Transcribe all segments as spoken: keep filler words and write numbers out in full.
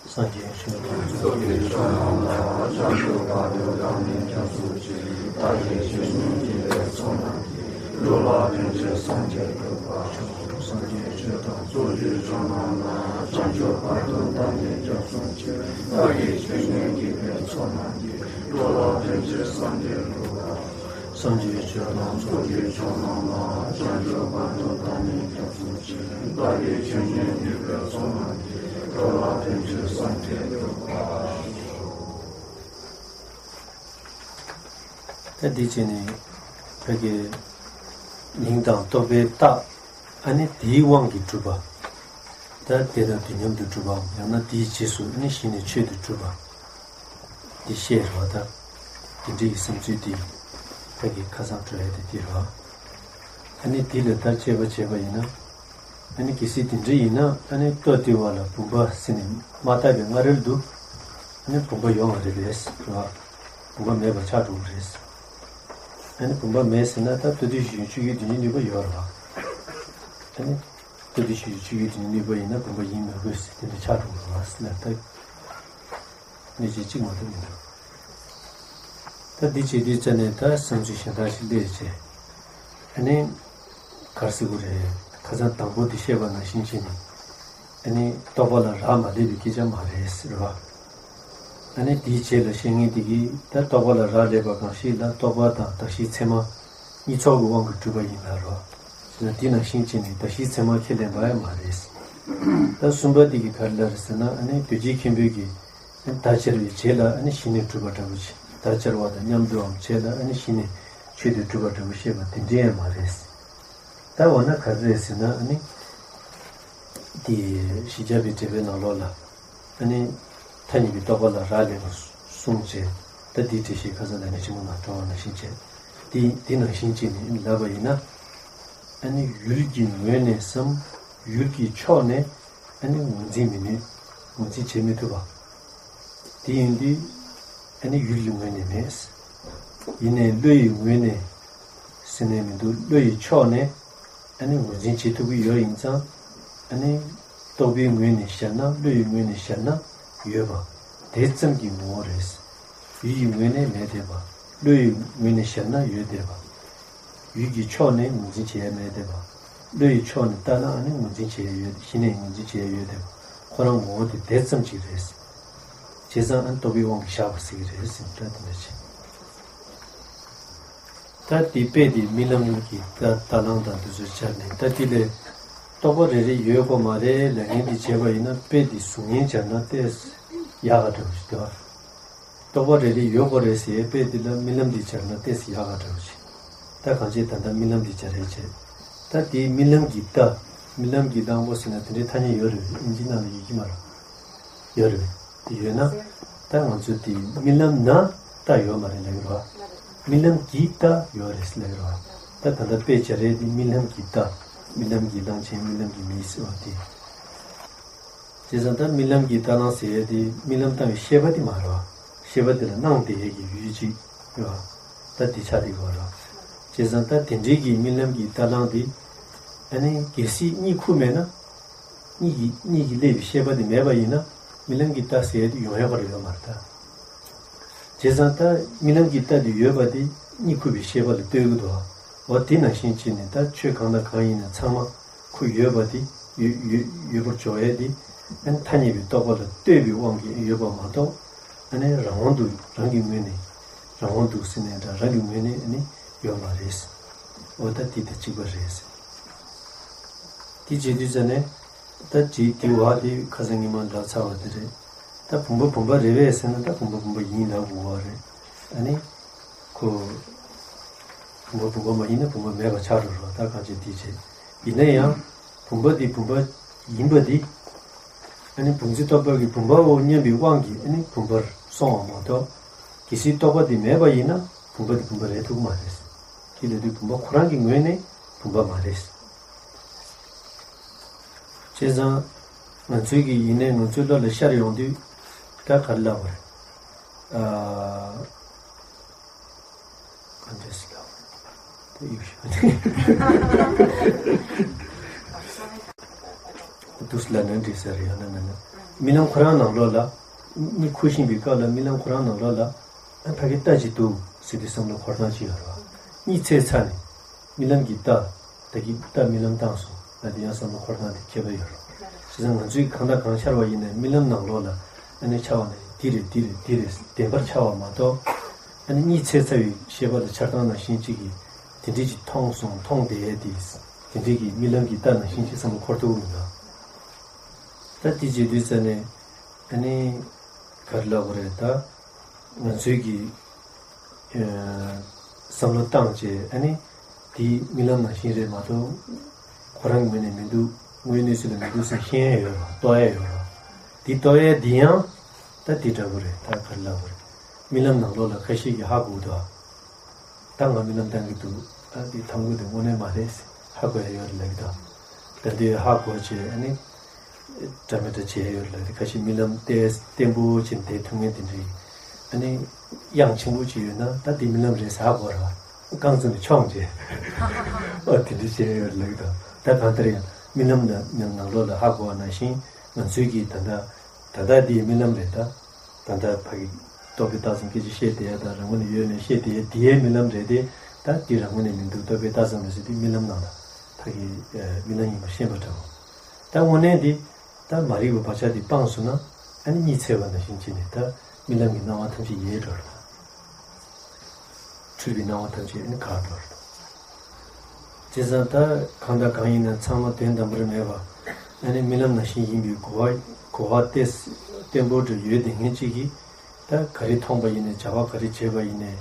སངས་རྒྱས་ཆོས་དང་ཚོགས་ཀྱི་མཆོག་རྣམས་ལ། བྱང་ཆུབ་བར་དུ་བདག་ནི་སྐྱབས་སུ་མཆི། བདག་གིས་ཆོས་ཉན་ཐོས་པའི་ཚོགས་རྣམས་ཀྱིས། འགྲོ་ལ་ཕན་ཕྱིར་སངས་རྒྱས་འགྲུབ་པར་ཤོག། སངས་རྒྱས་ཆོས་དང་ཚོགས་ཀྱི་མཆོག་རྣམས་ལ། བྱང་ཆུབ་བར་དུ་བདག་ནི་སྐྱབས་སུ་མཆི། བདག་གིས་ཆོས་ཉན་ཐོས་པའི་ཚོགས་རྣམས་ཀྱིས། འགྲོ་ལ་ཕན་ཕྱིར་སངས་རྒྱས་འགྲུབ་པར། སངས་རྒྱས་ཆོས་དང་ཚོགས་ཀྱི་མཆོག་རྣམས་ལ། བྱང་ཆུབ་བར་དུ་བདག་ནི་སྐྱབས་སུ་མཆི། བདག་གིས་ཆོས་ཉན་ཐོས་པའི་ཚོགས་རྣམས་ཀྱིས། འགྲོ་ལ་ཕན་ཕྱིར་སངས་རྒྱས་འགྲུབ་པར་ཤོག། ད་འདི་བྱས་ནས་ཕ་གི་མིང་དང་རྟོགས་པའི་རྟགས། ཨ་ནི་དེའི་དབང་གིས་གྲུབ་པ། ད་དེ་དང་དུས་མཉམ་དུ་གྲུབ་པའམ། ཡང་ན་དེའི་རྗེས་སུ་ཨ་ནི་གཞི་ནས་ཆོས་དེ་གྲུབ་པ། འདི་བཤད་རོགས། ད་དེ་འདྲའི་གི་བསམ་ཚུལ་འདི་ཕ་གི་ཁ་སང་འགྲོ་ཡ་དེ་འདི་རོགས། ཨ་ནི་དེ་ལ་ད་དཔྱད་པ་བྱས་པ་ཡིན་ན། ཨ་ནི་གལ་སྲིད་དེ་འདྲ་ཡིན་ན། ཨ་ནི་ལྟོ་ལྡིར་བ་ལ་བུམ་པ་ཟེར་ནས་མ་བཏགས་པའི་སྔ་རོལ་དུ། ཨ་ནི་བུམ་པ་ཡོད་མ་རེད་པས་རེད་བ། བུམ་པ་མེད་པ་ཆགས་འགྲོ་གི་རེད། ཨ་ནི་བུམ་པ་མེད་ཟེར་ན། ད་ལྟོ་ལྡིར་ཞིང་ཆུ་ཡུར་དེ་ཉིད་ནུས་པ་ཡོད་རེད་བ། ཨ་ནི་ལྟོ་ལྡིར་ཞིང་ཆུ་ཡུར་དེ་ཉིད་ནུས་པ་ཡིན་ན་བུམ་པ་ཡིན་མི་དགོས་ཟེར། དེ་འདྲ་ཆགས་འགྲོ་གི་རེད་བ་ཟེར་ན། ད་གནས་ཚུལ་གཅིག་མ་གཏོགས་མི་འདུག། ད་འདི་བྱེད་དུས་ཙ་ནས་ད་བསམ་ཚུལ་གཞན་དག་ཞིག་སླེབས་བྱས། ཨ་ནི་ག་རེ་ཟེར་དགོས་རེད། ཁ་སང་དང་པོ་འདི་བཤད་པ་ནང་བཞིན་བྱས་ནས། ཨ་ནི་རྟོགས་པ་ལ་རག་མ་ལས་པའི་སྐད་ཆ་མ་རེད་ཟེར་བ། ཨ་ནི་དེའི་རྗེས་ལ་བཤད་མཁན་དེ་གིས་ད་རྟོགས་པ་ལ་རག་ལས་པ་གང་ཞིག་ལ་རྟོགས་པ་དང་གདགས་གཞིའི་མཚན་མ་གཉིས་ཚོགས་ཀྱི་དབང་གིས་གྲུབ་པ་ཡིན་ལབ་རོ། ཟེར་ན་དེ་ནང་བཞིན་བྱས་ནས་གདགས་གཞིའི་མཚན་མ་ཁས་ལེན་པ་ཡང་མ་རེད། ད་གསུམ་པ་དེ་གིས་ག་རེ་ལབ་རེད་ཟེར་ན། ཨ་ནི་རྡོ་རྗེ་མཁན་པོའི་གི་བརྡ་སྦྱར་བའི་རྗེས་ལ་ཨ་ནི་གཞི་ནས་གྲུབ་པ་འདྲ་པོ་ཅིག། བརྡ་སྦྱར་བ་དང་མཉམ་དུའམ་རྗེས་ལ་ཨ་ནི་གཞི་ནས་ཆོས་དེ་གྲུབ་པ་འདྲ་པོ་བཤད་པ་དེ་འདྲ་ཡང་མ་རེད། ད་འོ་ན་ག་རེ་རེད་ཟེར་ན། ཨ་ནི་དེ་བཞི་བརྒྱ་པའི་འགྲེལ་པའི་ནང་ལོགས་ལ། ཨ་ནི་ཐ་སྙད་པའི་རྟོགས་པ་ལ་རག་ལས་པ་གསུངས་བྱས། ད་དེའི་འགྲེལ་བཤད་ཁ་སང་ལས་ངན་ཆེན་མོ་ནང་འགྲོ་བ་ནང་བཞིན་བྱས། དེ་དེ་ནང་བཞིན་བྱས་ནས་ལབ་པ་ཡིན་ན། ཨ་ནི་ཡུལ་གྱི་ངོས་ནས་སམ། ཡུལ་གྱི་ཕྱོགས་ནས་ཨ་ནི་ངོས་འཛིན་མི་ནུས། ངོས་འཛིན་བྱེད་མི་ཐུབ་པ། དེ་ཡིན་དུས་ཨ་ནི་ཡུལ་གྱི་ངོས་ནས་མེད། ཡིན་ནའི་བློ་ཡི་ངོས་ནས་ཟེར་ནས་མི་འདུག། བློ་ཡི་ཕྱོགས་ནས་ཨ་ནི་ངོས་འཛིན་བྱེད་ཐུབ་ཀྱི་ཡོད་ཡིན་ཙང་། ཨ་ནི་རྟོག་པའི་ངོས་ནས་བཤད་ན། བློ་ཡི་ངོས་ནས་བཤད་ན་ཡོད་པ་དེ་ཙམ་གྱི་ངོ་བོ་རེད། ཡུལ་གྱི་ངོས་ནས་མེད་བསྡད་པ། བློ་ཡི་ངོས་ནས་བཤད་ན་ཡོད་བསྡད་པ། ཡུལ་གྱི་ཕྱོགས་ནས་ངོས་འཛིན་བྱེད་ཡ་མེད་བསྡད་པ། བློ་ཡི་ཕྱོགས་ནས་ལྟ་ན་ཨ་ནི་ངོས་འཛིན་བྱེད་ཡ་ཡོད། གཞི་ནས་ངོས་འཛིན་བྱེད་ཡ་ཡོད་བསྡད་པ། ཁོ་རང་ངོ་བོ་དེ་དེ་ཙམ་གཅིག་རེད། བྱས་ཙང་ཨ་ནི་རྟོག་པའི་དབང་གིས་བཞག་པ་ཟེར་གྱི་རེད་ཟེར་ད་དེ་འདྲ་བྱས། ད་དེ་དཔེ་དེ་རྨི་ལམ་གྱི་ད་ལྟ་ལང་དང་དེ་ཚོ་སྦྱར་ནས། ད་དེ་ལས་རྟོག་པ་རེ་རེ་ཡོད་དགོས་མ་རེད་ལབ་མཁན་དེ་བྱས་པ་ཡིན་ན། དཔེ་དེ་གཟུགས་བརྙན་སྦྱར་ན་ཏོག་ཙམ་ཡག་ག་འདྲ་བོ་ཞིག་འདུག་ཨ། རྟོག་པ་རེ་རེ་ཡོད་དགོས་རེད་ཟེར་ཡའི་དཔེ་དེ་ལ་རྨི་ལམ་དེ་སྦྱར་ན་ཏོག་ཙམ་ཡག་ག་འདྲ་བོ་ཞིག། ད་གང་ཅི་ད་ལྟ་རྨི་ལམ་དེ་སྦྱར་རེད་བྱས། ད་དེའི་རྨི་ལམ་གྱི་རྟ། རྨི་ལམ་གྱི་གླང་པོ་ཟེར་ན་དེ་འདྲའི་ཐ་སྙད་ཡོད་རེད། ཨིན་ཇི་ནང་ལ་ཡོད་ཀྱི་མ་རེད། ཡོད་རེད། དེ་ཡོད་ན་ད་ང་ཚོ་དེ་རྨི་ལམ་ན་རྟ་ཡོད་མ་རེད་ལབ་ཀྱི་རེད་བ། རྨི་ལམ་གྱི་རྟ་ཡོད་རེད་ཟེར་ལབ་ཀྱི་རེད་བ། ད་ད་ལྟ་དཔེ་སྦྱར་རེད་དེ་རྨི་ལམ་གྱི་རྟ། རྨི་ལམ་གྱི་གླང་ཆེན། རྨི་ལམ་གྱི་མི་ཟེར་བ་དེ། བྱས་ཙང་ད་རྨི་ལམ་གྱི་རྟ་གླང་ཟེར་ཡས་དེ་རྨི་ལམ་བཏང་བའི་ཤེས་པ་དེ་མ་རེད་བ། ཤེས་པ་དེ་ལ་སྣང་བསྡད་ཡས་ཀྱི་ཡུལ་གཅིག་རེད་བ། ད་དེ་ཆགས་བསྡད་ཀྱི་ཡོད་རེད་བ། བྱས་ཙང་ད་དེ་འདྲའི་གི་རྨི་ལམ་གྱི་རྟ་གླང་དེ་ཨ་ནི་གལ་སྲིད་གཉིད་ཁུག་མེད་ན། གཉིད་ཀྱི་གཉིད་ཀྱིས་བསླད་པའི་ཤེས་པ་དེ་མེད་པ་ཡིན་ན། རྨི་ལམ་གྱི་རྟ་ཟེར་ཡས་དེ་ཡོང་ཡ་ག་རེ་ཡོད་མ་རེད་ད། བྱས་ཙང་ད་རྨི་ལམ་གྱི་རྟ་དེ་ཡོད་པ་དེ་གཉིད་ཁུག་པའི་ཤེས་པ་ལ་ལྟོས་ཀྱི་འདུག་བ། འོ་དེ་ནང་བཞིན་བྱས་ནས་ད་ཆོས་གང་དང་གང་ཡིན་ན་ཚང་མ་ཁོ་ཡོད་པ་དེ་ཡོད་ཡོད་ཡོད་པར་འཇོག་ཡས་དེ། ཨ་ནི་ཐ་སྙད་པའི་རྟོག་པ་ལ་ལྟོས་པའི་དབང་གིས་ཡོད་པ་མ་གཏོགས། ཨ་ནི་རང་དབང་དུ་རང་གི་ངོས་ནས། རང་དབང་དུ་ཟེར་ནས་འདྲ་རང་གི་ངོས་ནས་ཨ་ནི་ཡོད་མ་རེད། འོ་ད་དེ་དང་གཅིག་པ་རེད། དེ་བྱེད་དུས་ཙ་ནས་ད་དེ་དེ་བ་དེ་ཁ་སང་ཉི་མ་འདྲ་ཚར་བ་དེ་རེད། ད་བུམ་པ་བུམ་པ་རེད་པས་ཟེར་ན་ད་བུམ་པ་བུམ་པ་ཡིན་ལབ་དགོས་པ་རེད། ཨ་ནི་ཁོ་བུམ་པ་བུམ་པ་མ་ཡིན་ན་བུམ་པ་མེད་པ་ཆགས་འགྲོ་རོགས། ད་གང་བྱེད་དེ་བྱེད། ཡིན་ན་ཡང་བུམ་པ་འདི་བུམ་པ་ཡིན་པ་འདི། ཨ་ནི་བུམ་འཛིན་རྟོག་པ་གིས་བུམ་པའོ་སྙམ་པའི་དབང་གིས་ཨ་ནི་བུམ་པར་སོང་བ་མ་གཏོགས། གལ་སྲིད་རྟོག་པ་འདི་མེད་པ་ཡིན་ན་བུམ་པ་འདི་བུམ་པ་རེད་ཐུབ་ཀྱི་མ་རེད། དེ་ལས་དུས་བུམ་པ་ཁོ་རང་གི་ངོས་ནས་བུམ་པ་མ་རེད། བྱས་ཙང་ང་ཚོའི་གི་ཡིན་ནའི་ང་ཚོའི་བློ་ལ་ཤར་ཡོང་དུས་ད་ག་རེ་ལབ་པ་རེད། ཨ། ག་འདྲས་སེ་ལབ་པ་རེད། ད་ཡོད་ཤག་དུས་ལ་ནི་འདྲི་ཟེར་ཡང་ན་མིན་ན། རྨི་ལམ་ཁོ་རང་ནང་ལོགས་ལ། མི་འཁུར་བཞིན་པའི་སྐབས་ལ་རྨི་ལམ་ཁོ་རང་ནང་ལོགས་ལ། ཨ་ཕ་གི་རྟ་ཅིག་འདུག་ཟེར་དུས་བསམ་བློ་འཁོར་སྟངས་ཅིག་ཡོད་རེད་བ། གཉིད་སད་ཚར་ནས་རྨི་ལམ་གྱི་རྟ། ད་གི་རྟ་རྨི་ལམ་བཏང་སོང་ལབ་དེ་ཡང་བསམ་བློ་འཁོར་སྟངས་དེ་ཁྱད་པར་ཡོད་རེད། བྱས་ཙང་ང་ཚོས་གང་དང་གང་འཆར་བ་ཡིན་ནའི་རྨི་ལམ་ནང་ལོགས་ལ་ཨ་ནི་འཆར་བ་ནི་འདི་རེད་འདི་རེད་འདི་རེད་བདེན་པར་འཆར་བ་མ་གཏོགས། ཨ་ནི་གཉིད་སད་ཚར་བའི་ཤེས་པ་ལ་འཆར་སྟངས་ནང་བཞིན་གཅིག་གིས་དེ་འདྲས་ཅིག་མཐོང་སོང་མཐོང་བསྡད་ཡས་དེ། དེ་འདྲས་ཀྱི་རྨི་ལམ་གྱི་རྟ་ནང་བཞིན་ཅིག་བསམ་བློ་འཁོར་ཐུབ་ཀྱི་མི་འདུག་ད་དེ་བྱེད་དུས་ཙ་ནས་ཨ་ནི་ག་རེ་ལབ་དགོས་རེད། ད་ང་ཚོའི་གི་ཨ་བསམ་བློ་བཏང་བྱས་ཨ་ནི་དེ་རྨི་ལམ་ནང་བཞིན་རེད་མ་གཏོགས་ཁོ་རང་གི་ངོས་ནས་མི་འདུག་དངོས་གནས་སུ་ལ་མི་འདུག་ཟེར་ཤེས་ཡ་ཡོད་རེད། རྟོགས་ཡ་ཡོད་རེད། དེ་རྟོགས་ཡ་དེ་ཡང་ད་དེ་འདྲ་པོ་རེད། ད་ག་རེ་ལབ་དགོས་རེད། རྨི་ལམ་ནང་ལོགས་ལ་ཁ་ཤས་ཀྱིས་ཧ་གོ་འདུག་ད་ང་རྨི་ལམ་བཏང་གི་འདུག་ཨ་དེ་ཐང་གོ་དེ་དངོས་གནས་མ་རེད། ཧ་གོ་ཡ་ཡོད་རེད་ལབ་ཀྱི་འདུག་ད་དེ་ཧ་གོ་བྱས་ཨ་ནི་འདྲ་མི་འདྲ་བྱས་ཡ་ཡོད་རེད་ལབ་དེ། ཁ་ཤས་རྨི་ལམ་བལྟས་བརྟན་པོ་བྱས་བསྡད་ཐུབ་མཁན་དེ་འདྲ་ཡིན། ཨ་ནི་གཡང་ཆེན་པོ་ཅིག་ཡོད་ན་ད་དེ་རྨི་ལམ་རེད་ཟེར་ཧ་གོ་ར་བ། རྐང་བཙུགས་ནས་མཆོངས་བྱས་ཨ་དེ་འདྲ་བྱས་ཡ་ཡོད་རེད་ལབ་ཀྱི་འདུག་ད་གང་ལྟར་ཡང་རྨི་ལམ་ནང་ནང་ལོགས་ལ་ཧ་གོ་བ་ནང་བཞིན་ང་ཚོའི་གི་ད་ལྟ་ད་ལྟ་འདི་རྨི་ལམ་རེད་ད། ད་ལྟ་ཕ་གི་རྟོག་པས་བཏགས་ཙམ་སྐད་ཅིག་བཤད་བསྡད་ཡ་དང་རང་ངོས་ནས་ཡོད་ནས་བཤད་བསྡད་ཡ་དེའི་རྨི་ལམ་རེད་དེ། ད་འདི་རང་ངོས་ནས་མི་འདུག་རྟོག་པས་བཏགས་ཙམ་རེད་ཟེར་དུས་རྨི་ལམ་ནང་ལ་ཕ་གི་རྨི་ལམ་ཡིན་པ་ཤེས་པ་འདྲ་བོ། ད་དངོས་གནས་འདི་ད་མ་རིག་པའི་བག་ཆགས་འདི་སྤངས་སོང་ན་ཨ་ནི་གཉིད་སད་པ་ནང་བཞིན་བྱས་ནས་ད་རྨི་ལམ་གྱི་སྣང་བ་ཐམས་ཅད་ཡལ་འགྲོ་རེད། འཁྲུལ་པའི་སྣང་བ་ཐམས་ཅད་ཨ་ནི་འགག་འགྲོ་རེད། བྱས་ཙང་ད་གང་དང་གང་ཡིན་ན་ཚང་མ་དོན་དམ་པར་མེད་པ། ཨ་ནི་རྨི་ལམ་ནང་བཞིན་ཡིན་པའི་གོ་བ་གོ་བ་བརྟན་བརྟན་པོ་འདྲ་ཡོད་བསྡད་མཁན་གཅིག་གིས་ད་ག་རེ་མཐོང་པ་ཡིན་ནའི་བྱ་བ་ག་རེ་བྱས་པ་ཡིན་ནའི་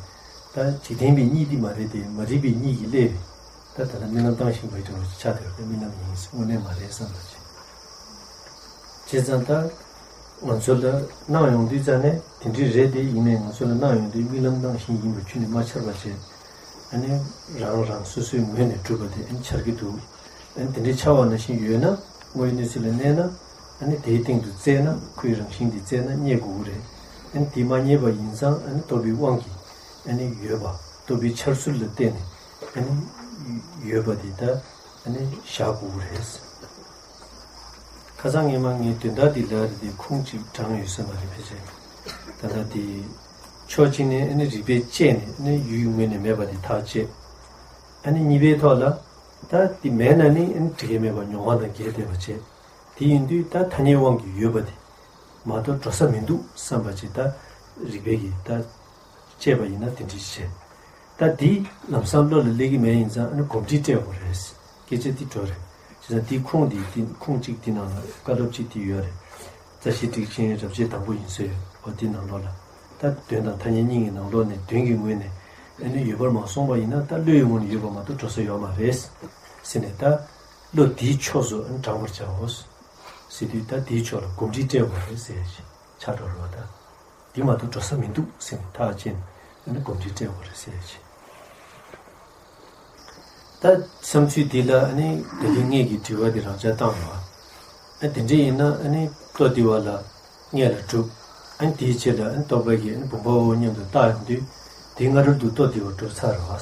ད་འཇིག་རྟེན་པའི་གཉིད་འདི་མ་རེད་དེ། མ་རིག་པའི་གཉིད་ཀྱིས་བསླད་པའི་ད་ད་ལྟ་རྨི་ལམ་བཏང་བཞིན་པ་འདྲ་བོ་ཆགས་བསྡད་པ་དེ་རྨི་ལམ་ཡིན་དངོས་གནས་མ་རེད་བསམ་པ་བྱས། བྱས་ཙང་ད་ང་ཚོ་ལ་སྣང་ཡོང་དུས་ཙང་ནས་དེ་འདྲའི་རེད་དེ། ཡིན་ནའི་ང་ཚོ་ལ་སྣང་ཡོང་དུས་རྨི་ལམ་ནང་བཞིན་ཡིན་པ་ཁྱོན་ནས་མ་འཆར་བ་བྱས། ཨ་ནི་རང་རང་སོ་སོའི་ངོས་ནས་གྲུབ་པ་དེ་ཨ་ནི་འཆར་གྱི་འདུག་ཨ་ནི་དེ་འདྲའི་འཆར་བ་ནང་བཞིན་ཡོད་ན་དངོས་ཡོད་གནས་ཚུལ་ལ་གནས་ན་ཨ་ནི་དེའི་སྟེང་དུ་བཙལ་ན་ཁོའི་རང་བཞིན་དེ་བཙལ་ན་རྙེད་དགོས་ཀྱི་རེད། ཨ་ནི་དེ་མ་རྙེད་པ་ཡིན་ཙང་ཨ་ནི་རྟོག་པའི་དབང་གིས་ཨ་ནི་ཡོད་པ། རྟོག་པའི་འཆར་ཚུལ་ལ་བརྟེན་ནས་ཨ་ནི་ཡོད་པ་དེ་ད་ཨ་ནི་བཞག་དགོས་ཀྱི་རེད། ཁ་སང་ངས་མ་ངའི་དོན་དག་འདི་ལ་རེ་དེ་ཁུངས་གཅིག་དྲངས་ཡོད་ས་མ་རེད་ཕལ་ཆེར། ད་ལྟ་དེ་ཕྱོགས་གཅིག་ནས་ཨ་ནི་རིགས་པས་དཔྱད་ནས་ཨ་ནི་ཡུལ་ངོས་ནས་མེད་པ་དེ་ཐག་བཅད། ཨ་ནི་གཉིས་པའི་ཐོག་ལ་ད་དེ་མེད་ན་ནི་ཨ་ནི་འགྲིག་གི་མེད་པ་མྱོང་བ་དང་འགལ་བསྡད་པ་བྱས། དེ་ཡིན་དུས་ད་ཐ་སྙད་དབང་གིས་ཡོད་པ་དེ་མ་གཏོགས་འགྲོ་ས་མི་འདུག་བསམ་པ་ཅིག་ད་རིགས་པས་ཀྱིས་ད་དཔྱད་པ་ཡིན་ན་དེ་འདྲ་བྱས། ད་འདི་ལམ་སང་བློ་ལ་སླེབས་ཀྱི་མེད་ཡིན་ཙང་ཨ་ནི་གོམས་འདྲིས་སྤྲད་དགོས་རེད། སྐད་ཆ་འདི་འགྲོ་རེད། བྱས་ཙང་འདི་ཁུངས་འདི་འདི་ཁུངས་གཅིག་འདི་ནང་ལ་བཀའ་སློབ་གཅིག་འདི་ཡོད་རེད། རྩ་ཤེ་ཊཱིཀ་ཆེན་རབ་བྱེད་དང་པོ་ཡིན་ཟེར་ཡོད། འོ་འདི་ནང་ལོགས་ལ་ད་དོན་དང་ཐ་སྙད་གཉིས་ཀྱི་ནང་ལོགས་ནས་དོན་གྱི་ངོས་ནས་ཨ་ནི་ཡོད་པར་མ་སོང་བ་ཡིན་ན་ད་བློའི་ངོས་ནས་ཡོད་པ་མ་གཏོགས་འགྲོ་ས་ཡོད་མ་རེད་ཟེར་ནས་ད་བློ་འདིའི་ཕྱོགས་སུ་ཨ་ནི་དྲངས་པར་བྱའོ་ཟེར་དུས་ད་འདིའི་ཕྱོགས་ལ་གོམས་འདྲིས་སྤྲད་དགོས་རེད་ཟེར་ཡ་ཞིག་ཆགས་འགྲོ་རེད་བ་ད། འདི་མ་གཏོགས་འགྲོ་ས་མི་འདུག་ཟེར་ནས་ཐག་བཅད་ནས་ཨ་ནི་གོམས་འདྲིས་སྤྲད་དགོས་རེད་ཟེར་ཡ་ཆེ། ད་བསམ་ཚུལ་འདི་ལ་ཨ་ནི་ད་གིན་ངེད་ཀྱི་དྲི་བ་འདི་རང་འཇགས་བཏང་ཡོད། ཨ་དེ་འདྲ་ཡིན་ན་ཨ་ནི་ལྟོ་ལྡིར་བ་ལ་མངལ་ལ་གྲུབ། ཨ་ནི་དེའི་རྗེས་ལ་ཨ་ནི་རྟོག་པ་གིས་ཨ་ནི་བུམ་པའོ་སྙམ་དུ་བཏགས་ཡོང་དུས་དེའི་སྔ་རོལ་དུ་ལྟོ་ལྡིར་བ་གྲུབ་ཚར་རེད་བ།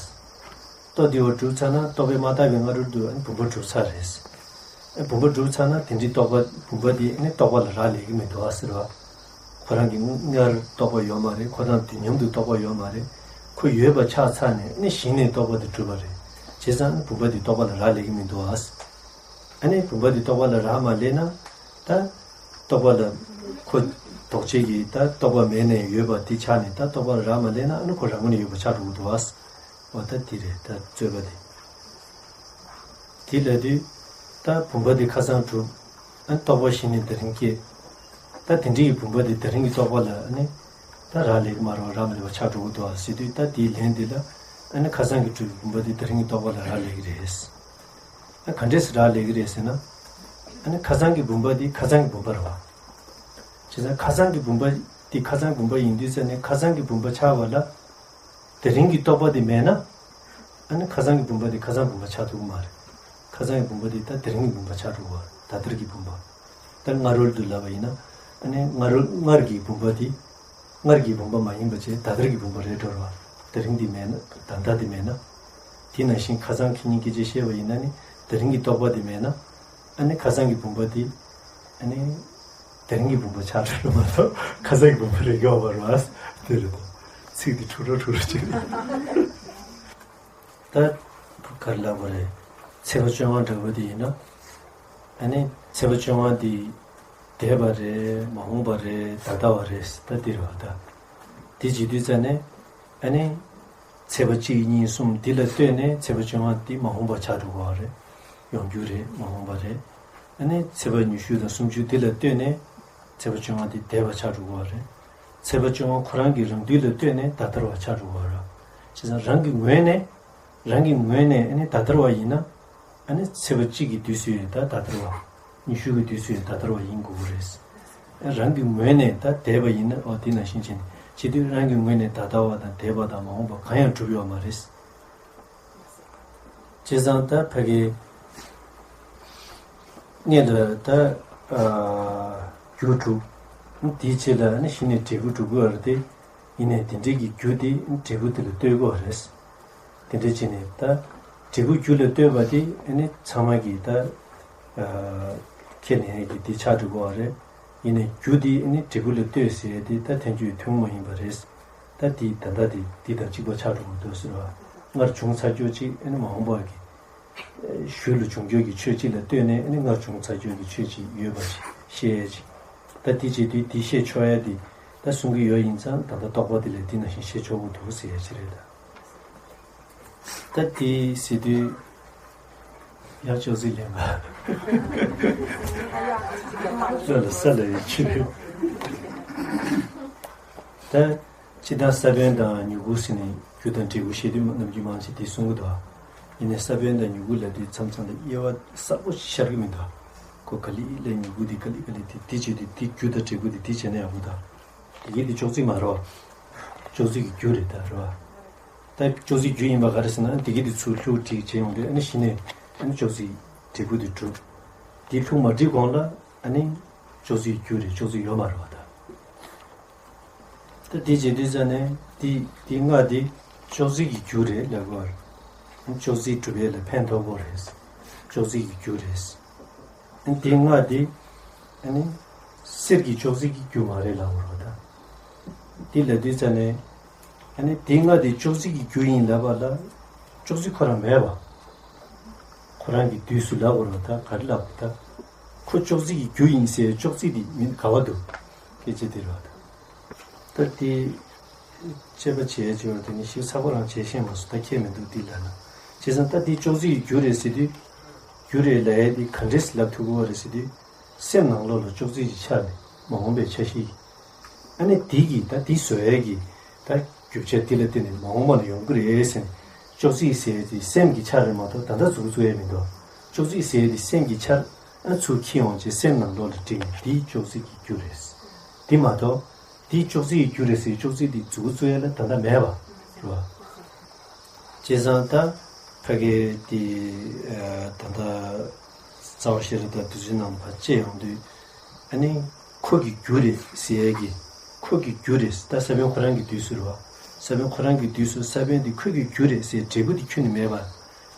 ལྟོ་ལྡིར་བ་གྲུབ་ཚར་ན་རྟོག་པས་མ་བཏགས་པའི་སྔ་རོལ་དུ་ཨ་ནི་བུམ་པ་གྲུབ་ཚར་རེད། ཨ་བུམ་པ་གྲུབ་ཚར་ན་དེ་འདྲའི་རྟོག་པ་བུམ་པ་དེ་ཨ་ནི་རྟོག་པ་ལ་རག་ལས་ཀྱི་མི་འདུག་ཨ་ཟེར་བ། ཁོ་རང་གི་སྔར་རྟོག་པ་ཡོད་མ་རེད། ཁོ་རང་དུས་མཉམ་དུ་རྟོག་པ་ཡོད་མ་རེད། ཁོ་ཡོད་པ་ཆགས་ཚར་ནས་ཨ་ནི་གཞི་ནས་རྟོག་པ་དེ་གྲུབ་པ་རེད། བྱས་ཙང་ཨ་ནི་བུམ་པ་དེ་རྟོག་པ་ལ་རག་ལས་ཀྱི་མི་འདུག་ཨ། ཨ་ནི་བུམ་པ་དེ་རྟོག་པ་ལ་རག་མ་ལས་ན་ད་རྟོག་པ་ལ་ཁོ་ལྡོག་བྱེད་ཀྱི་ད་རྟོག་པ་མེད་ནས་ཡོད་པ་དེ་ཆགས་ནས་ད་རྟོག་པ་ལ་རག་མ་ལས་ན་ཨ་ནི་ཁོ་རང་ངོས་ནས་ཡོད་པ་ཆགས་འགྲོ་གི་འདུག་ཨ། འོ་ད་དེ་རེད་ད་རྩོད་པ་དེ། དེ་ལབ་དུས་ད་བུམ་པ་དེ་ཁ་སང་གྲུབ། ཨ་རྟོག་པ་གཞི་ནས་དེ་རིང་སྐྱེས། ད་དེ་འདྲ་ཡི་བུམ་པ་དེ་དེ་རིང་གི་རྟོག་པ་ལ་ཨ་ནི་ད་རག་ལས་ཀྱི་མ་རེད་བ། རག་མ་ལས་པ་ཆགས་འགྲོ་གི་འདུག་ཨ་ཟེར་དུས་ད་དེའི་ལན་དེ་ལ་ཨ་ནི་ཁ་སང་གི་གྲུབ་པའི་བུམ་པ་དེ་དེ་རིང་གི་རྟོག་པ་ལ་རག་ལས་ཀྱི་རེད། ཨ་ག་འདྲས་སེ་རག་ལས་ཀྱི་རེད་ཟེར་ན། ཨ་ནི་ཁ་སང་གི་བུམ་པ་དེ་ཁ་སང་གི་བུམ་པ་རེད་བ། བྱས་ཙང་ཁ་སང་གི་བུམ་པ་དེ་ཁ་སང་བུམ་པ་ཡིན་དུས་ཙ་ནས་ཁ་སང་གི་བུམ་པ་ཆགས་པ་ལ། དེ་རིང་གི་རྟོག་པ་དེ་མེད་ན། ཨ་ནི་ཁ་སང་གི་བུམ་པ་དེ་ཁ་སང་བུམ་པ་ཆགས་ཐུབ་ཀྱི་མ་རེད། ཁ་སང་གི་བུམ་པ་དེ་ད་དེ་རིང་གི་བུམ་པ་ཆགས་འགྲོ་གི་རེད་བ། ད་ལྟར་གྱི་བུམ་པ། ད་སྔ་རོལ་དུ་ལབ་པ་ཡིན་ན། ཨ་ནི་སྔ་རོལ་སྔར་གྱི་བུམ་པ་དེ། སྔར་གྱི་བུམ་པ་མ་ཡིན་པ་བྱས་ད་ལྟར་གྱི་བུམ་པ་རེད་འགྲོ་རེད་བ། དེ་རིང་དེ་མེད་ན་ད་ལྟ་དེ་མེད་ན། དེ་ནང་བཞིན་ཁ་སང་ཁེ་ཉིན་སྐད་ཆ་བཤད་པ་ཡིན་ན་ནི་དེ་རིང་གི་རྟོག་པ་དེ་མེད་ན། ཨ་ནི་ཁ་སང་གི་བུམ་པ་དེ། ཨ་ནི། དོན་གྱི་བུམ་པ་ཆགས་འགྲོ་རེད་མ་གཏོགས་ཁ་ཟས་ཀྱི་བུམ་པ་རེད་ཡོད་པ་རེད་བ། དེ་རེད་དོ། ཚིག་འདི་འཁྲུག་རོ་འཁྲུག་རོ་ཅིག་རེད། ད་ག་རེ་ལབ་དགོས་རེད། ཚེས་པ་བཅོ་ལྔ་འདྲ་བོ་དེ་ཡིན་ན། ཨ་ནི་ཚེས་པ་བཅོ་ལྔ་འདི་འདས་པ་རེད། མ་འོངས་པ་རེད། ད་ལྟ་བ་རེད། ད་འདི་རེད་བ་ད། འདི་བྱེད་དུས་ཙ་ནས། ཨ་ནི་ཚེས་པ་གཅིག་གཉིས་གསུམ་འདི་ལ་ལྟོས་ནས་ཚེས་པ་བཅོ་ལྔ་འདི་མ་འོངས་པ་ཆགས་འགྲོ་གི་རེད། ཡོང་རྒྱུ་རེད། མ་འོངས་པ་རེད། ཨ་ནི་ཚེས་པ་ཉི་ཤུ་དང་སུམ་ཅུ་འདི་ལ་ལྟོས་ནས་ཚེས་པ་བཅོ་ལྔ་འདི་འདས་པ་ཆགས་འགྲོ་གི་རེད། ཚེས་པ་བཅོ་ལྔ་ཁོ་རང་གི་རང་དུས་ལ་ལྟོས་ནས་ད་ལྟར་བ་ཆགས་འགྲོ་གི་རེད། བྱས་ཙང་རང་གི་ངོས་ནས། རང་གི་ངོས་ནས་ཨ་ནི་ད་ལྟར་བ་ཡིན་ན། ཨ་ནི་ཚེས་པ་གཅིག་གི་དུས་སུ་ཡིན་ད་ད་ལྟར་བ། ཉི་ཤུ་གི་དུས་སུ་ཡིན་ད་ལྟར་བ་ཡིན་དགོས་ཀྱི་རེད། རང་གི་ངོས་ནས་ད་འདས་པ་ཡིན་ན་ཨོ་དེ་ནང་བཞིན་བྱས་ནས་བྱེད་དུས་རང་གི་ངོས་ནས་ད་ལྟ་བ་དང་འདས་པ་དང་མ་འོངས་པ་གང་ཡང་གྲུབ་ཡོད་མ་རེད། བྱས་ཙང་ད་ཕ་གི་སྔོན་ལ་ད་ཨ་རྒྱུ་གྲུབ། དེའི་རྗེས་ལ་ཨ་ནི་གཞི་ནས་འབྲས་བུ་འགྲུབ་དགོས་པ་རེད་དེ། ཡིན་ནའི་དེ་འདྲའི་གི་རྒྱུ་དེ་འབྲས་བུ་དེ་ལ་ལྟོས་དགོས་པ་རེད། དེ་འདྲ་བྱས་ནས་ད་འབྲས་བུ་རྒྱུ་ལ་ལྟོས་པ་དེ་ཨ་ནི་ཚང་མ་གིས་ད་ཨ་ཁས་ལེན་ཡས་ཀྱི་དེ་ཆགས་འགྲོ་གི་རེད། ཡིན་ནའི་རྒྱུ་དེ་ཨ་ནི་འབྲས་བུ་ལ་ལྟོས་ཟེར་ཡས་དེ་ད་ཐལ་འགྱུར་ཐུན་མོང་མ་ཡིན་པ་རེད། ད་དེ་ད་ལྟ་དེ་དེ་དང་གཅིག་པ་ཆགས་འགྲོ་གི་འདུག་ཟེར་བ། སྔར་བྱུང་ཚར་རྒྱུ་གཅིག་ཨ་ནི་མ་འོངས་པ་གི་ཞུ་ལ་བྱུང་རྒྱུ་གི་ཆོས་གཅིག་ལ་ལྟོས་ནས་ཨ་ནི་སྔར་བྱུང་ཚར་རྒྱུ་གི་ཆོས་གཅིག་ཡོད་པ་ཞིག་ཤེས་ཡས་ཅིག་ད་དེ་བྱེད་དུས་དེ་ཤེས་ཆོག་ཡ་དེ་ད་གསུང་གི་ཡོད་ཡིན་ཙང་ད་ལྟ་རྟོག་པ་དེ་ལས་དེ་ནང་བཞིན་ཤེས་ཆོག་གི་འདུག་ཟེར་ཡ་ཅིག་རེད་ད། ད་དེ་ཟེར་དུས་ཡང་ཅོག་ཙེ་ལེན་པ། ལ་ལ་ས་ལ་ཡི་ཆུ་ད། སྤྱིར་བཏང་ས་བོན་དང་མྱུ་གུ་ཟེར་ནས་རྒྱུ་དང་འབྲས་བུ་བཤད་དུས་ནམ་རྒྱུན་མང་ཆེ་དེ་གསུང་གི་འདུག་ཡིན་ནའི་ས་བོན་དང་མྱུ་གུ་ལབ་དུས་མཚམས་མཚམས་ལ་དབྱེ་བ་གསལ་པོ་ཤར་གི་མི་འདུག་ཁོ་ག་ལེ་ལ་མྱུ་གུ་དེ་ག་ལེ་ག་ལེ་དེ་དེ་བྱེད་དུས་དེ་རྒྱུ་དང་འབྲས་བུ་དེ་དེ་བྱས་ན་ཡག་པོ་འདུག་དེ་གི་དེ་ཅོག་ཙེ་མ་རེད་བ། ཅོག་ཙེ་གི་རྒྱུ་རེད་ད་རེད་བ། ད་ཅོག་ཙེ་རྒྱུ་ཡིན་པ་ག་རེ་ཟེར་ན་དེ་གི་དེ་ཚུར་ལྷུག་བསྒྲིགས་བྱས་ཡོང་དུས་ཨ་ནི་གཞི་ནས་ཨ་ནི་ཅོག་ཙེ་འབྲས་བུ་དེ་གྲུབ། དེ་ལྷུག་མ་བསྒྲིགས་གོང་ལ་ཨ་ནི་ཅོག་ཙེ་རྒྱུ་རེད། ཅོག་ཙེ་ཡོད་མ་རེད་བ་ད། ད་དེ་བྱེད་དུས་ཙ་ནས་དེ་དེ་སྔ་དེ་ཅོག་ཙེ་གི་རྒྱུ་རེད་ལབ་དགོས་པ་རེད། ཅོག་ཙེ་གྲུབ་ཡས་ལ་ཕན་ཐོགས་པོ་རེད། ཅོག་ཙེ་གི་རྒྱུ་རེད། དེ་སྔ་དེ་ཨ་ནི་གསེར་གྱི་ཅོག་ཙེ་གི་རྒྱུ་མ་རེད་ལབ་དགོས་རེད་ད། དེ་ལབ་དུས་ཙ་ནས་ཨ་ནི་དེ་སྔ་དེ་ཅོག་ཙེ་གི་རྒྱུ་ཡིན་ལབ་པ་ལ་ཅོག་ཙེ་ཁོ་རང་མེད་པ། ཁོ་རང་གི་དུས་སུ་ལབ་དགོས་རེད་ད། ག་རེ་ལབ་དགོས་ད། ཁོ་ཅོག་ཙེ་གི་རྒྱུ་ཡིན་ཟེར་ཅོག་ཙེ་དེ་མིན་ག་བ་འདུག་སྐད་ཆ་དེ་རེད་བ་ད། ད་དེ་དཔྱད་པ་བྱེད་ཡས་བྱས་པ་དེ་ནི་ཞིབ་ཚགས་པོ་རང་བྱས་ཤེས་མ་སོང་། ད་ཁྱད་མི་འདུག་འདི་ལབ་ན། བྱས་ཙང་ད་འདི་ཅོག་ཙེ་ཡི་རྒྱུ་རེད་ཟེར་དུས། རྒྱུ་རེད་ལབ་ཡས་འདི་ག་འདྲས་ལབ་ཐུབ་ཀྱི་ཡོད་རེད་ཟེར་དུས། སེམས་ནང་ལོགས་ལ་ཅོག་ཙེ་ཡི་ཆ་རེད། མ་འོངས་པའི་ཆ་ཤས་ཡིན། ཨ་ནི་འདི་གི་ད་འདི་བཟོ་ཡས་ཀྱི་ད་རྒྱུ་ཆ་འདི་ལ་བརྟེན་ནས་མ་འོངས་པ་ལ་ཡོང་གི་རེད་ཟེར་ནས། ཅོག་ཙེ་ཟེར་ཡས་འདི་སེམས་ཀྱི་ཆ་རེད་མ་གཏོགས་ད་ལྟ་མཛུབ་བཙུགས་ཡས་མི་འདུག་ཅོག་ཙེ་ཟེར་ཡས་འདི་སེམས་ཀྱི་ཆར་ཨ་ཚུར་འཁྱེར་ཡོང་བྱས་སེམས་ནང་ལོགས་ལ་བསྒྲིགས་ནས་འདི་ཅོག་ཙེ་གི་རྒྱུ་རེད། འདི་མ་གཏོགས། དེའི་ཅོག་ཙེ་ཡི་རྒྱུ་རེད་ཟེར་ཅོག་ཙེ་དེ་མཛུབ་བཙུགས་ཡ་ལ་ད་ལྟ་མེད་པ་རེད་བ། བྱས་ཙང་ད་ཕ་གི་དེ་ད་ལྟ་རྩ་བ་ཤེས་རབ་དང་བདུད་རྩི་རྣམས་ཕར་བཅད་ཡོང་དུས་ཨ་ནི་ཁོ་གི་རྒྱུ་རེད་ཟེར་ཡ་གི་ཁོ་གི་རྒྱུ་རེད། ད་ས་བོན་ཁོ་རང་གི་དུས་སུ་རེད་བ། ས་བོན་ཁོ་རང་གི་དུས་སུ་ས་བོན་དེ་ཁོ་གི་རྒྱུ་རེད་ཟེར་འབྲས་བུ་དེ་ཁྱོན་ནས་མེད་པ།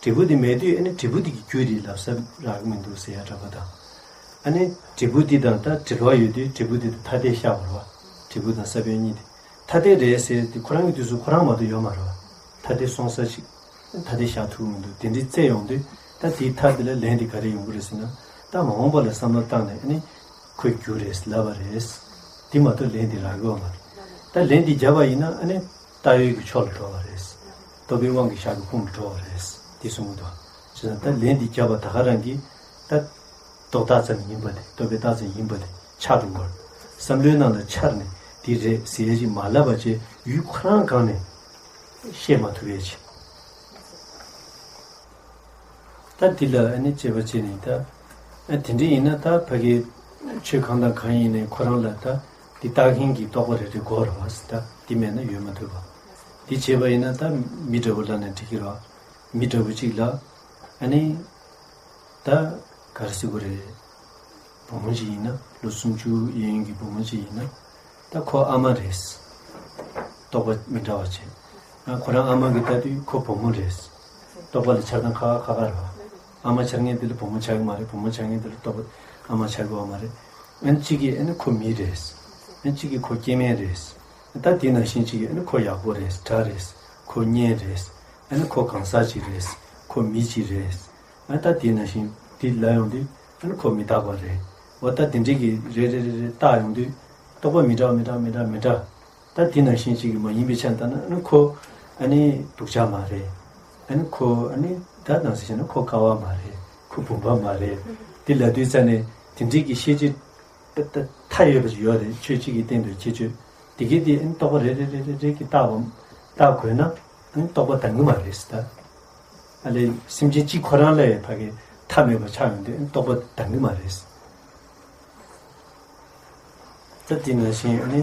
འབྲས་བུ་དེ་མེད་དུས་ཨ་ནི་འབྲས་བུ་དེ་གི་རྒྱུ་རེད་ལབ་ས་རག་གི་མི་འདུག་ཟེར་ཡ་འདྲ་པོ་དང་། ཨ་ནི་འབྲས་བུ་དེ་དང་ད་འབྲེལ་བ་ཡོད་དུས་འབྲས་བུ་དེ་དང་ཐ་དད་བཞག་པ་རེད་བ། འབྲས་བུ་དང་ས་བོན་གཉིས་དེ། ཐ་དད་རེད་ཟེར་དེ་ཁོ་རང་གི་དུས་སུ་ཁོ་རང་མ་གཏོགས་ཡོད་མ་རེད་བ། ཐ་དད་སོང་ས་ཞིག་ཐ་དད་བཞག་ཐུབ་མི་འདུག་དེ་འདྲའི་བཙལ་ཡོང་དུས་ད་དེའི་མཐར་དེ་ལ་ལན་དེ་ག་རེ་ཡོང་གི་རེད་ཟེར་ན། ད་མ་འོངས་པ་ལ་བསམ་བློ་བཏང་ནས་ཨ་ནི་ཁོའི་རྒྱུ་རེད་ལབ་པ་རེད། དེ་མ་གཏོགས་ལན་དེ་རག་གི་ཡོད་མ་རེད། ད་ལན་དེ་བརྒྱབ་པ་ཡིན་ན་ཨ་ནི་བཏགས་ཡོད་ཀྱི་ཕྱོགས་ལ་འགྲོ་བ་རེད། རྟོག་པའི་དབང་གིས་བཞག་གི་ཁུངས་ལ་འགྲོ་བ་རེད། དེ་གསུང་གི་འདུག་བྱས་ཙང་ད་ལན་དེ་བརྒྱབ་པ་ད་ག་རང་གིས་ད། རྟོག་བཏགས་ཙམ་ཡིན་པ་དེ་རྟོག་པའི་བཏགས་ཙམ་ཡིན་པ་དེ་ཆགས་འགྲོ་བར། བསམ་བློའི་ནང་ལ་འཆར་ནས་འདི་རེད་ཟེར་ཡས་ཅིག་མ་ལབ་པ་བྱས་ཡུལ་ཁོ་རང་སྒང་ནས་ཤེས་མ་ཐུབ་ཡས་ཅིག་ད་འདི་ལ་ཨ་ནི་དཔྱད་པ་བྱས་ནས་ད་ཨ་དེ་འདྲ་ཡིན་ན་ད་ཕ་གིའི་ཆོས་གང་དང་གང་ཡིན་ནའི་ཁོ་རང་ལ་ད་འདི་བཏགས་མཁན་གྱི་རྟོག་པ་རེ་རེ་དགོས་རེད་བ། ད་འདི་མེད་ན་ཡོད་མ་ཐུབ་པ། འདི་བྱས་པ་ཡིན་ན་ད་མི་འདྲ་བོ་ལབ་ན་འགྲིག་གི་རེད་བ། མི་འདྲ་བོ་གཅིག་ལ་ཨ་ནི། ད་ག་རེ་ཟེར་དགོས་རེད། བུ་མོ་ཅིག་ཡིན་ན་ལོ་སུམ་ཅུ་གཡས་གཡོན་གྱི་བུ་མོ་ཅིག་ཡིན་ན། ད་ཁོ་ཨ་མ་རེད། རྟོག་པ་མི་འདྲ་བ་བྱས། ཨ་ཁོ་རང་ཨ་མ་གིས་ལྟ་དུས་ཁོ་བུ་མོ་རེད། རྟོག་པ་ལ་འཆར་སྟངས་ཁག་ཁག་ཁག་ཁག་རེད་བ། ཨ་མ་འཆར་མཁན་དེ་ལ་བུ་མོ་ཆགས་ཀྱི་མ་རེད། བུ་མོ་འཆར་མཁན་དེ་ལ་རྟོག་པ་ཨ་མ་ཆགས་ཀྱི་ཡོད་མ་རེད། ཨ་ནི་གཅིག་གིས་ཨ་ནི་ཁོ་མི་རེད། ཨ་ནི་གཅིག་གིས་ཁོ་སྐྱེ་དམན་རེད། ད་དེ་ནང་བཞིན་གཅིག་གིས་ཨ་ནི་ཁོ་ཡག་པོ་རེད། དགྲ་རེད། ཁོ་གཉེན་རེད། ཨ་ནི་ཁོ་གང་ཟག་ཅིག་རེད། ཁོ་མི་ཅིག་རེད། ཨ་ད་དེ་ནང་བཞིན་དེ་ལབ་ཡོང་དུས་ཨ་ནི་ཁོ་མི་རྟག་པ་རེད། འོ་ད་དེ་འདྲས་ཀྱི་རེད་རེད་རེད་རེད་བཏགས་ཡོང་དུས་རྟོག་པ་མི་འདྲ་མི་འདྲ་མི་འདྲ་མི་འདྲ། ད་དེ་ནང་བཞིན་གཅིག་གིས་མ་ཡིན་པའི་ཆ་ལ་ལྟ་ན་ཨ་ནི་ཁོ་ཨ་ནི་སྡུག་ཅག་མ་རེད། ཨ་ནི་ཁོ་ཨ་ནི་ད་ནང་བཞིན་བྱས་ན་ཁོ་དཀའ་བ་མ་རེད། ཁོ་བུམ་པ་མ་རེད། དེ་ལབ་དུས་ཙ་ནས་དེ་འདྲས་ཀྱི་ཤེས་བྱེད་ད་ད་མཐའ་ཡས་པ་ཅིག་ཡོད་རེད། ཆོས་གཅིག་གི་སྟེང་དུ་ཁྱད་ཆོས་དེ་གའི་དེ་ཨ་ནི་རྟོག་པ་རེ་རེ་རེ་རེ་རེ་གིས་བརྟག་པ་བརྟག་དགོས་ན་ཨ་ནི་རྟོག་པ་འདང་གི་མ་རེད་ཟེར། ད་ཨ་ལས་སེམས་ཅན་གཅིག་ཁོ་རང་ལ་ཡང་ཕ་གི་མཐའ་མེད་པ་ཆགས་ཡོང་དུས་ཨ་ནི་རྟོག་པ་འདང་གི་མ་རེད། ད་དེ་ནང་བཞིན་ཨ་ནི་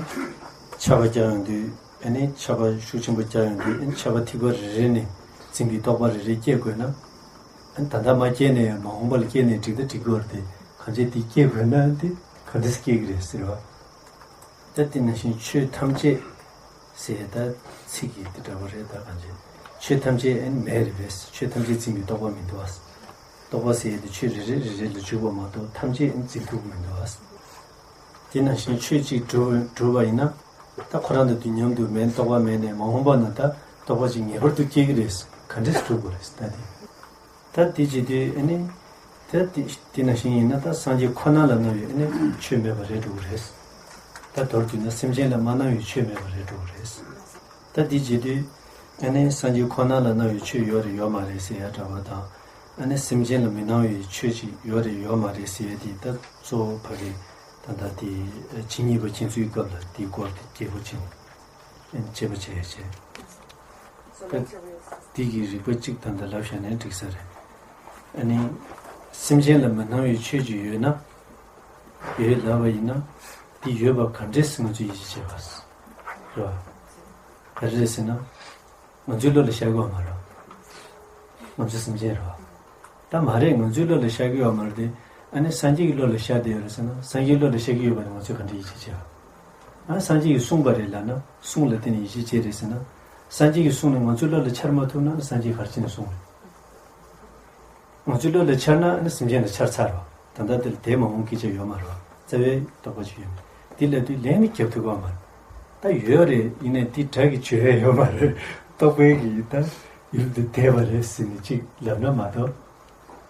ཆར་པ་བཀྱག་ཡོང་དུས་ཨ་ནི་ཆར་པ་ཤུགས་ཆེན་པོ་བཀྱག་ཡོང་དུས་ཨ་ནི་ཆར་པ་ཐིགས་པ་རེ་རེ་ནས་འཛིན་པའི་རྟོག་པ་རེ་རེ་སྐྱེ་དགོས་ན། ཨ་ནི་ད་ལྟ་མ་སྐྱེས་ནས་མ་འོངས་པ་ལ་སྐྱེས་ནས་འགྲིག་ད་འགྲིག་གི་རེད་དེ། གང་བྱས་དེ་སྐྱེ་དགོས་ན་དེ་ག་འདྲས་སྐྱེ་གི་རེད་ཟེར་བ། ད་དེ་ནང་བཞིན་ཆོས་ཐམས་ཅད་ཟེར་ད་ཚིག་གི་དེ་འདྲ་བོ་རེད། ད་གང་བྱས་ཆོས་ཐམས་ཅད་ཨ་ནི་མེད་རེད་པས། ཆོས་ཐམས་ཅད་འཛིན་པའི་རྟོག་པ་མི་འདུག་བ། རྟོག་པ་ཟེར་ཡས་དེ་ཆོས་རེ་རེ་རེ་རེ་ལ་འཇུག་པ་མ་གཏོགས་ཐམས་ཅད་འཛིན་ཐུབ་ཀྱི་མི་འདུག་བ། དེ་ནང་བཞིན་ཆོས་གཅིག་གྲུབ་གྲུབ་པ་ཡིན་ན། ད་ཁོ་རང་དང་དུས་མཉམ་དུ་མེད་རྟོག་པ་མེད་ནས་མ་འོངས་པ་ན་ད་རྟོག་པ་ཅིག་ངེས་པར་དུ་སྐྱེ་གི་རེད། ག་འདྲས་གྲུབ་དགོས་རེད་ད་དེ། ད་དེ་བྱེད་དུས་ཨ་ནི། ད་དེ་དེ་ནང་བཞིན་ཡིན་ན་ད་སངས་རྒྱས་ཁོ་ན་ལ་སྣང་བའི་ཨ་ནི་ཆོས་མེད་པ་རེད་འགྲོ་གི་རེད། ད་མདོར་བསྡུས་ན་སེམས་ཅན་ལ་མ་སྣང་བའི་ཆོས་མེད་པ་རེད་འགྲོ་གི་རེད། ད་འདི་བྱེད་དུས། ཨ་ནི་སངས་རྒྱས་ཁོ་ན་ལ་སྣང་བའི་ཆོས་ཡོད་རེད་ཡོད་མ་རེད་ཟེར་ཡ་འདྲ་བ་དང་། ཨ་ནི་སེམས་ཅན་ལ་མི་སྣང་བའི་ཆོས་ཅིག་ཡོད་རེད་ཡོད་མ་རེད་ཟེར་ཡ་དེ་ད་གཙོ་བོ་ཕ་གི་ད་ལྟ་དེ་ཇི་སྙེད་པ་མཁྱེན་ཚུལ་སྐབས་ལ་དེའི་སྐོར་དེ་རྒྱས་པོ་ཅིག་དཔྱད་པ་བྱས་བྱས། ད་འདི་གི་རིགས་པ་གཅིག་ད་ལྟ་ལབ་བཞག་ནས་འགྲིག་ས་རེད། ཨ་ནི་སེམས་ཅན་ལ་མི་སྣང་བའི་ཆོས་ཅིག་ཡོད་ན། ཡོད་ལབ་པ་ཡིན་ན། འདི་ཡོད་པ་ག་འདྲས་ང་ཚོས་ཡིད་ཆེས་བྱེད་པ། རེད་བ། ག་རེ་རེད་ཟེར་ན། ང་ཚོའི་བློ་ལ་ཤར་གི་ཡོད་མ་རེད། ང་ཚོ་སེམས་ཅན་རེད་བ། ད་མ་རེད། ང་ཚོའི་བློ་ལ་ཤར་གི་ཡོད་མ་རེད་དེ། ཨ་ནི་སངས་རྒྱས་ཀྱི་བློ་ལ་ཤར་བསྡད་ཡོད་རེད་ཟེར་ན། སངས་རྒྱས་བློ་ལ་ཤར་གི་ཡོད་པ་ནི་ང་ཚོས་ག་འདྲ་ཡིད་ཆེས་བྱེད་བ། ཨ་སངས་རྒྱས་ཀྱིས་གསུངས་པ་རེད་ལབ་ན་གསུང་ལ་བརྟེན་ནས་ཡིད་ཆེས་བྱེད་རེད་ཟེར་ན། སངས་རྒྱས་ཀྱི་གསུང་ནི་ང་ཚོའི་བློ་ལ་འཆར་མ་ཐུབ་ན་སངས་རྒྱས་ག་རེ་བྱས་ནས་གསུངས་རེད། ང་ཚོའི་བློ་ལ་འཆར་ན་ཨ་ནི་སེམས་ཅན་ལ་འཆར་ཚར་བ། ད་ལྟ་དེ་ལ་དེ་མ་འོངས་སྐད་ཆ་ཡོད་མ་རེད་བ། རྩ་བའི་རྟོགས་པ་ཅིག་ཡོད་མེད་དེ་ལབ་དུས་ལན་ནི་རྒྱབ་ཐུབ་ཀྱི་ཡོད་མ་རེད། ད་ཡོད་རེད། ཡིན་ནའི་དེ་སྒྲ་གིས་བརྗོད་ཡ་ཡོད་མ་རེད། རྟོག་པའི་གི་ད་ཡུལ་དུ་བསྡད་པ་རེད་ཟེར་ནས་ཅིག་ལབ་ན་མ་གཏོགས།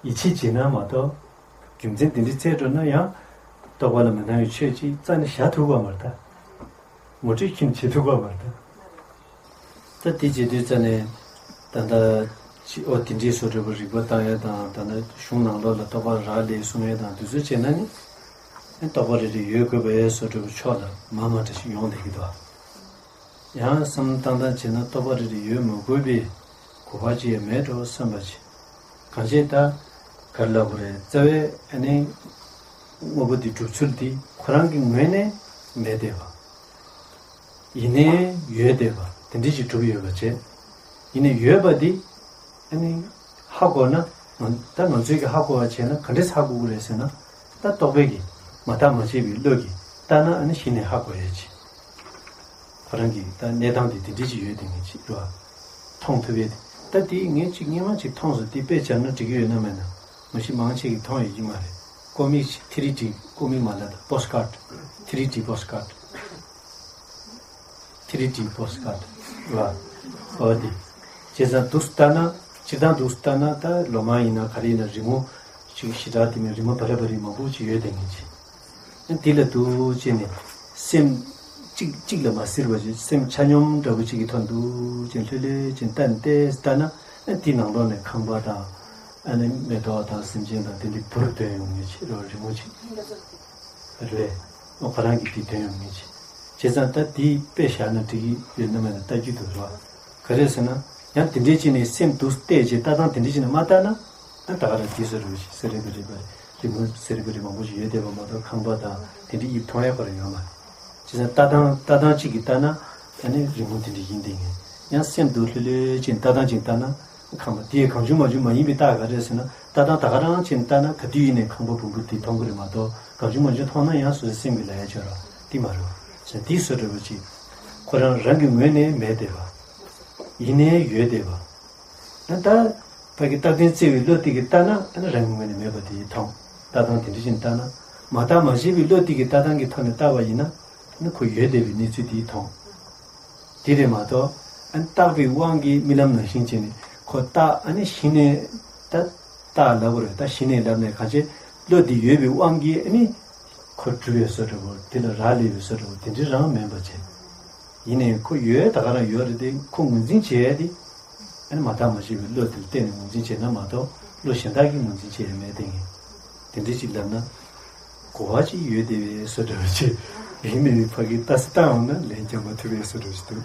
ཡིད་ཆེས་བྱེད་ན་མ་གཏོགས། རྒྱུ་མཚན་དེ་འདྲ་བཙལ་འགྲོ་ན་ཡང་། རྟོག་པ་ལ་མི་སྣང་བའི་ཆོས་ཅིག་རྩ་ནས་བཞག་ཐུབ་ཀྱི་ཡོད་མ་རེད་ད། ངོ་སྤྲོད་ཁྱོན་བྱེད་ཐུབ་པ་མ་རེད། ད་དེ་བྱེད་དུས་ཙ་ནས་ད་ལྟ་ཅི་ཨོ་དེ་འདྲའི་བཟོ་འདྲ་པོ་རིགས་པ་བཏང་ཡ་དང་། ད་ལྟ་གཞུང་ནང་ལོགས་ལ་རྟོག་པ་རག་ལས་གསུང་ཡ་དང་དེ་ཚོ་བྱས་ན་ནི། ཨེ་རྟོག་པ་རེ་རེ་ཡོད་དགོས་པ་ཡ་བཟོ་འདྲ་པོ་ཕྱོགས་ལ་མ་མ་འདྲ་ཞིག་ཡོང་བསྡད་ཀྱི་འདུག་ཡང་བསམ་བློ་བཏང་སྟངས་བྱས་ན་རྟོག་པ་རེ་རེ་ཡོད་མི་དགོས་པའི་གོ་བ་ཅི་ཡང་མེད་འགྲོ་བསམ་པ་ཅིག་གང་བྱས་ད་ག་རེ་ལབ་དགོས་རེད། རྩ་བའི་ཨ་ནི་དངོས་པོ་འདི་གྲུབ་ཚུལ་འདི་ཁོ་རང་གི་ངོས་ནས་མེད་བསྡད་པ། ཡིན་ནའི་ཡོད་བསྡད་པ་དེ་འདྲ་ཞིག་གྲུབ་ཡོད་པ་བྱས། ཡིན་ནའི་ཡོད་པ་འདི་ཨ་ནི་ཧ་གོ་ན། ང་ད་ང་ཚོས་ཀྱི་ཧ་གོ་བ་བྱས་ན་ག་འདྲས་ཧ་གོ་གི་རེད་ཟེར་ན། ད་རྟོག་པས་ཀྱི་མ་བརྟགས་མ་དཔྱད་པའི་བློ་གིས་བལྟས་ན་ཨ་ནི་གཞི་ནས་ཧ་གོ་ཡས་ཅིག་ཁོ་རང་གི་ད་གནས་སྟངས་དེ་དེ་འདྲ་ཅིག་ཡོད་དེ་ངས་ཅིག་རེད་བ། མཐོང་ཐུབ་ཡས་དེ། ད་དེ་ངས་ཅིག་སྔོན་མ་ཅིག་མཐོང་སོང་། དེ་དཔེ་སྦྱར་ན་འགྲིག་གི་ཡོད་ན་མེད་ན། མ་གཞི་མང་ཆེ་གིས་མཐོང་ཡོད་ཀྱི་མ་རེད། ཀོ་མིག་ཅིག་ཐི་རི་ཌི། ཀོ་མིག་མ་ལབ་ད་པོ་སི་ཀར་ཌི། ཐི་རི་ཌི་པོ་སི་ཀར་ཌི། ཐི་རི་ཌི་པོ་སི་ཀར་ཌི་ལ། འོ་དེ། བྱས་ཙང་འདུག་སེ་ལྟ་ན། སྤྱིར་བཏང་འདུག་སེ་ལྟ་ན་ད་ལོ་མ་ཡིན་ན་ག་རེ་ཡིན་ན་རི་མོ་ཅིག་ཞེ་དྲག་དེ་མིན་རི་མོ་བ་ར་བ་རི་མང་པོ་ཅིག་ཡོད་དེ་ངེས་ཅིག་ཨ་འདི་ལ་འདུག་ཅེས་ནས་སེམས་གཅིག་གཅིག་ལ་མ་ཟེར་བ་ཅིག་སེམས་ཆ་སྙོམས་འདྲ་པོ་ཅིག་གི་ཐོག་འདུག་ཅེས་ལྷོད་ལྷོད་ཅེས་བལྟས་ནས་བལྟས་ལྟ་ན། ཨ་འདི་ནང་ལོགས་ནས་ཁང་པ་དང་། ཨ་ནི་མེ་ཏོག་དང་སེམས་ཅན་དང་དེ་འདྲའི་བུར་ཐོན་ཡོང་ངེས་ཅིག་རི་མོ་ཅིག་རེད། ཨོ་ཁོ་རང་གིས་དེ་དོན་ཡོང་མིན་ཅི། བྱས་ཙང་ད་དེའི་དཔེ་བཞག་ན་འགྲིག་གི་ཡོད་ན་མེད་ན་ལྟ་རྒྱུ་འདུག་རོ། ག་རེ་ཟེར་ན། ཡང་དེ་འདྲའི་ཅིག་ནས་སེམས་འདུག་བལྟས་རྗེས་ལྟ་སྟངས་དེ་འདྲའི་ཅིག་ནས་མ་བལྟས་ན། ཨ་ད་ག་རང་དེ་བཟོ་རེ་བ་ཞིག་ཟེར་རེ་བ་རེ་བ་རེ་མོ་ཟེར་རེ་བ་རེ་མང་པོ་ཞིག་ཡོད་བསྡད་པ་མ་གཏོགས་ཁང་པ་དང་དེ་འདྲའི་དབྱིབས་མཐོང་ཡ་ག་རེ་ཡོད་མ་རེད། བྱས་ཙང་ལྟ་སྟངས་ལྟ་སྟངས་གཅིག་གིས་ལྟ་ན་ཨ་ནི་རི་མོ་དེ་འདྲ་ཡིན་བསྡད་ངེས། ཡང་སེམས་འདུག་ལྷོད་ལྷོད་ཅིག་ལྟ་སྟངས་ཅིག་ལྟ་ན། ཁང་པ་དེ་གང་བྱུང་མང་བྱུང་མ་ཡིན་པའི་རྟགས་ག་རེ་ཟེར་ན། ལྟ་སྟངས་ད་ག་རང་ཅིག་ལྟ་ན་ག་དུས་ཡིན་ནའི་ཁང་པ་བུམ་པ་དེ་མཐོང་གི་རེད་མ་གཏོགས་གང་བྱུང་མང་བྱུང་མཐོང་ན་ཡང་སོ་སོའི་སེམས་ཀྱི་ལ་ཡ་ཆོད་ར་དེ་མ་རེད་བ། ཟེར་དེའི་བཟོ་འདྲ་བ་ཅིག་ཁོ་རང་རང་གི་ངོས་ནས་མེད་བསྡད་པ། ཡིན་ནའི་ཡོད་བསྡད་པ། ཨ་ད་ཕ་གི་རྟག་བརྟན་བརྩེ་བའི་བློ་དེ་གིས་ལྟ་ན་ཨ་ནི་རང་གི་ངོས་ནས་མེད་པ་དེ་མཐོང་། ལྟ་སྟངས་དེ་འདྲ་ཅིག་ལྟ་ན། མ་བརྟགས་མ་དཔྱད་པའི་བློ་དེ་གི་ལྟ་སྟངས་ཀྱི་ཐོག་ནས་བལྟས་པ་ཡིན་ན། ཨ་ནི་ཁོ་ཡོད་བསྡད་པའི་གནས་ཚུལ་དེ་མཐོང་། དེ་རེད་མ་གཏོགས། ཨ་ནི་བརྟགས་པའི་དབང་གིས་རྨི་ལམ་ནང་བཞིན་བྱས་ནས་ཁོ་བརྟགས། ཨ་ནི་གཞི་ནས་ད་བརྟགས་ལབ་དགོས་རེད། ད་གཞི་ནས་ལབ་ནས་གང་བྱས། བློ་དེ་ཡོད་པའི་དབང་གིས་ཨ་ནི་ཁོ་གྲུབ་པའི་བཟོ་འདྲ་བོ། དེ་ལ་རག་ལས་པའི་བཟོ་འདྲ་བོ་དེ་འདྲ་རང་མིན་པ་བྱས། ཡིན་ནའི་ཁོ་ཡོད། ད་ག་རང་ཡོད་རེད་དེ། ཁོ་ངོས་འཛིན་བྱེད་ཡ་དེ། ཨ་ནི་མ་བརྟགས་མ་དཔྱད་པའི་བློ་དེ་ལ་བརྟེན་ནས་ངོས་འཛིན་བྱས་ན་མ་གཏོགས། བློ་གཞན་དག་གིས་ངོས་འཛིན་བྱེད་ཡ་མེད་དེ། ངས་དེ་འདྲ་ཅིག་ལབ་ན། གོ་བ་ཅིག་ཡོད་བསྡད་པའི་བཟོ་འདྲ་བོ་ཅིག་ཡིན་མིན་ཕ་གིར་ལྟ་ས་བཏང་འོང་ན་ལན་རྒྱག་མ་ཐུབ་པའི་བཟོ་འདྲ་ཞིག་འདུག་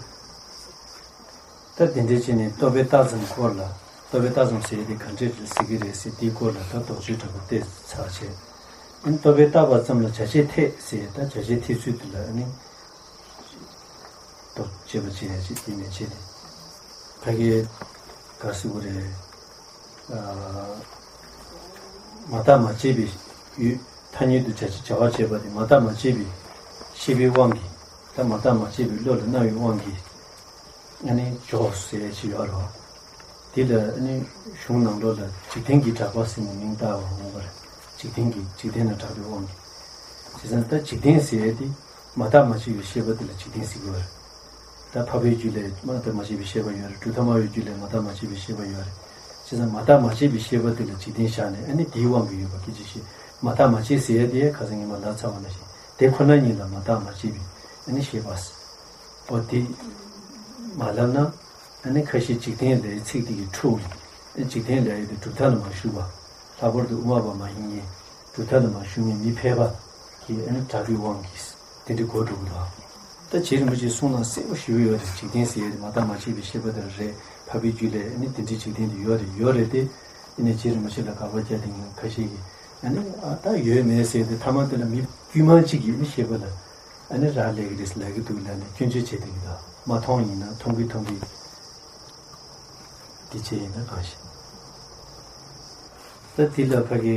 ད་དེ་འདྲ་བྱས་ནས་རྟོག་པས་བརྟགས་ཙམ་སྐོར་ལ། རྟོག་པས་བརྟགས་ཙམ་ཟེར་ཡ་དེ་ག་འདྲས་ཟེར་གྱི་རེད་ཟེར། དེའི་སྐོར་ལ་ད་དོགས་གཅོད་འདྲ་པོ་བལྟས་ཚར་བྱས། ཨ་ནི་རྟོག་པས་བརྟགས་པ་ཙམ་ལ་བྱ་བྱེད་འཐད་ཟེར། ད་བྱ་བྱེད་འཐད་ཚུལ་དེ་ལ་ཨ་ནི་རྟོག་དཔྱད་པ་བྱེད་ཡ་ཅིག་དེ་མེད་བྱས་ཏེ། ཕ་གིར་ག་ཟེར་དགོས་རེད། ཨ། མ་བརྟགས་མ་དཔྱད་པའི་ཡུལ། ཐ་སྙད་དུ་བྱ། བྱ་བ་བྱེད་པ་དེ་མ་བརྟགས་མ་དཔྱད་པའི་ཤེས་པའི་དབང་གིས། ད་མ་བརྟགས་མ་དཔྱད་པའི་བློ་ལ་སྣང་བའི་དབང་གིས། ཨ་ནི་འཇོག་ཟེར་ཡ་ཅིག་ཡོད་རེད་བ། དེ་ལ་ཨ་ནི་གཞུང་ནང་ལོགས་ལ་འཇིག་རྟེན་གྱི་གྲགས་པ་ཟེར་ནས་མིང་བཏགས་པ་འོང་བ་རེད། འཇིག་རྟེན་གྱི། འཇིག་རྟེན་ན་གྲགས་པའི་དབང་གིས། བྱས་ཙང་ད་འཇིག་རྟེན་ཟེར་ཡ་དེ་མ་བརྟགས་མ་དཔྱད་པའི་ཤེས་པ་དེ་ལ་འཇིག་རྟེན་ཟེར་གྱི་ཡོད་རེད། ད་འཕགས་པའི་རྒྱུད་ལ་མ་བརྟགས་མ་དཔྱད་པའི་ཤེས་པ་ཡོད་རེད། གྲུབ་མཐའ་སྨྲ་བའི་རྒྱུད་ལ་མ་བརྟགས་མ་དཔྱད་པའི་ཤེས་པ་ཡོད་རེད། བྱས་ཙང་མ་བརྟགས་མ་དཔྱད་པའི་ཤེས་པ་དེ་ལ་འཇིག་རྟེན་བཞག་ནས། ཨ་ནི་དེའི་དབང་གིས་ཡོད་པ་སྐད་ཅིག་བཤད། མ་བརྟགས་མ་དཔྱད་ཟེར་ཡ་དེ་ཁ་སང་ངས་མར་ལབ་ཚར་བ་ནང་བཞིན་དེ་ཁོ་ན་ཉིད་ལ་མ་བརྟགས་མ་དཔྱད་པའི་ཨ་ནི་ཤེས་པ། འོ་དེ་མ་ལབ་ན། ཨ་ནི་ཁ་ཤས་འཇིག་རྟེན་ལབ་ཡའི་ཚིག་དེ་གིས་འཁྲུགས་ནས། ཨ་འཇིག་རྟེན་ལབ་ཡ་དེ་གྲུབ་མཐའ་ལ་མ་ཞུགས་པ། ལྷག་པར་དུ་དབུ་མ་པ་མ་ཡིན་མཁན། གྲུབ་མཐའ་ལ་མ་ཞུགས་མཁན་མི་ཕལ་པ་གིས་ཨ་ནི་གྲགས་པའི་དབང་གིས་དེ་འདྲའི་གོ་འགྲོ་གི་འདུག་ད་རྗེ་རིན་པོ་ཆེའི་གསུང་ནང་གསལ་པོ་ཞེ་པོ་ཡོད་རེད། འཇིག་རྟེན་ཟེར་ཡ་དེ་མ་བརྟགས་མ་དཔྱད་པའི་ཤེས་པ་དེ་རེད། འཕགས་པའི་རྒྱུད་ལ་ཨ་ནི་དེ་འདྲའི་འཇིག་རྟེན་དེ་ཡོད་རེད། ཡོད་རེད་དེ། ཡིན་ནའི་རྗེ་རིན་པོ་ཆེ་ལ་དགག་པ་རྒྱག་བསྡད་མཁན་ཁ་ཤས་ཀྱིས། ཨ་ནི་ཨ་ད་ཡོད་མེད་ཟེར་ཏེ་མཐའ་མ་དེ་ལ་མི་དཀྱུས་མ་གཅིག་གིས་ཨ་ནི་ཤེས་པ་ལ་ཨ་ནི་རག་ལས་ཀྱི་རེད་ལབ་ཀྱི་འདུག་ལབ་ནས་སྐྱོན་བརྗོད་བྱེད་བསྡད་ཀྱི་འདུག་མ་མཐོང་ཡིན་ན་མཐོང་གི་མཐོང་གི། འདི་བྱས་ཡིན་ན་གང་ཞིག་ད་དེ་ལ་ཕ་གི་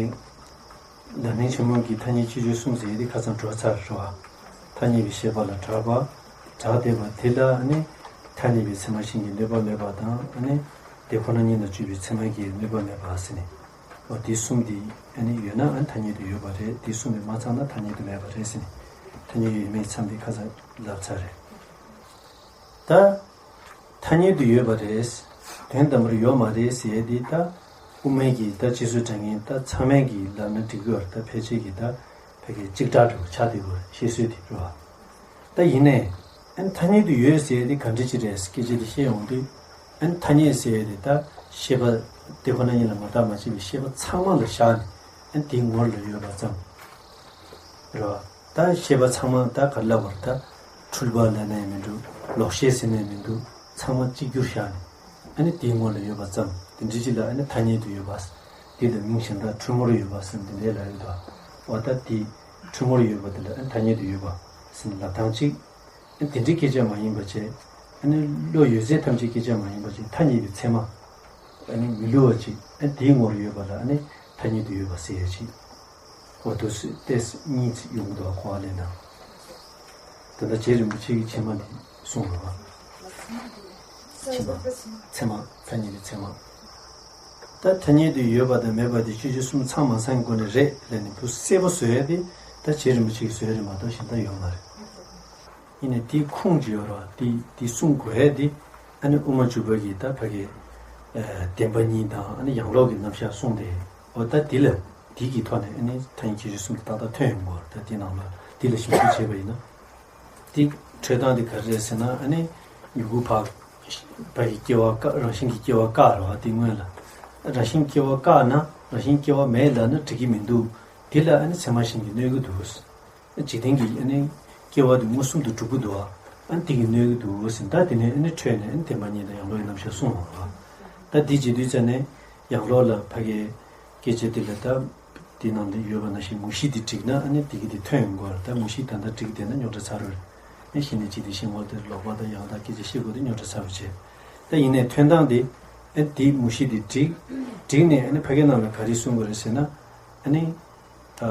བརྡ་དོན་ཆེན་མོ་གི་ཐ་སྙད་སྤྱི་ཆོས་གསུམ་ཟེར་ཡ་དེ་ཁ་སང་འགྲོ་ཚར་རེད་བ། ཐ་སྙད་པའི་ཤེས་པ་ལ་གྲགས་པ། གྲགས་བསྡད་པ་དེ་ལ་ཨ་ནི་ཐ་སྙད་པའི་ཚད་མ་གཞན་གྱིས་གནོད་པ་མེད་པ་དང་། ཨ་ནི་དེ་ཁོ་ན་ཉིད་ལ་དཔྱོད་པའི་ཚད་མ་གིས་གནོད་པ་མེད་པ་ཟེར་ནས། འོ་དེ་གསུམ་དེ་ཨ་ནི་ཡོད་ན་ཨ་ནི་ཐ་སྙད་དུ་ཡོད་པ་རེད། དེ་གསུམ་དེ་མ་ཚང་ན་ཐ་སྙད་དུ་མེད་པ་རེད་ཟེར་ནས། ཐ་སྙད་ཡོད་མེད་མཚམས་དེ་ཁ་སང་ལབ་ཚར་རེད། ད། ཐ་སྙད་དུ་ཡོད་པ་རེད། དོན་དམ་པར་ཡོད་མ་རེད་ཟེར་ཡ་དེ་ད་དབུ་མའི་གི་ད་སྤྱི་སྲོལ་དྲང་ངེས་ད་ཚང་མས་གི་ལབ་ན་འགྲིག་གི་ཡོད་རེད། ད་ཕལ་ཆེར་གི་ད་ཕ་གི་གཅིག་གྲགས་འགྲོ་ཆགས་བསྡད་ཡོད་རེད། བཤད་སྲོལ་དེ་རེད་བ། ད་ཡིན་ནའི་ཨ་ནི་ཐ་སྙད་དུ་ཡོད་ཟེར་ཡ་དེ་ག་འདྲ་ཅིག་རེད་སྐད་ཆ་དེ་བཤད་ཡོང་དུས། ཨ་ནི་ཐ་སྙད་ཟེར་ཡ་དེ་ད་ཤེས་པ་དེ་ཁོ་ན་ཉིད་ལ་མ་བརྟགས་མ་དཔྱད་པའི་ཤེས་པ་ཚང་མ་ལ་བཞག་ནས་ཨ་ནི་དེའི་ངོར་ལ་ཡོད་པ་ཙམ། རེད་བ། ད་ཤེས་པ་ཚང་མ་ད་ག་རེ་ལབ་པར་ད་འཁྲུལ་པ་ལབ་ན་ཡང་མི་འདུག་ལོག་ཤེས་ཟེར་ན་ཡང་མི་འདུག་ཚང་མ་གཅིག་གྱུར་བཞག་ནས་ཨ་ནི་དེའི་ངོ་ལ་ཡོད་པ་ཙམ། དེ་འདྲ་ཅིག་ལ་ཨ་ནི་ཐ་སྙད་དུ་ཡོད་པ། དེ་ལ་མིང་གཞན་དག་འཁྲུལ་ངོར་ཡོད་པ་ཟེར་ནས་དེ་འདྲའི་ལབ་ཡོད་དོ། འོ་ད་དེ་འཁྲུལ་ངོར་ཡོད་པ་དེ་ལ་ཨ་ནི་ཐ་སྙད་དུ་ཡོད་པ་ཟེར་ནས་ལབ་སྟངས་གཅིག་ཨ་ནི་དེ་འདྲའི་སྐད་ཆ་མ་ཡིན་པ་བྱས། ཨ་ནི་བློ་ཡོད་ཚད་ཐམས་ཅད་སྐད་ཆ་མ་ཡིན་པ་བྱས། ཐ་སྙད་པའི་ཚད་མ་ཨ་ནི་མི་བསླུ་བ་ཅིག་ཨ་ནི་དེའི་ངོར་ཡོད་པ་ལ་ཨ་ནི་ཐ་སྙད་དུ་ཡོད་པ་ཟེར་ཡ་ཅིག་འོ་དོ་སྲིད་ཏེ་གཉིས་ཡོང་གི་འདུག་ག་གོ་བ་ལེན་ན། ད་ལྟ་རྗེ་རིན་པོ་ཆེ་གི་ཕྱི་མ་འདི་གསུངས་རོགས། ཕྱི་མ། ཚད་མ། ཐ་སྙད་པའི་ཚད་མ། ད་ཐ་སྙད་དུ་ཡོད་པ་དང་མེད་པ་དེ་སྤྱི་ཆོས་གསུམ་ཚང་མ་ཚང་གི་སྒོ་ནས་རེད་ལབ་ནས་འདུག་གསལ་པོ་བཟོ་ཡ་དེ་ད་རྗེ་རིན་པོ་ཆེ་གིས་བཟོ་ཡ་རེད་མ་གཏོགས་གཞན་དག་ཡོད་མ་རེད། ཡིན་ནའི་དེའི་ཁུངས་ཅིག་ཡོད་རེད་བ། དེ་དེ་གསུང་དགོས་ཡ་དེ་ཨ་ནི་དབུ་མ་འཇུག་པ་གི་ད་ཕ་གི་ཨ་བདེན་པ་གཉིས་དང་ཨ་ནི་ཡང་ལོག་གི་རྣམ་གཞག་གསུངས་ཏེ། འོ་ད་དེ་ལ་དེ་གི་ཐོག་ནས་ཨ་ནི་ཐ་སྙད་ཁྱད་ཆོས་གསུམ་དེ་ཏག་ཏག་ཐོན་ཡོང་གི་ཡོད་རེད། ད་དེ་ནང་ལ་དེ་ལ་ཞིབ་འཇུག་བྱས་པ་ཡིན་ན། དེ་འཕྲོས་སྟངས་དེ་ག་རེ་རེད་ཟེར་ན། ཨ་ནི་མྱུ་གུ་ཕ་ཕ་གི་སྐྱེ་བ་བཀག་རང་བཞིན་གྱི་སྐྱེ་བ་བཀག་རེད་བ། དེ་སྔོན་ལ་རང་བཞིན་སྐྱེ་བ་བཀག་ན་རང་བཞིན་སྐྱེ་བ་མེད་ལབ་ན་འགྲིག་གི་མི་འདུག་དེ་ལ་ཨ་ནི་ཚད་མ་གཞན་གྱིས་གནོད་ཀྱི་འདུག་འཇིག་རྟེན་གྱི་ཨ་ནི་སྐྱེ་བ་དེ་མངོན་སུམ་དུ་གྲུབ་ཀྱི་འདུག་བ། ཨ་ནི་དེ་གིས་གནོད་ཀྱི་འདུག་ཟེར། ད་དེ་ནས་ཨ་ནི་འཕྲོས་ནས་ཨ་ནི་བདེན་པ་གཉིས་དང་ཡང་ལོག་གི་རྣམ་གཞག་གསུངས་པ་རེད་བ། ད་དེ་བྱེད་དུས་ཙ་ནས་ཡང་ལོག་ལ་ཕ་གིའི་སྐད་ཆ་དེ་ལ་ད་དེ་ནང་དུ་ཡོད་པ་ནང་བཞིན་མུ་བཞི་དེ་འགྲིག་ན་ཨ་ནི་དེ་གི་དེ་ཐོན་ཡོང་གི་ཡོད་རེད། ད་མུ་བཞི་ད་ལྟ་འགྲིག་བསྡད་ན་རྙོག་དྲ་ཚ་རུ་རེད། ཨ་ནི་གཞི་ནས་ཅི་དེ་གཞན་ངོ་དེར་ལོག་པ་དང་ཡང་དག་སྐད་ཆ་བཤད་དགོས་དེ་རྙོག་དྲ་ཚ་རུ་བྱས། ད་ཡིན་ནའི་ཐོན་སྟངས་དེ་ཨ་ནི་དེ་མུ་བཞི་དེ་འགྲིག་འགྲིག་ནས་ཨ་ནི་ཕ་གི་ནང་ལ་ག་རེ་གསུང་དགོས་རེད་ཟེར་ན། ཨ་ནི། ཨ།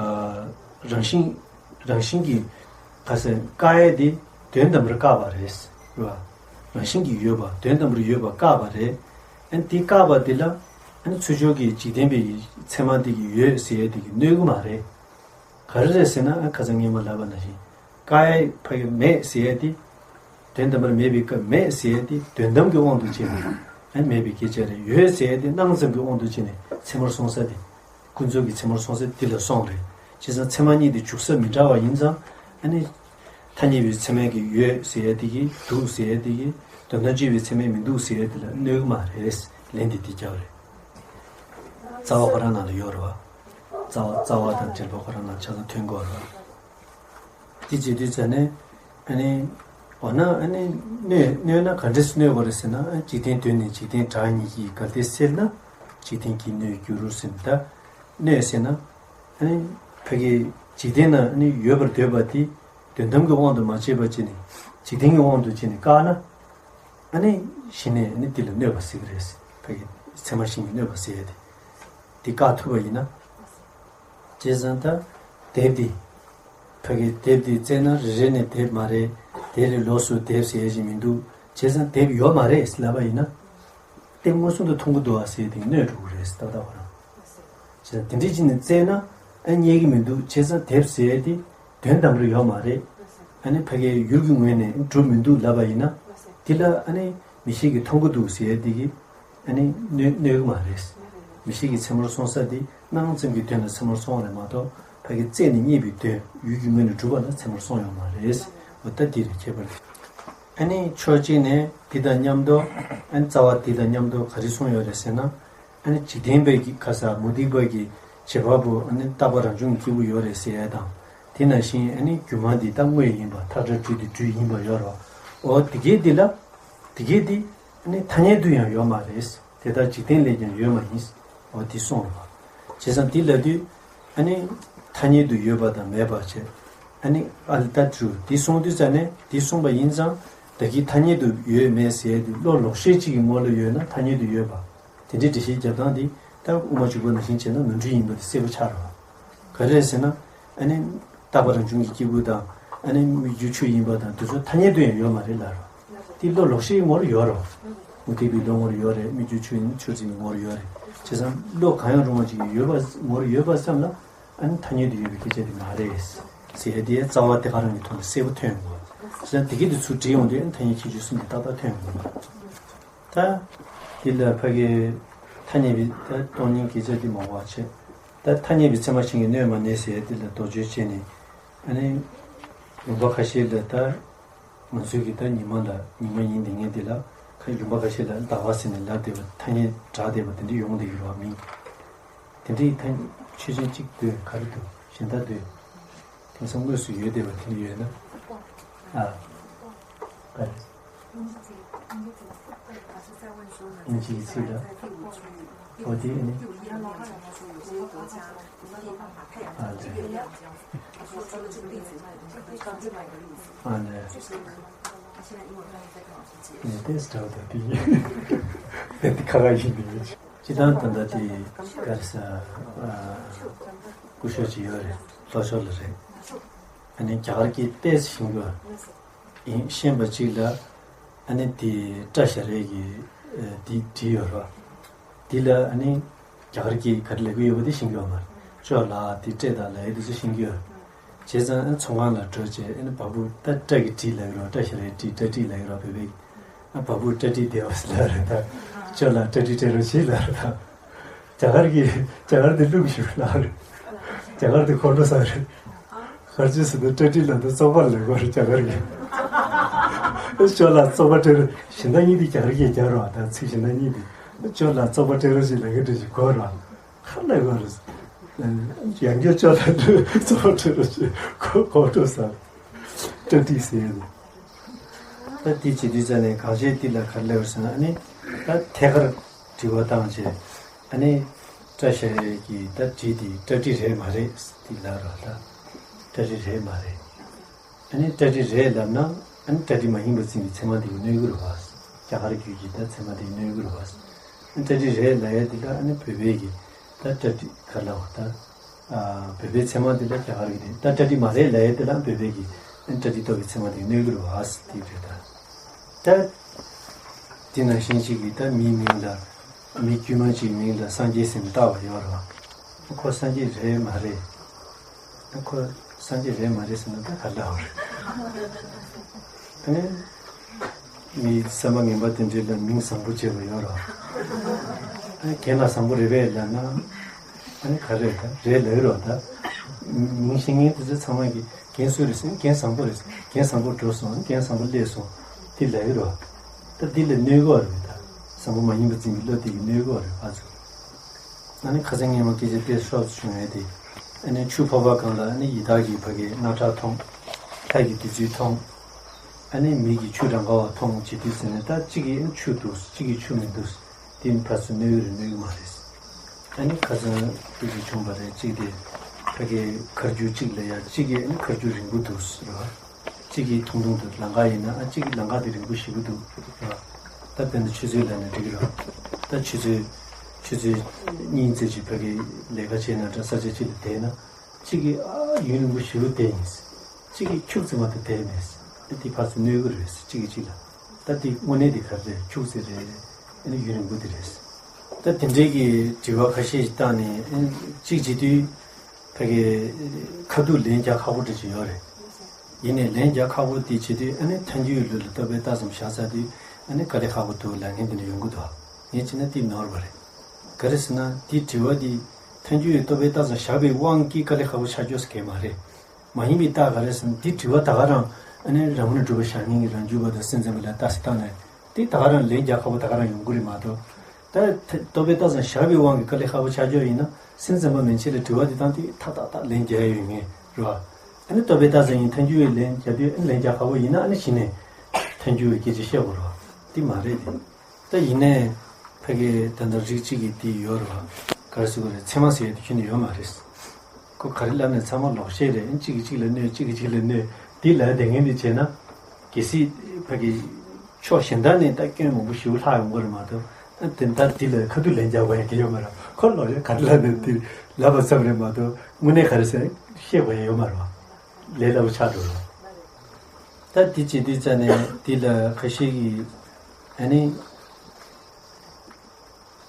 རང་བཞིན། རང་བཞིན་གྱིས་ག་ཟེར་བཀག་ཡས་དེ་དོན་དམ་པར་བཀག་པ་རེད། རེད་བ། རང་བཞིན་གྱིས་ཡོད་པ་དོན་དམ་པར་ཡོད་པ་བཀག་པ་རེད། ཨ་ནི་དེ་བཀག་པ་དེ་ལ་ཨ་ནི་ཚུར་ཕྱོགས་ཀྱི་འཇིག་རྟེན་པའི་ཚད་མ་དེ་གིས་ཡོད་ཟེར་ཡས་དེ་གིས་གནོད་གི་མ་རེད། ག་རེ་རེད་ཟེར་ན། ཨ་ཁ་སང་ངས་མ་ལབ་པ་ནང་བཞིན། ཀ་ཡ་ཕ་གི་མེད་ཟེར་ཡ་དེ། དོན་དམ་པར་མེད་པའི་སྐབས་མེད་ཟེར་ཡ་དེ་དོན་དམ་གྱི་དབང་དུ་བྱས་ནས་ཨ་མེད་པའི་སྐད་ཆ་རེད། ཡོད་ཟེར་ཡ་དེ་སྣང་ཙམ་གྱི་དབང་དུ་བྱས་ནས་མཚན་མར་སོང་ས་དེ། ཀུན་རྫོབ་ཀྱི་མཚན་མར་སོང་ས་དེ་ལ་སོང་རེད། བྱས་ཙང་ཚད་མ་གཉིས་དེ་འཇུག་ས་མི་འདྲ་བ་ཡིན་ཙང་། ཨ་ནི་ཐ་སྙད་པའི་ཚད་མ་གི་ཡོད་ཟེར་ཡ་དེ་གིས་འདུག་ཟེར་ཡ་དེ་གིས་དོན་དམ་དཔྱོད་པའི་ཚད་མས་མི་འདུག་ཟེར་ཡ་དེ་ལ་གནོད་ཀྱི་མ་རེད། ལན་དེ་དེ་རྒྱག་རེད། རྩ་བ་ཁོ་རང་ནང་ལ་ཡོད་རེད་བ། རྩ་བ་རྩ་བ་དང་འབྲེལ་བ་ཁོ་རང་ནང་ཆ་ཚང་ཐོན་གྱི་ཡོད་རེད་བ། དེ་བྱེད་དུས་ཙ་ནས། ཨ་ནི། འོ་ན་ཨ་ནི་གནོད་གནོད་ན་ག་འདྲས་གནོད་དགོས་རེད་ཟེར་ན། ཨ་འཇིག་རྟེན་དོན་ནི་འཇིག་རྟེན་གྲངས་སྙེད་ཀྱི། གལ་ཏེ་སེལ་ན་འཇིག་རྟེན་གྱི་གནོད་འགྱུར་རོ་ཟེར་ན། ད་གནོད་ཟེར་ན། ཨ་ནི་ཕ་གི་འཇིག་རྟེན་ན་ཨ་ནི་ཡོད་པར་འདོད་པ་དེ་དོན་དམ་གྱི་དབང་དུ་མ་བྱས་པ་བྱས་ནས་འཇིག་རྟེན་གྱི་དབང་དུ་བྱས་ནས་བཀག་ན། ཨ་ནི་གཞི་ནས་ཨ་ནི་དེ་ལ་གནོད་པ་ཟེར་གྱི་རེད། ཕ་གི་ཚད་མ་གཞི་ནས་གནོད་པ་ཟེར་ཡ་དེ། དེ་བཀག་ཐུབ་པ་ཡིན་ན། བྱས་ཙང་ད་དེབ་འདི། ཕ་གི་དེབ་འདི་བཙལ་ན་རེ་རེ་ནས་དེབ་མ་རེད། དེ་ལས་ལོགས་སུ་དེབ་ཟེར་ཡ་ཞིག་མི་འདུག་བྱས་ཙང་དེབ་ཡོད་མ་རེད་ལབ་པ་ཡིན་ན། དེབ་མངོན་སུམ་དུ་མཐོང་གི་འདུག་ཨ་ཟེར་དེ་གནོད་འགྲོ་གི་རེད་ཏག་ཏག་ཁོ་རང་། བྱས་ཙང་དེ་འདྲའི་ཅིག་ནས་བཙལ་ན་ཨ་རྙེད་ཀྱི་མི་འདུག་བྱས་ཙང་དེབ་ཟེར་ཡ་དེ་དོན་དམ་པར་ཡོད་མ་རེད། ཨ་ནི་ཕ་གིའི་ཡུལ་གྱི་ངོས་ནས་གྲུབ་མི་འདུག་ལབ་པ་ཡིན་ན། དེ་ལ་ཨ་ནི་མིག་ཤེས་ཀྱིས་མཐོང་གི་འདུག་ཟེར་ཡ་དེ་གིས་ཨ་ནི་གནོད་གནོད་ཀྱི་མ་རེད། མིག་ཤེས་ཀྱིས་ཚད་མར་སོང་ས་དེ་སྣང་ཙམ་གྱི་དོན་ལ་ཚད་མར་སོང་བ་རེད་མ་གཏོགས། ཕ་གི་བཙལ་ནས་རྙེད་པའི་དོན་ཡུལ་གྱི་ངོས་ནས་གྲུབ་པ་ལ་ཚད་མར་སོང་ཡོད་མ་རེད། འོ་ད་འདི་རེད་ཁྱད་པར་དེ། ཨ་ནི་ཕྱོགས་གཅིག་ནས་འདི་དང་མཉམ་དུ། ཨ་ནི་རྩ་བ་འདི་དང་མཉམ་དུ་ག་རེ་གསུངས་ཡོད་རེད་ཟེར་ན། ཨ་ནི་འཇིག་རྟེན་པའི་གི་ཁ་ས་མུ་སྟེགས་པ་གི་བྱེད་པ་པོ། ཨ་ནི་རྟག་པ་རང་བྱུང་གི་སྐྱེས་བུ་ཡོད་རེད་ཟེར་ཡ་དང་། དེ་ནང་བཞིན་ཨ་ནི་སྒྱུ་མ་འདི་ད་དངོས་ཡིན་པ། མཐའ་བྲལ་སྦྲུལ་འདི་སྦྲུལ་ཡིན་པ་ཡོད་རེད་བ། འོ་དེ་གའི་འདི་ལ། དེ་གའི་འདི་ཨ་ནི་ཐ་སྙད་དུ་ཡང་ཡོད་མ་རེད། དེ་ལྟར་འཇིག་རྟེན་ལས་ཀྱང་ཡོད་མ་ཡིན། འོ་འདི་གསུངས་རེད་བ། བྱས་ཙང་འདི་ལབ་དུས་ཨ་ནི་ཐ་སྙད་དུ་ཡོད་པ་དང་མེད་པ་བྱས། ཨ་ནི་ཨ་ལ་ད་དྲུ་འདི་གསུངས་དུས་ཙ་ནས། འདི་གསུངས་པ་ཡིན་ཙང་ད་གིན་ཐ་སྙད་དུ་ཡོད་མེད་ཟེར་དུས་བློ་ལོག་ཤེས་གཅིག་གི་ངོ་ལ་ཡོད་ན་ཐ་སྙད་དུ་ཡོད་པ། དེ་འདྲའི་འགྲེལ་བཤད་རྒྱབ་སྟངས་འདི་ད་དབུ་མ་འཇུག་པ་ནང་བཞིན་བྱས་ན་ནོར་འཁྲུལ་ཡིན་པ་དེ་གསལ་པོ་ཆགས་རེད་བ། ག་རེ་རེད་ཟེར་ན། ཨ་ནི་རྟག་པ་རང་བྱུང་གི་སྐྱེས་བུ་དང་། ཨ་ནི་སྨིག་རྒྱུ་ཆུ་ཡིན་པ་དང་དེ་ཚོ་ཐ་སྙད་དུ་ཡང་ཡོད་མ་རེད་ལབ་རེད་བ། དེ་བློ་ལོག་ཤེས་ངོར་ཡོད་རེད་བ། མུ་སྟེགས་པའི་བློ་ངོར་ཡོད་རེད། སྨིག་རྒྱུ་ཆུ་ཡིན་ཆུ་འཛིན་པའི་ངོར་ཡོད་རེད། བྱས་ཙང་བློ་གང་ཡང་རུང་བ་ཅིག་ཡོད་པ་ངོར་ཡོད་པ་ཙམ་ལ། ཨ་ནི་ཐ་སྙད་དུ་ཡོད་པའི་སྐད་ཆ་དེ་མ་རེད་ཟེར་ཡ་དེ་རྩ་བ་དེ་ག་རང་གི་ཐོག་ནས་གསལ་པོ་ཐོན་ཡོང་གི་རེད། བྱས་ཙང་དེ་གི་དེ་ཚུར་བྲིས་ཡོང་དུས་ཨ་ནི་ཐ་སྙད་ཁྱད་ཆོས་གསུམ་དེ་ཏག་ཏག་ཐོན་ཡོང་གི་རེད། ད་འདི་ལ་ཕ་གི་ཐ་སྙད་པའི་ད་སྟོང་ཉིད་སྐད་ཆ་འདི་མང་བ་བྱས། ད་ཐ་སྙད་པའི་ཚད་མ་གཞན་གྱིས་གནོད་མ་ནུས་ཟེར་ཡ་འདི་ལ་དོགས་གཅོད་བྱས་ནས། ཨ་ནི་ལུང་པ་ཁ་ཤས་ལ་ད་ང་ཚོའི་གི་ད་ཉི་མ་ལ་ཉི་མ་ཡིན་བསྡད་མཁན་འདི་ལ། ཁ་ལུང་པ་ཁ་ཤས་ལ་ཟླ་བ་ཟེར་ནས་ལབ་བསྡད་པ། ཐ་སྙད་སྦྲགས་བསྡད་པ་དེ་འདྲ་ཡོང་བསྡད་ཀྱི་རེད་བ། མིང་དེ་འདྲའི་ཐ་སྙད་ཆོས་ཅན་གཅིག་འདོད། ག་རེ་འདོད། གཞན་དག་འདོད། དེང་སང་དངོས་སུ་ཡོད་བསྡད་པ་དེ་འདྲ་ཡོད་ན། ཨ། ག་རེ། དབྱིན་ཇི་གི་ཚིག་ལ། འོ་དེ་ནི། ཨ་ལས། ཨ་ལས། ནས་དེ་སྒྲ་དང་དེ་ཡིན། དེ་ཁ་ཁ་ཡིན་པའི། སྤྱི་བཏང་ད་ལྟ་དེ་ག་རེ་ཟ། ཨ། སྐུ་ཞབས་ཅིག་ཡོད་རེད། ལྷོ་ཕྱོགས་ལ་རེད། ཨ་ནི་རྒྱ་གར་སྐད་ཏོག་ཙམ་ཤེས་ཀྱི་ཡོད། ཡིན། ཤེས་པ་གཅིག་ལ། ཨ་ནི་དེ་སྐྲ་བཞར་ཡས་ཀྱི་ཨ་དེ་བྲིས་ཡོད་རེད་བ། དེ་ལ་ཨ་ནི་རྒྱ་གར་གྱིས་ག་རེ་ལབ་ཀྱི་ཡོད་པ་དེ་ཤེས་ཀྱི་ཡོད་མ་རེད། ཅོ་ལགས་དེ་སྤྲད་དང་ལབ་ཡས་དེ་ཚོ་ཤེས་ཀྱི་ཡོད་རེད། བྱས་ཙང་ཨ་ཚོང་ཁང་ལ་འགྲོ་བྱས། ཨ་ནི་བ་སྤུ་ད་སྐྲ་གི་བྲིས་ལབ་ཀྱི་རེད། སྐྲ་བཞར་ཡས་བྲིས། སྐྲ་བྲིས་ལབ་ཀྱི་རེད་བ། བོད་པས། ཨ་བ་སྤུ་སྐྲ་བྲིས་བསྡད་པ་ལབ་རེད། ད་ཅོ་ལགས་སྐྲ་བྲིས་སྤྲད་རོགས་བྱེད་ལབ་རེད། ད་རྒྱ་གར་གྱིས། རྒྱ་གར་དེ་བླུགས་ཞུ་ལབ་རེད། རྒྱ་གར་དེ་ཁོང་ཁྲོ་ཟ་རེད། ག་རེ་བྱས་ཟེར་ན་སྐྲ་བྲིས་ལབ་དུས་བཙོག་པ་ལབ་དགོས་རེད་རྒྱ་གར་གྱིས། ཅོ་ལགས་བཙོག་པ་སྤྲད་རོགས། གཞན་དག་གཉིས་དེ་རྒྱ་གར་གྱིས་རྒྱག་རོགས། ད་ཚིག་གཞན་དག་གཉིས་དེ། ཅོ་ལགས་བཙོག་པ་སྤྲད་རོགས་ཞེས་ལབ་མཁན་འདྲ་ཞིག་དགོས་རེད། ག་རེ་ལབ་དགོས་རེད། ཡང་བསྐྱར་ཅོ་ལགས་བཙོག་པ་སྤྲད་རོགས་ཞེས་ཁོ་ཁོང་ཁྲོ་ཟ། སྐྲ་བྲིས་ཟེར་ཡས་དེ། ད་དེ་བྱེད་དུས་ཙ་ནས་གང་བྱས་དེ་ལ་ག་རེ་ལབ་དགོས་ཟེར་ན། ཨ་ནི་ད་ཐད་ཀར་དྲི་བ་བཏང་བྱས། ཨ་ནི་སྐྲ་བཞར་ཡས་ཀྱི་ད་བྲིས་དེ་སྐྲ་བྲིས་རེད་མ་རེད་དེ་ལབ་རོགས། ད་སྐྲ་བྲིས་རེད་མ་རེད། ཨ་ནི་སྐྲ་བྲིས་རེད་ལབ་ན། ཨ་ནི་སྐྲ་བྲིས་མ་ཡིན་པར་འཛིན་པའི་ཚད་མ་དེ་གིས་གནོད་ཀྱི་རེད་བ། རྒྱ་གར་རྒྱུད་ཀྱི་ད་ཚད་མ་དེ་གིས་གནོད་ཀྱི་རེད་བ། ཨ་ནི་སྐྲ་བྲིས་རེད་ལབ་ཡས་དེ་ལ་ཨ་ནི་བོད་པའི་གི་ད་སྐྲ་བྲིས་ག་རེ་ལབ་དགོས། ད་ཨ་བོད་པའི་ཚད་མ་དེ་ལ་རྒྱ་གར་གྱི་དེ། ད་སྐྲ་བྲིས་མ་རེད་ལབ་ཡས་དེ་ལ་བོད་པའི་གི་ཨ་ནི་སྐྲ་བྲིས་ལྟ་བུའི་ཚད་མ་དེ་གིས་གནོད་ཀྱི་རེད་བ། དེ་རེད་ད། ད་དེ་ནང་བཞིན་ཅིག་གིས་ད་མིའི་མིང་ལ། མི་དཀྱུས་མ་ཅིག་མིང་ལ་སངས་རྒྱས་ཟེར་ནས་བཏགས་པ་ཡོད་རེད་བ། ཁོ་སངས་རྒྱས་རེད་མ་རེད། ཁོ་སངས་རྒྱས་རེད་མ་རེད་ཟེར་ན་ད་ག་ལབ་རེད། ཨ་ནི་མི་བསམ་པ་ངན་པ་དེ་འདྲའི་ལ་མིང་བཟང་པོ་བརྗོད་པ་ཡོད་རེད། ཨ་ནི་རྒན་ལགས་བཟང་པོ་རེད་པས་ལབ་ན། ཨ་ནི་ག་རེད་ད་རེད་ལབ་རོགས་ད། མིང་ཤེས་མཁན་དེ་ཚོ་ཚང་མ་གིས་རྒན་སུ་རེད་ཟེར་ན་རྒན་བཟང་པོ་རེད་ཟེར། རྒན་བཟང་པོ་འགྲོ་སོང་། རྒན་བཟང་པོ་སླེབས་སོང་དེ་ལབ་རོགས། ད་འདི་ལ་གནོད་གོ་རེད་ད། བཟང་པོ་མ་ཡིན་པ་འཛིན་པའི་བློ་དེ་གིས་གནོད་གོ་རེད་ཕར་ཚུར། ཨ་ནི་ཁ་སང་ངས་མ་སྐད་ཆ་དཔེ་ཤོག་བྱུང་ཡས་དེ། ཨ་ནི་ཆུ་ཕོར་པ་སྒང་ལ་ཨ་ནི་ཡི་དྭགས་ཀྱི་ཕ་གིའི་རྣག་ཁྲག་མཐོང་། ལྷ་གི་བདུད་རྩི་མཐོང་། ཨ་ནི་མི་གི་ཆུ་རང་ག་བ་མཐོང་བྱེད་དུས་ཟེར་ནས་ད་གཅིག་གིས་ཨ་ནི་ཆུ་འདུག་གཅིག་གིས་ཆུ་མི་འདུག་དེ་ནི་ཕར་ཚུར་གནོད་ཀྱི་རེད་གནོད་ཀྱི་མ་རེད། ཨ་ནི་ཁ་སང་དེ་གི་བྱུང་བ་རེད། གཅིག་དེ་ཕ་གིའི་མཁར་རྒྱུག་གཅིག་ལ་ཡ་གཅིག་གིས་ཨ་ནི་མཁར་རྒྱུག་རིང་པོ་འདུག་རེད་བ། གཅིག་གིས་ཐུང་ཐུང་དུ་ལམ་ཁ་ཡིན་ན་ཨ་གཅིག་གི་ལམ་ཁ་དེ་རིང་པོ་ཞེ་པོ་འདུག་ར། ད་དཔེར་ན་ཆུ་ཚོད་ལབ་ན་འགྲིག་གི་ར། ད་ཆུ་ཚོད་ཆུ་ཚོད་གཉིས་ཙམ་ཅིག་ཕ་གི་ལས་ཀ་བྱས་ན་འདྲ་ས་ཆ་གཅིག་ལ་བསྡད་ན་གཅིག་གིས་ཨ་ཡུན་རིང་པོ་ཞེ་པོ་བསྡད་ཡིན། གཅིག་གིས་ཁྱུག་ཙམ་མ་གཏོགས་བསྡད་མེད། ཨ་དེ་ཕར་ཚུར་གནོད་གི་རེད། གཅིག་གིས་གཅིག་ལ། ད་དེ་དངོས་གནས་དེ་ག་རེ་རེད། ཁྱུག་ཙམ་རེད། ཨ་ནི་ཡུན་རིང་པོ་དེ་རེད། ད་དེ་འདྲའི་གི་དྲི་བ་ཁ་ཤས་ཤིག་བཏང་ནས་ཨ་གཅིག་བྱེད་དུས། ཕ་གི་ཁ་ཐུག་ལན་རྒྱག་ཁག་པོ་འདྲ་ཅིག་ཡོད་རེད། ཡིན་ནའི་ལན་རྒྱག་ཁག་པོ་དེ་བྱེད་དུས་ཨ་ནི་ཐལ་འགྱུར་ལུགས་ལ་ལྟོ་ཕད་ལྟ་ཙམ་བཞག་ཚར་དུས་ཨ་ནི་དཀའ་ལས་ཁག་པོ་འདུག་ལབ་མཁན་དེ་འདྲ་ཡོང་གི་འདུག་ངས་བྱས་ན་དེ་ནོར་བ་རེད། ག་རེ་ཟེར་ན་དེ་དྲི་བ་དེ་ཐལ་འགྱུར་ལྟོ་ཕད་ལྟ་ཙམ་བཞག་པའི་དབང་གིས་དཀའ་ལས་ཁག་པོ་ཆགས་རྒྱུ་ཟེར་གྱི་མ་རེད། མ་ཡིན་པའི་རྟགས་ག་རེ་ཟེར་ན་དེ་དྲི་བ་ད་ག་རང་ཨ་ནི་རང་ངོས་ནས་གྲུབ་པ་བཞག་མཁན་གྱི་རང་རྒྱུད་པ་དང་སེམས་ཙམ་པ་ལ་ལྟ་ཟེར་བཏང་ནས། དེ་ད་ག་རང་ལན་རྒྱག་ཁག་པོ་ད་ག་རང་ཡོང་གི་རེད་མ་གཏོགས། ད་ལྟོ་ཕད་ལྟ་ཙམ་བཞག་པའི་དབང་གིས་དཀའ་ལས་ཁག་པོ་ཆགས་ཀྱོག་ཡིན་ན་སེམས་ཙམ་པ་མན་ཆད་ལ་དྲི་བ་དེ་བཏང་དུས་ཐག་ཐག་ཐག་ལན་རྒྱག་ཡ་ཡོད་ངེས་རེད་བ། ཨ་ནི་ལྟོ་ཕད་ལྟ་ཙམ་ཡིན་ཐལ་འགྱུར་བའི་ལན་རྒྱག་དུས་ཨ་ནི་ལན་རྒྱག་ཁག་པོ་ཡིན་ན་ཨ་ནི་གཞི་ནས་ཐལ་འགྱུར་བའི་སྐད་ཆ་བཤད་དགོས་རེད་བ། དེ་མ་རེད་དེ། ད་ཡིན་ནའི་ཕ་གི་ད་ལྟ་རིགས་གཅིག་གིས་དེ་ཡོད་རེད་བ། ག་རེ་ཟེར་དགོས་རེད། ཚད་མ་ཟེར་ཡ་དེ་ཁྱོན་ནས་ཡོད་མ་རེད། ཁོ་ག་རེ་ལབ་ནས་ཚང་མ་ལོག་བཤད་རེད། གཅིག་གིས་གཅིག་ལ་གནོད་གཅིག་གིས་གཅིག་ལ་གནོད་དེ་ལབ་བསྡད་མཁན་དེ་བྱས་ན། གལ་སྲིད་ཕ་གི་ཕྱོགས་གཞན་དག་ནས་ད་སྐྱོན་མང་པོ་ཞེ་པོ་ལྷག་ཡོང་གི་རེད་མ་གཏོགས། ད་དེ་ད་འདི་ལ་ཁ་ཐུག་ལན་རྒྱག་དགོས་ཡ་གི་ཡོད་མ་རེད། ཁོ་ལོག་བཤད་ག་རེ་ལབ་ནས་དེ་ལབ་པ་ཙམ་རེད་མ་གཏོགས་དངོས་གནས་ག་རེ་ཟེར་བཤད་དགོས་ཡ་ཡོད་མ་རེད་བ། ལས་སླ་པོ་ཆགས་འགྲོ་རེད། ད་དེ་བྱེད་དུས་ཙ་ནས་འདི་ལ་ཁ་ཤས་ཀྱིས་ཨ་ནི།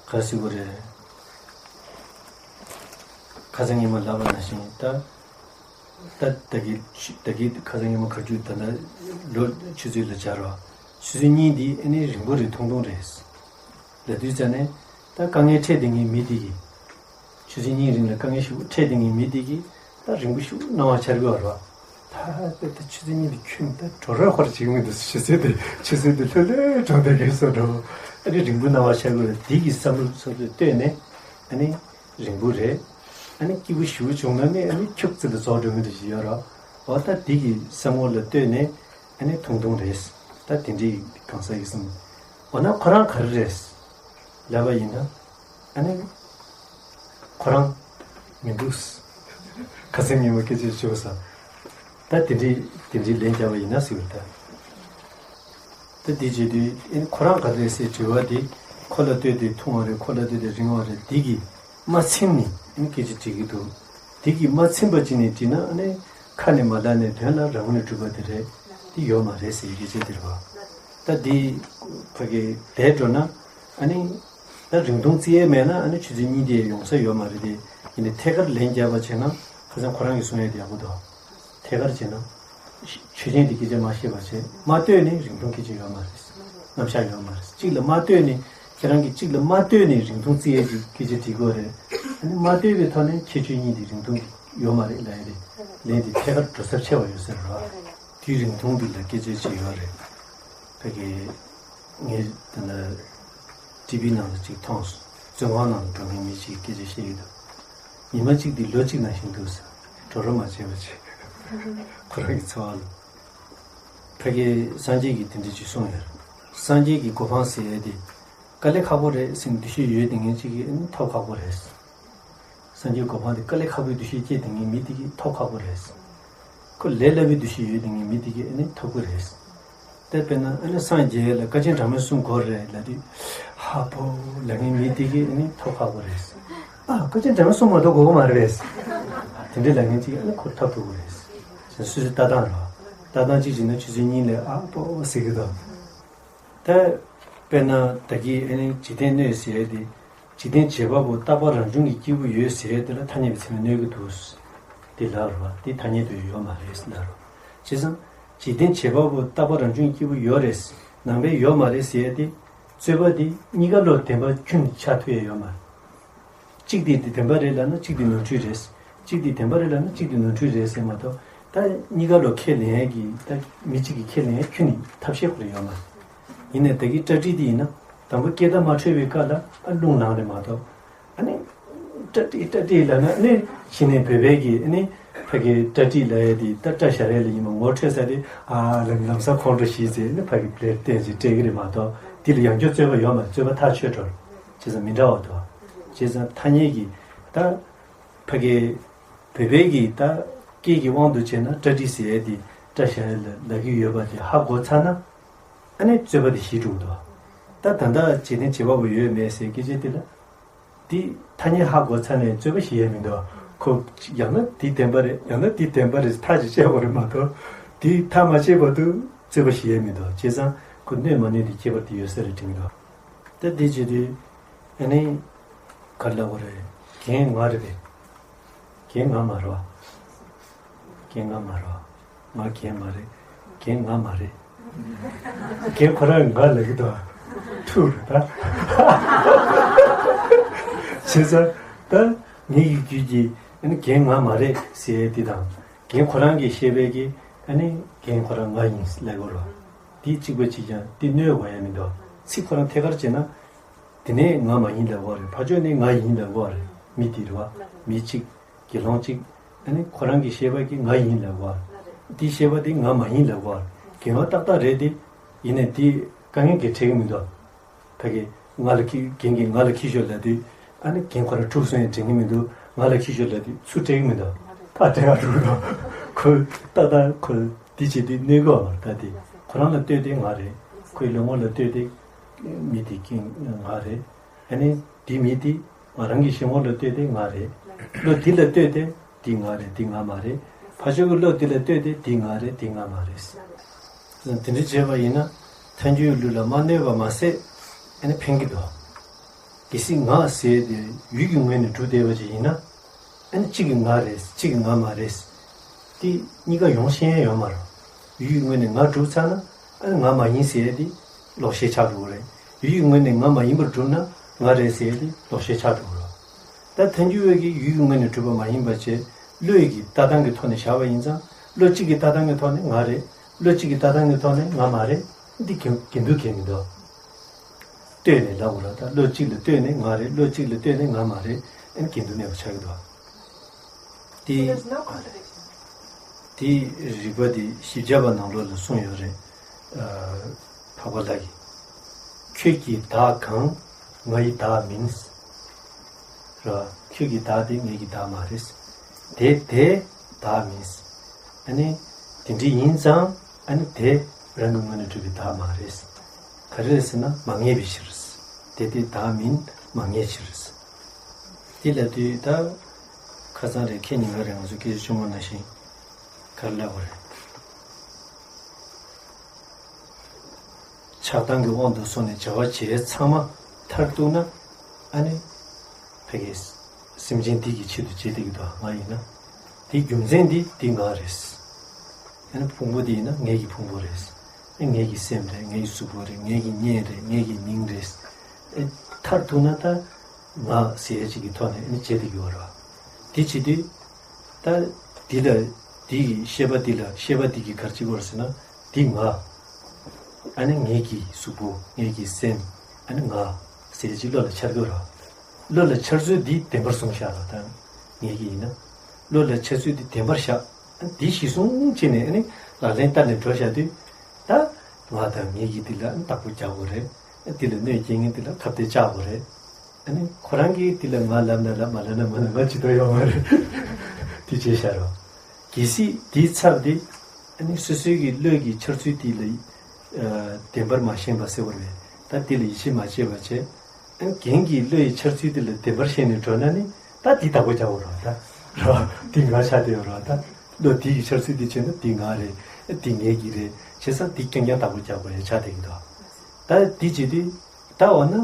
ག་རེ་ཟེར་དགོས་རེད། ཁ་སང་ངས་མ་ལབ་པ་ནང་བཞིན་ད། ད་ད་གི་ད་གི་ཁ་སང་ངས་མ་མཁར་རྒྱུག་ད་ལྟ་ལོ་ཆུ་ཚོད་ལ་སྦྱར་བ། ཆུ་ཚོད་གཉིས་འདི་ཨ་ནི་རིང་པོ་རེད། ཐུང་ཐུང་རེད། ལབ་དུས་ཙ་ནས་ད་དཀའ་ངལ་འཕྲད་བསྡད་མཁན་མི་དེ་གིས། ཆུ་ཚོད་གཉིས་རིང་ལ་དཀའ་ངལ་ཞིག་འཕྲད་བསྡད་མཁན་མི་དེ་གིས་ད་རིང་པོ་ཞིག་སྣང་བ་འཆར་གི་ཡོད་རེད་བ། ད་ད་ཆུ་ཚོད་གཉིས་དེ་ཁྱོན་ད་གྲོ་རོགས་ཧོར་བྱེད་ཀྱི་མི་འདུག་ཆུ་ཚོད་དེ་ཆུ་ཚོད་དེ་ལྷོད་ལྷོད་འགྲོ་བསྡད་མཁན་བཟོ་འདྲ་བོ། ཨ་ནི་རིང་པོ་སྣང་བ་འཆར་གི་ཡོད་རེད། དེ་གི་བསམ་བློ་ཚོ་ཚོས་བཏོན་ནས་ཨ་ནི་རིང་པོ་རེད། ཨ་ནི་སྐྱིད་པོ་ཞེ་པོ་བྱུང་ན་ནི་ཨ་ནི་ཁྱུག་ཙམ་ལ་རྫོགས་འགྲོ་མཁན་འདྲ་ཞིག་ཡོད་རེད་བ། ད་དེ་གི་བསམ་བློ་ལ་བཏོན་ནས་ཨ་ནི་ཐུང་ཐུང་རེད། ད་དེ་འདྲའི་གང་ཟག་ཡིན་སོང་། འོ་ན་ཁོ་རང་ག་རེ་རེད་ལབ་པ་ཡིན་ན། ཨ་ནི། ཁོ་རང་མི་འདུག་ཁ་སང་ཉིན་མོ་སྐད་ཆ་ཞུས་ས། ད་དེ་འདྲའི་དེ་འདྲའི་ལན་རྒྱབ་པ་ཡིན་ན་ཟེར་བ་ད། ད་དེ་བྱེད་དུས་ཨ་ནི་ཁོ་རང་ག་རེ་ཟེར་དྲི་བ་དེ་ཁོ་ལ་ལྟོས་ཏེ་ཐུང་བ་རེད། ཁོ་ལ་ལྟོས་ཏེ་རིང་བ་རེད། དེ་གི་མ་ཚིམ་ནས་ཨ་ནི་སྐད་ཆ་དྲི་གི་འདུག་དེ་གི་མ་ཚིམ་པ་ཅིག་ནས་དྲིས་ན་ཨ་ནི་ཁ་ནས་མ་ལབ་ནས་དོན་ལ་རང་ངོས་ནས་གྲུབ་པ་དེ་རེད། དེ་ཡོད་མ་རེད་ཟེར་སྐད་ཆ་དེ་རེད་བ། ད་དེ་ཕ་གི་བསྡད་འགྲོ་ན་ཨ་ནི། ད་རིང་ཐུང་བརྩི་ཡས་མེད་ན་ཨ་ནི་ཆུ་ཚོད་གཉིས་དེ་ཡོང་ས་ཡོད་མ་རེད་དེ། ཡིན་ནའི་ཐད་ཀར་ལན་རྒྱབ་པ་བྱས་ན་ཁ་སང་ཁོ་རང་གིས་གསུང་ཡས་དེ་ཡག་པོ་འདུག་ཐད་ཀར་བྱས་ན། ཆོས་ཅན་དེ་སྐད་ཆ་མ་བཤད་པ་བྱས་མ་ལྟོས་ནས་རིང་ཐུང་སྐད་ཆ་ཡོད་མ་རེད། རྣམ་གཞག་ཡོད་མ་རེད། གཅིག་ལ་མ་ལྟོས་ནས་ཁྱེད་རང་གིས་གཅིག་ལ་མ་ལྟོས་ནས་རིང་ཐུང་བརྩི་ཡས་ཀྱི་སྐད་ཆ་དྲིས་དགོས་རེད། ཨ་ནི་མ་ལྟོས་པའི་ཐོག་ནས་ཁྱད་ཆོས་གཉིས་དེ་རིང་ཐུང་ཡོད་མ་རེད་ལབ་ཡས་དེ་ལན་དེ་ཐད་ཀར་འགྲོ་ས་ཆེ་བ་ཡོད་ས་རེད་བ། དུས་རིང་ཐུང་འདི་ལ་སྐད་ཆ་ཅིག་ཡོད་རེད། ཕ་གི། ངས་ད་ལྟ་ཊི་ཝི་ནང་ལ་ཅིག་མཐོང་སོང་། བཙོན་ཁང་ནང་ལ་འགྲོ་མཁན་མི་ཅིག་གིས་སྐད་ཆ་བཤད་ཀྱི་འདུག་ཉི་མ་གཅིག་འདི་ལོ་གཅིག་ནང་བཞིན་འདུག་ཟེར། གྲོགས་རོགས་མ་བྱས་པ་བྱས། ཁོ་རང་གི་འཚོ་བ་ལ། ཕ་གི་སངས་རྒྱས་ཀྱིས་དེ་འདྲ་ཅིག་གསུངས་ཡོད་རེད། སངས་རྒྱས་ཀྱི་གོ་འཕང་ཟེར་ཡས་དེ། དཀའ་ལས་ཁག་པོ་རེད་ཟེར་ནས་འདུ་ཤེས་ཡོད་བསྡད་མཁན་ཅིག་གིས་ཨ་ནི་ཐོབ་ཁག་པོ་རེད། སངས་རྒྱས་གོ་འཕང་དེ་དཀའ་ལས་ཁག་པོའི་འདུ་ཤེས་སྐྱེས་བསྡད་མཁན་མི་དེ་གིས་ཐོབ་ཁག་པོ་རེད། ཁོ་ལས་སླ་པོའི་འདུ་ཤེས་ཡོད་བསྡད་མཁན་མི་དེ་གིས་ཨ་ནི་ཐོབ་ཀྱི་རེད། དེ་དཔེར་ན་ཨ་ནི་སངས་རྒྱས་ལ་དཀའ་ཆེན་གྲངས་མེད་གསུམ་དགོས་རེད་ལབ་དུས། ཧ་པོ་ལབ་མཁན་མི་དེ་གིས་ཨ་ནི་ཐོབ་ཁག་པོ་རེད། ཨ་དཀའ་ཆེན་གྲངས་མེད་གསུམ་མ་གཏོགས་དགོས་ཀྱི་མ་རེད། དེ་འདྲས་ལབ་མཁན་ཅིག་ཨ་ནི་ཁོ་ཐོབ་ཐུབ་ཀྱི་རེད། སོ་སོའི་ལྟ་སྟངས་རེད། ལྟ་སྟངས་གཅིག་བྱས་ན་ཆུ་ཚོད་གཉིས་ལ་ཨ་པོ་ཟེར་གྱི་འདུག་ད། དཔེར་ན་ད་གིན་ཨ་ནི་འཇིག་རྟེན་གནོད་ཟེར་ཡས་དེ། འཇིག་རྟེན་བྱེད་པ་པོ་རྟག་པ་རང་བྱུང་གི་སྐྱེས་བུ་ཡོད་ཟེར་ཡས་དེ་ལ་ཐ་སྙད་པའི་ཚད་མས་གནོད་ཀྱི་འདུག་དེ་ལབ་རོ། དེ་ཐ་སྙད་དུ་ཡོད་མ་རེད་ལབ་རོ། བྱས་ཙང་འཇིག་རྟེན་བྱེད་པ་པོ་རྟག་པ་རང་བྱུང་སྐྱེས་བུ་ཡོད་རེད། ནང་པའི་ཡོད་མ་རེད་ཟེར་ཡ་དེ། རྩོད་པ་དེ་གཉིས་ཀ་བློ་བདེན་པ་ཁྱོན་ནས་ཆགས་ཐུབ་ཡ་ཡོད་མ་རེད། གཅིག་དེ་དེ་བདེན་པ་རེད་ལབ་ན་གཅིག་དེ་ནོར་འཁྲུལ་རེད། གཅིག་དེ་བདེན་པ་རེད་ལབ་ན་གཅིག་དེ་ནོར་འཁྲུལ་རེད་ཟེར་མ་གཏོགས། ད་གཉིས་ཀ་བློ་ཁས་ལེན་ཡ་གི་ད་མི་གཅིག་གིས་ཁས་ལེན་ཡ་ཁྱོན་ནས་ཐབས་ཤེས་ཁོ་རང་ཡོད་མ་རེད། ཡིན་ནའི་ད་གི་སྐྲ་གྲིག་དེ་ཡིན་ན་དང་པོ་སྐད་བརྡ་མ་འཕྲོད་པའི་སྐབས་ལ་ཨ་རླུང་ལངས་རེད་མ་གཏོགས། ཨ་ནི། སྐྲ་གྲིག་སྐྲ་གྲིག་ལབ་ན་ཨ་ནི་གཞི་ནས་བོད་པའི་གི་ཨ་ནི་ཕ་གི་སྐྲ་གྲིག་ལབ་ཡ་དེ་ད་སྐྲ་བཞར་ཡ་ལ་ཡིན་པ་ངོ་འཕྲོད་ས་དེ་ཨ་ལམ་ལམ་སང་ཁོང་ཁྲོ་ཞིག་ཟེར་ཨ་ནི་ཕ་གི་བློས་གཏད་ཅིག་སྤྲད་གི་རེད་མ་གཏོགས། དེ་ལ་ཡང་བསྐྱར་རྩོད་པ་ཡོད་མ་རེད། རྩོད་པ་ཐག་ཆོད་འགྲོ་རེད། བྱས་ཙང་མི་འདྲ་བ་འདུག་བྱས་ཙང་ཐ་སྙད་ཀྱི་ད་ཕ་གི་བོད་པའི་གི་ད་སྐད་ཀྱི་དབང་དུ་བྱས་ན་སྐྲ་གྲིག་ཟེར་ཡ་དེ་སྐྲ་བཞར་ཡ་ལ་ལབ་ཀྱི་ཡོད་པ་དེ་ཧ་གོ་ཚར་ན། ཨ་ནི་རྩོད་པ་དེ་ཞི་འགྲོ་གི་འདུག་ད་ད་ལྟ་འཇིག་རྟེན་བྱེད་པ་པོ་ཡོད་མེད་ཟེར་སྐད་ཆ་དེ་ལ། དེ་ཐ་སྙད་ཧ་གོ་ཚར་ནས་རྩོད་པ་ཞི་ཡས་མི་འདུག་ཁོ་ཡང་ན་དེ་བདེན་པ་རེད། ཡང་ན་དེ་བདེན་པ་རེད། ཐག་ཅིག་བཅད་དགོས་རེད་མ་གཏོགས། དེ་ཐག་མ་བཅད་བར་དུ་རྩོད་པ་ཞི་ཡས་མི་འདུག་བྱས་ཙང་ཁོ་གནོད་མ་གནོད་དེ་ཁྱད་པར་དེ་ཡོད་ས་རེད་དྲན་གི་འདུག་ད་དེ་བྱེད་དུས་ཨ་ནི་ག་རེ་ལབ་དགོས་རེད། རྒན་ང་རེད་པས། རྒན་ང་མ་རེད་པ། རྒན་ང་མ་རེད་པ། ང་རྒན་མ་རེད། རྒན་ང་མ་རེད། རྒན་ཁོ་རང་ང་ལབ་ཀྱི་འདུག་ཐུག་རེད་ད། བྱས་ཙང་ད་ངེད་ཀྱི་རྒྱུད་ཀྱི་ཨ་ནི་རྒན་ང་མ་རེད་ཟེར་ཡས་དེ་དང་། རྒན་ཁོ་རང་གིས་བཤད་པའི་གི་ཨ་ནི་རྒན་ཁོ་རང་ང་ཡིན་ལབ་དགོས་རེད་པ། དེ་གཅིག་པ་གཅིག་རྐྱང་དེ་གནོད་དགོས་ཡ་མི་འདུག་ཚིག་ཁོ་རང་ཐད་ཀར་བྱས་ན། དེ་ནས་ང་མ་ཡིན་ལབ་དགོས་རེད། ཕར་ཕྱོགས་ནས་ང་ཡིན་ལབ་དགོས་རེད། མི་དེ་རེད་པ། མི་གཅིག་དགེ་སློང་གཅིག་ཨ་ནི་ཁོ་རང་གིས་བཤད་པ་གི་ང་ཡིན་ལབ་དགོས་རེད། དེ་བཤད་པ་དེ་ང་མ་ཡིན་ལབ་དགོས་རེད། རྒན་པ་ཏག་ཏག་རེད་དེ། ཡིན་ནའི་དེ་དཀའ་ངལ་གྱི་འཕྲད་ཀྱི་མི་འདུག་ཕ་གི་ང་ལ་ཁྱི་རྒན་གྱིས་ང་ལ་ཁྱི་ཤོག་ལབ་དུས་ཨ་ནི་རྒན་ཁོ་རང་འཁྲུག་སོང་ཡང་དྲན་གྱི་མི་འདུག་ང་ལ་ཁྱི་ཤོག་ལབ་དུས་ཚུར་སྤྲད་ཀྱི་མི་འདུག་ཕར་སྤྲད་ག་འགྲོ་གི་འདུག་ཁོ་ཏག་ཏག་ཁོ་དེ་བྱེད་དུས་གནོད་གི་ཡོད་མ་རེད། ད་དེ་ཁོ་རང་ལ་ལྟོས་ཏེ་ང་རེད། ཁོའི་ལོ་ངོ་ལ་ལྟོས་ཏེ་མི་དེ་ཀྱང་ང་རེད། ཨ་ནི་དེ་མི་དེ་ང་རང་གི་ཞི་མོ་ལ་ལྟོས་ཏེ་ང་རེད། བློ་དེ་ལ་ལྟོས་ཏེ་དེ་ང་རེད། དེ་ང་མ་རེད། ཕར་ཕྱོགས་ཀྱི་བློ་དེ་ལ་ལྟོས་ཏེ་དེ་ང་རེད། དེ་ང་མ་རེད། དེ་འདྲ་བྱས་པ་ཡིན་ན་ཐལ་འགྱུར་ལུགས་ལ་མ་གནོད་པ་མ་ཟད་ཨ་ནི་ཕན་གྱི་འདུག་གལ་སྲིད་ང་ཟེར་ཏེ་ཡུལ་གྱི་ངོས་ནས་གྲུབ་བསྡད་པ་ཅིག་ཡིན་ན། ཨ་ནི་གཅིག་གི་ང་རེད། གཅིག་གི་ང་མ་རེད། དེ་གཉིས་ཀ་ཡོང་ཤེས་ཡ་ཡོད་མ་རེད། ཡུལ་གྱི་ངོས་ནས་ང་གྲུབ་ཚར་ན་ཨ་ནི་ང་མ་ཡིན་ཟེར་ཡ་དེ་ལོག་ཤེས་ཆགས་འགྲོ་གི་རེད། ཡུལ་གྱི་ངོས་ནས་ང་མ་ཡིན་པར་གྲུབ་ན་ང་རེད་ཟེར་ཡ་དེ་ལོག་ཤེས་ཆགས་འགྲོ་གི་རེད། ད་ཐལ་འགྱུར་བའི་གི་ཡུལ་གྱི་ངོས་ནས་གྲུབ་པ་མ་ཡིན་པ་བྱས་བློའི་གི་ལྟ་སྟངས་ཀྱི་ཐོག་ནས་བཞག་པ་ཡིན་ཙང་བློ་གཅིག་གི་ལྟ་སྟངས་ཀྱི་ཐོག་ནས་ང་རེད། བློ་གཅིག་གི་ལྟ་སྟངས་ཀྱི་ཐོག་ནས་ང་མ་རེད། འདི་གྱེན་གྱེན་དུ་གྱེན་གྱི་འདུག་ལྟོས་ནས་ལབ་དགོས་ར། ད་བློ་གཅིག་ལ་ལྟོས་ནས་ང་རེད། བློ་གཅིག་ལ་ལྟོས་ནས་ང་མ་རེད། ཨ་ནི་གྱེན་དུ་གནས་པ་ཆགས་ཀྱི་འདུག་དེ། There's no contradiction. དེའི་རིགས་པ་དེ་བཞི་བརྒྱ་པ་ནང་ལོགས་ལ་གསུངས་ཡོད་རེད། ཨ། འཕགས་པ་ལྷ་གིས། ཁྱོད་ཀྱི་བདག་གང་། ང་ཡི་བདག་མིན། ར། ཁྱོད་ཀྱི་བདག་དེ་ངེད་ཀྱི་བདག་མ་རེད། དེ་དེ་བདག་མིན། ཨ་ནི་དེ་འདྲ་ཡིན་ཙང་ཨ་ནི་དེ་རང་གི་ངོས་ནས་གྲུབ་པའི་བདག་མ་རེད། ག་རེ་རེད་ཟེར་ན་མ་ངེས་པའི་ཕྱིར། དེ་དེ་བདག་མིན་མ་ངེས་ཕྱིར། དེ་ལབ་དུས་ད་ཁ་སང་རེད། ཁེ་ཉིན་ག་རེད། ང་ཚོ་སྐད་ཆ་ཆུང་ངུ་ནང་བཞིན་ག་རེ་ལབ་པ་རེད། ཆགས་སྡང་གི་དབང་དུ་སོང་ནས་བྱ་བ་བྱས་ཚང་མ་མཐར་གཏུགས་ན་ཨ་ནི་ཕ་གི་སེམས་ཅན་འདི་གི་ཆེད་དུ་བྱེད་བསྡད་ཀྱི་འདུག་ང་ཡིན་ན་དེའི་རྒྱུ་མཚན་འདི་འདི་ང་རེད། ཨ་ནི་ཕུང་པོ་འདི་ཡིན་ན་ངེད་ཀྱི་ཕུང་པོ་རེད། ཨ་ངེད་ཀྱི་སེམས་རེད། ངེད་ཀྱི་གཟུགས་པོ་རེད། ངེད་ཀྱི་གཉེན་རེད། ངེད་ཀྱི་མིང་རེད། ཨ་མཐར་ཐུག་ན་ད་ང་ཟེར་ཡ་ཅིག་གི་ཐོག་ནས་ཨ་ནི་བྱེད་བསྡད་ཀྱི་ཡོད་རེད་བ། དེ་བྱེད་དུས་ད་འདི་ལ་འདི་གི་ཤེས་པ་འདི་ལ་ཤེས་པ་འདི་གི་ག་རེ་བྱེད་དགོས་རེད་ཟེར་ན་འདི་ང་། ཨ་ནི་ངེད་ཀྱི་གཟུགས་པོ། ངེད་ཀྱི་སེམས། ཨ་ནི་ང་ཟེར་ཅིག་བློ་ལ་འཆར་དགོས་ར། བློ་ལ་འཆར་ཚུལ་འདི་བདེན་པར་བཟུང་བཞག་ལ་ད་ངེད་ཀྱི་ཡིན་ན། བློ་ལ་འཆར་ཚུལ་འདི་བདེན་པར་བཞག་འདི་གཞི་བཟུང་བྱས་ནས་ཨ་ནི་ལག་ལེན་བསྟར་ནས་འགྲོ་བཞག་དུས། ད་ང་དང་ངེད་ཀྱི་འདི་ལ་བདག་པོ་རྒྱག་དགོས་རེད། འདི་ལ་གནོད་སྐྱེལ་མཁན་འདི་ལ་ཁ་གཏད་བཅག་དགོས་རེད། ཨ་ནི་ཁོ་རང་གིས་དེ་ལ་ང་ལབ་ན་ལབ། མ་ལབ་ན་མ་ལབ། ང་ཇི་ལྟར་ཡོང་བ་རེད། དེ་བྱས་ཤར་བ། གལ་སྲིད་དེའི་ཚབ་དེ་ཨ་ནི་སོ་སོའི་གི་བློའི་གི་འཆར་ཚུལ་དེ་ལ་ཨ་བདེན་པར་མ་ཞེན་པ་ཟེར་བ་རེད། ད་དེ་ལ་ཡིད་ཆེས་མ་བྱས་པ་བྱས། ཨ་ནི་རྒན་གྱི་བློ་ཡི་འཆར་ཚུལ་དེ་ལ་བདེན་པར་ཞེན་ནས་འགྲོ་ན་ནི་ད་དེ་བདག་པོ་རྒྱག་དགོས་རེད་ད། རེད་བ། དེ་ང་ཆགས་བསྡད་ཡོད་རེད་བ་ད། བློ་དེ་གི་འཆར་ཚུལ་དེ་བྱས་ན་དེ་ང་རེད། དེ་ངེད་ཀྱི་རེད། བྱས་ཙང་དེ་རྐྱང་རྐྱང་བདག་པོ་རྒྱག་དགོས་ཡ་ཆགས་བསྡད་ཀྱི་འདུག་ད་དེ་བྱེད་དུས་ད་འོ་ན།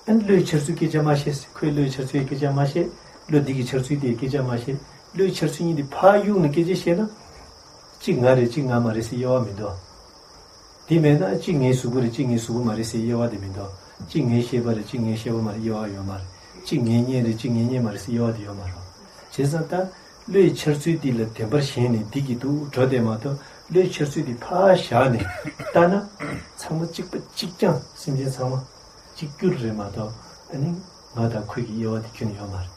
ཨ་ནི་བློའི་འཆར་ཚུལ་སྐད་ཆ་མ་བཤད། ཁོའི་བློའི་འཆར་ཚུལ་སྐད་ཆ་མ་བཤད། བློ་འདི་གི་འཆར་ཚུལ་དེའི་སྐད་ཆ་མ་བཤད། བློའི་འཆར་ཚུལ་གཉིས་དེ་ཕར་གཡུགས་ནས་སྐད་ཆ་བཤད་ན། གཅིག་ང་རེད་གཅིག་ང་མ་རེད་ཟེར་དབྱེ་བ་མི་འདུག་དེ་མེད་ན་གཅིག་ངའི་གཟུགས་པོ་རེད་གཅིག་ངའི་གཟུགས་པོ་མ་རེད་ཟེར་དབྱེ་བ་དེ་མི་འདུག་གཅིག་ངའི་ཤེས་པ་རེད་གཅིག་ངའི་ཤེས་པ་མ་རེད་དབྱེ་བ་ཡོད་མ་རེད། གཅིག་ངའི་གཉེན་རེད་གཅིག་ངའི་གཉེན་མ་རེད་ཟེར་དབྱེ་བ་དེ་ཡོད་མ་རེད། བྱས་ཙང་ད་བློའི་འཆར་ཚུལ་འདི་ལ་བདེན་པར་ཞེན་ནས་འདི་གི་འདུག་འགྲོ་བསྡད་མ་གཏོགས་བློའི་འཆར་ཚུལ་འདི་ཕར་བཞག་ནས་ལྟ་ན་ཚང་མ་གཅིག་པ་གཅིག་རྐྱང་སེམས་ཅན་ཚང་མ་གཅིག་གྱུར་རེད་མ་གཏོགས་ཨ་ནི་ང་དང་ཁོ་གི་དབྱེ་བ་དེ་ཁྱོན་ནས་ཡོད་མ་རེད།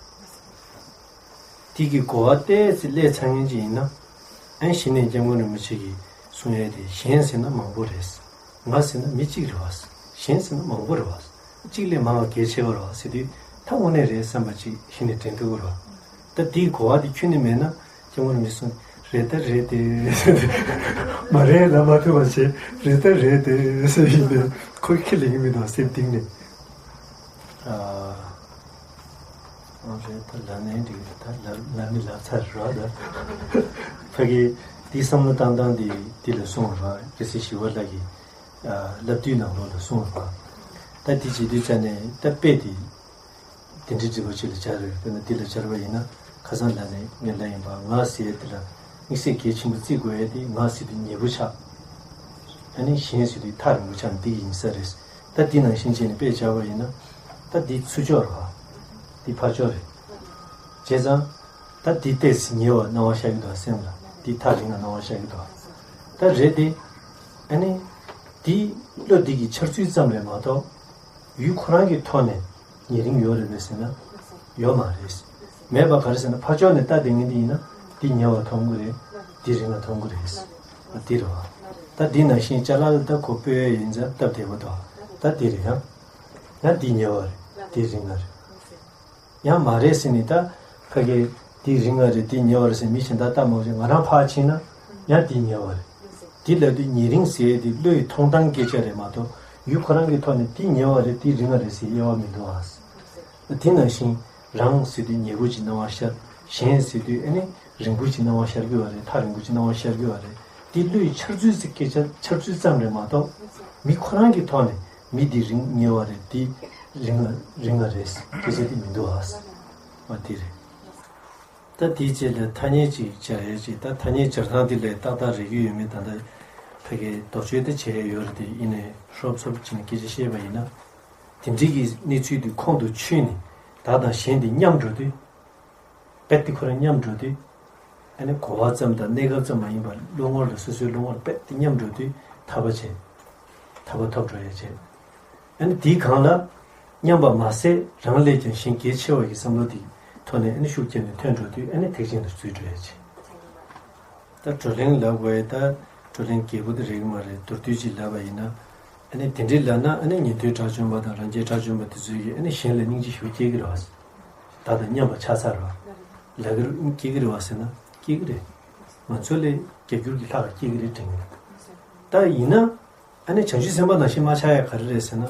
དེ་གི་གོ་བ་ཏོག་ཙམ་སླེབས་ཚར་མཁན་ཅིག་ཡིན་ན། ཨ་ནི་གཞི་ནས་སྐྱབས་མགོན་རིན་པོ་ཆེ་གིས་གསུང་ཡས་དེ་གཞན་ཟེར་ན་མང་པོ་རེད། ང་ཟེར་ན་མི་གཅིག་རེད་བ། གཞན་ཟེར་ན་མང་པོ་རེད་བ། གཅིག་ལས་མང་བ་གལ་ཆེ་བ་རེད་བ་ཟེར་དུས་ད་དངོས་གནས་རེད་བསམ་པ་ཅིག་གཞི་ནས་དྲན་ཐུབ་ཀྱི་རེད་བ། ད་དེའི་གོ་བ་དེ་ཁྱོན་ནས་མེད་ན་སྐྱབས་མགོན་རིན་པོ་ཆེ་གསུང་རེད་ད་རེད་དེ། མ་རེད་ལབ་མ་ཐུབ་པ་བྱས་རེད་ད་རེད་དེ་ཟེར་ཡིན་ནས་ཁོས་ཁས་ལེན་གྱི་མི་འདུག་སེམས་གཏིང་ནས། ཨ། ཨང་རེད་ད་ལབ་ནའི་འགྲིག་རེད་ད་ལབ་ལབ་ནི་ལབ་ཚར་རེད་ད། ཕ་གི་དེའི་བསམ་བློ་བཏང་སྟངས་དེ་དེ་ལ་གསུངས་རེད་རྒྱལ་སྲས་ཞི་བ་ལྷ་གི་ཨ་བསླབ་བཏུས་ནང་ལོགས་ལ་གསུངས་རེད། ད་དེ་བྱེད་དུས་ཙ་ནས་ད་དཔེ་དེ་དེ་འདྲའི་འབྲི་བ་ཅིག་ལ་སྦྱར་རེད། དཔེར་ན་དེ་ལ་སྦྱར་བ་ཡིན་ན་ཁ་སང་ལབ་ནའི་ངས་ལབ་ཡིན་པ་ང་ཟེར་ཡས་དེ་ལ་དམིགས་བསལ་གལ་ཆེན་པོ་བརྩི་དགོས་ཡས་དེ་ང་ཟེར་དུས་ཉེ་པོ་ཆགས། ཨ་ནི་གཞན་ཟེར་དུས་ཐག་རིང་པོ་ཆགས་ནས་འདི་ཡིན་ས་རེད། ད་འདི་ནང་བཞིན་བྱས་ནས་དཔེ་སྦྱར་བ་ཡིན་ན། ད་འདི་ཚུར་ཕྱོགས་རེད་བ། འདི་ཕར་ཕྱོགས་རེད། བྱས་ཙང་། ད་འདི་ཏོག་ཙམ་ཉེ་བ་སྣང་བ་ཤར་གྱི་འདུག་སེམས་ལ། འདི་ཐག་རིང་བ་སྣང་བ་ཤར་གྱི་འདུག་ད་རེད་དེ། ཨ་ནི། འདི་བློ་འདི་གི་འཆར་ཚུལ་ཙམ་རེད་མ་གཏོགས། ཡུལ་ཁོ་རང་གི་ཐོག་ནས། ཉེ་རིང་ཡོད་རེད་པས་ཟེར་ན། ཡོད་མ་རེད། མེད་པ་ག་རེ་ཟེར་ན་ཕར་ཕྱོགས་ནས་ལྟ་བསྡད་མཁན་འདི་ཡིན་ན་འདི་ཉེ་བ་མཐོང་གི་རེད། འདི་རིང་བ་མཐོང་གི་རེད། འདི་རེད་བ། ད་འདི་ནང་བཞིན་ཅ་ལག་ལ་ད་ཁོ་སྤོས་ཡས་ཡིན་ཙང་སྟབས་བདེ་པོ་འདུག་ད་འདི་རེད་ཡང་། ཡང་འདི་ཉེ་བ་རེད་འདི་རིང་བ་རེད། ཡང་མ་རེད་ཟེར་ནས་ད་ཕ་གི་འདི་རིང་བ་རེད་འདི་ཉེ་བ་རེད་ཟེར་མི་གཞན་དག་ལྟ་མ་བྱུང་ང་རང་ཕར་ཕྱིན་ན་ཡང་འདི་ཉེ་བ་རེད། འདི་ལབ་དུས་ཉེ་རིང་ཟེར་ཡས་དེ་བློའི་མཐོང་སྟངས་སྐད་ཆ་རེད་མ་གཏོགས་ཡུལ་ཁོ་རང་གི་ཐོག་ནས་འདི་ཉེ་བ་རེད་འདི་རིང་བ་རེད་ཟེར་དབྱེ་བ་མི་འདུག་ཨ། དེ་ནང་བཞིན་རང་ཟེར་དུས་ཉེ་པོ་ཅིག་སྣང་བ་ཤར། གཞན་ཟེར་དུས་ཨ་ནི་རིང་པོ་ཅིག་སྣང་བ་ཤར་གྱི་བ་རེད། ཐག་རིང་པོ་ཅིག་སྣང་བ་ཤར་གྱི་བ་རེད། འདི་བློའི་འཆར་ཚུལ་ཟེར་སྐད་ཆ་འཆར་ཚུལ་ཙམ་རེད་མ་གཏོགས་མི་ཁོ་རང་གི་ཐོག་ནས་མི་འདི་རིང་ཉེ་བ་རེད་འདི་རིང་བ་རིང་བ་རེད་སྐད་ཆ་འདི་མི་འདུག་ཨ། འོ་དེ་རེད། ད་དེའི་རྗེས་ལ་ཐ་སྙད་ཅིག་སྦྱར་ཡས་ཅིག་ད་ཐ་སྙད་སྦྱར་སྟངས་འདི་ལས་ཏག་ཏག་རེག་གི་ཡོད་མེད་ད་ལྟ་ཕ་གི་དོགས་གཅོད་དེ་བྱས་ཡས་ཡོད་རེད་དེ་ཡིན་ནའི་ཧྲོབ་ཚོབ་ཅིག་ནས་སྐད་ཆ་བཤད་པ་ཡིན་ན། དེ་འདྲའི་གི་གནས་ཚུལ་དེ་ཁོང་དུ་ཆུད་ནས་བདག་དང་གཞན་དེ་མཉམ་འགྲོ་དུས། དཔེ་དེ་ཁོ་རང་མཉམ་འགྲོ་དུས། ཨ་ནི་གོ་བ་ཙམ་དང་གནས་སྐབས་ཙམ་མ་ཡིན་པར་བློ་ངོར་ལ་སོ་སོའི་བློ་ངོར་དཔེ་དེ་མཉམ་འགྲོ་དུས་ཐར་པ་བྱེད། ཐར་པ་ཐོབ་འགྲོ་ཡས་བྱེད། ཨ་ནི་དེའི་སྒང་ལ་མཉམ་པ་མ་ཟད་རང་ལས་ཀྱང་གཞན་གལ་ཆེ་བ་ཡི་བསམ་བློ་དེ་ཐོག་ནས་ཨ་ནི་ཤུགས་བསྐྱེད་ནས་ཐོན་འགྲོ་དུས་ཨ་ནི་ཐེག་ཆེན་དུ་འཛུལ་འགྲོ་ཡས་བྱེད། ད་བགྲོ་གླེང་ལབ་དགོས་ཡས་ད་བགྲོ་གླེང་རྒྱས་པོ་དེ་རེད་གི་མ་རེད་མདོར་བསྡུས་ཅིག་ལབ་པ་ཡིན་ན། ཨ་ནི་དེ་འདྲའི་ལབ་ན་ཨ་ནི་ཉན་ཐོས་དགྲ་བཅོམ་པ་དང་རང་རྒྱལ་དགྲ་བཅོམ་པ་དེ་ཚོས་ཀྱིས་ཨ་ནི་གཞན་ལ་སྙིང་རྗེ་ཞེ་པོ་སྐྱེ་གི་རེད་བ། བདག་དང་མཉམ་པ་ཆགས་ཚར་བ། ལབ་ཀྱི་རེད་སྐྱེ་གི་རེད་བ་ཟེར་ན་སྐྱེ་གི་རེད། ང་ཚོ་ལས་བརྒྱ་འགྱུར་གྱི་ལྷག་སྐྱེ་གི་རེད་དྲན་གི་རེད། ད་ཡིན་ན། ཨ་ནི་བྱང་ཆུབ་སེམས་དཔའ་ནང་བཞིན་མ་ཆགས་ཡ་ག་རེ་རེད་ཟེར་ན།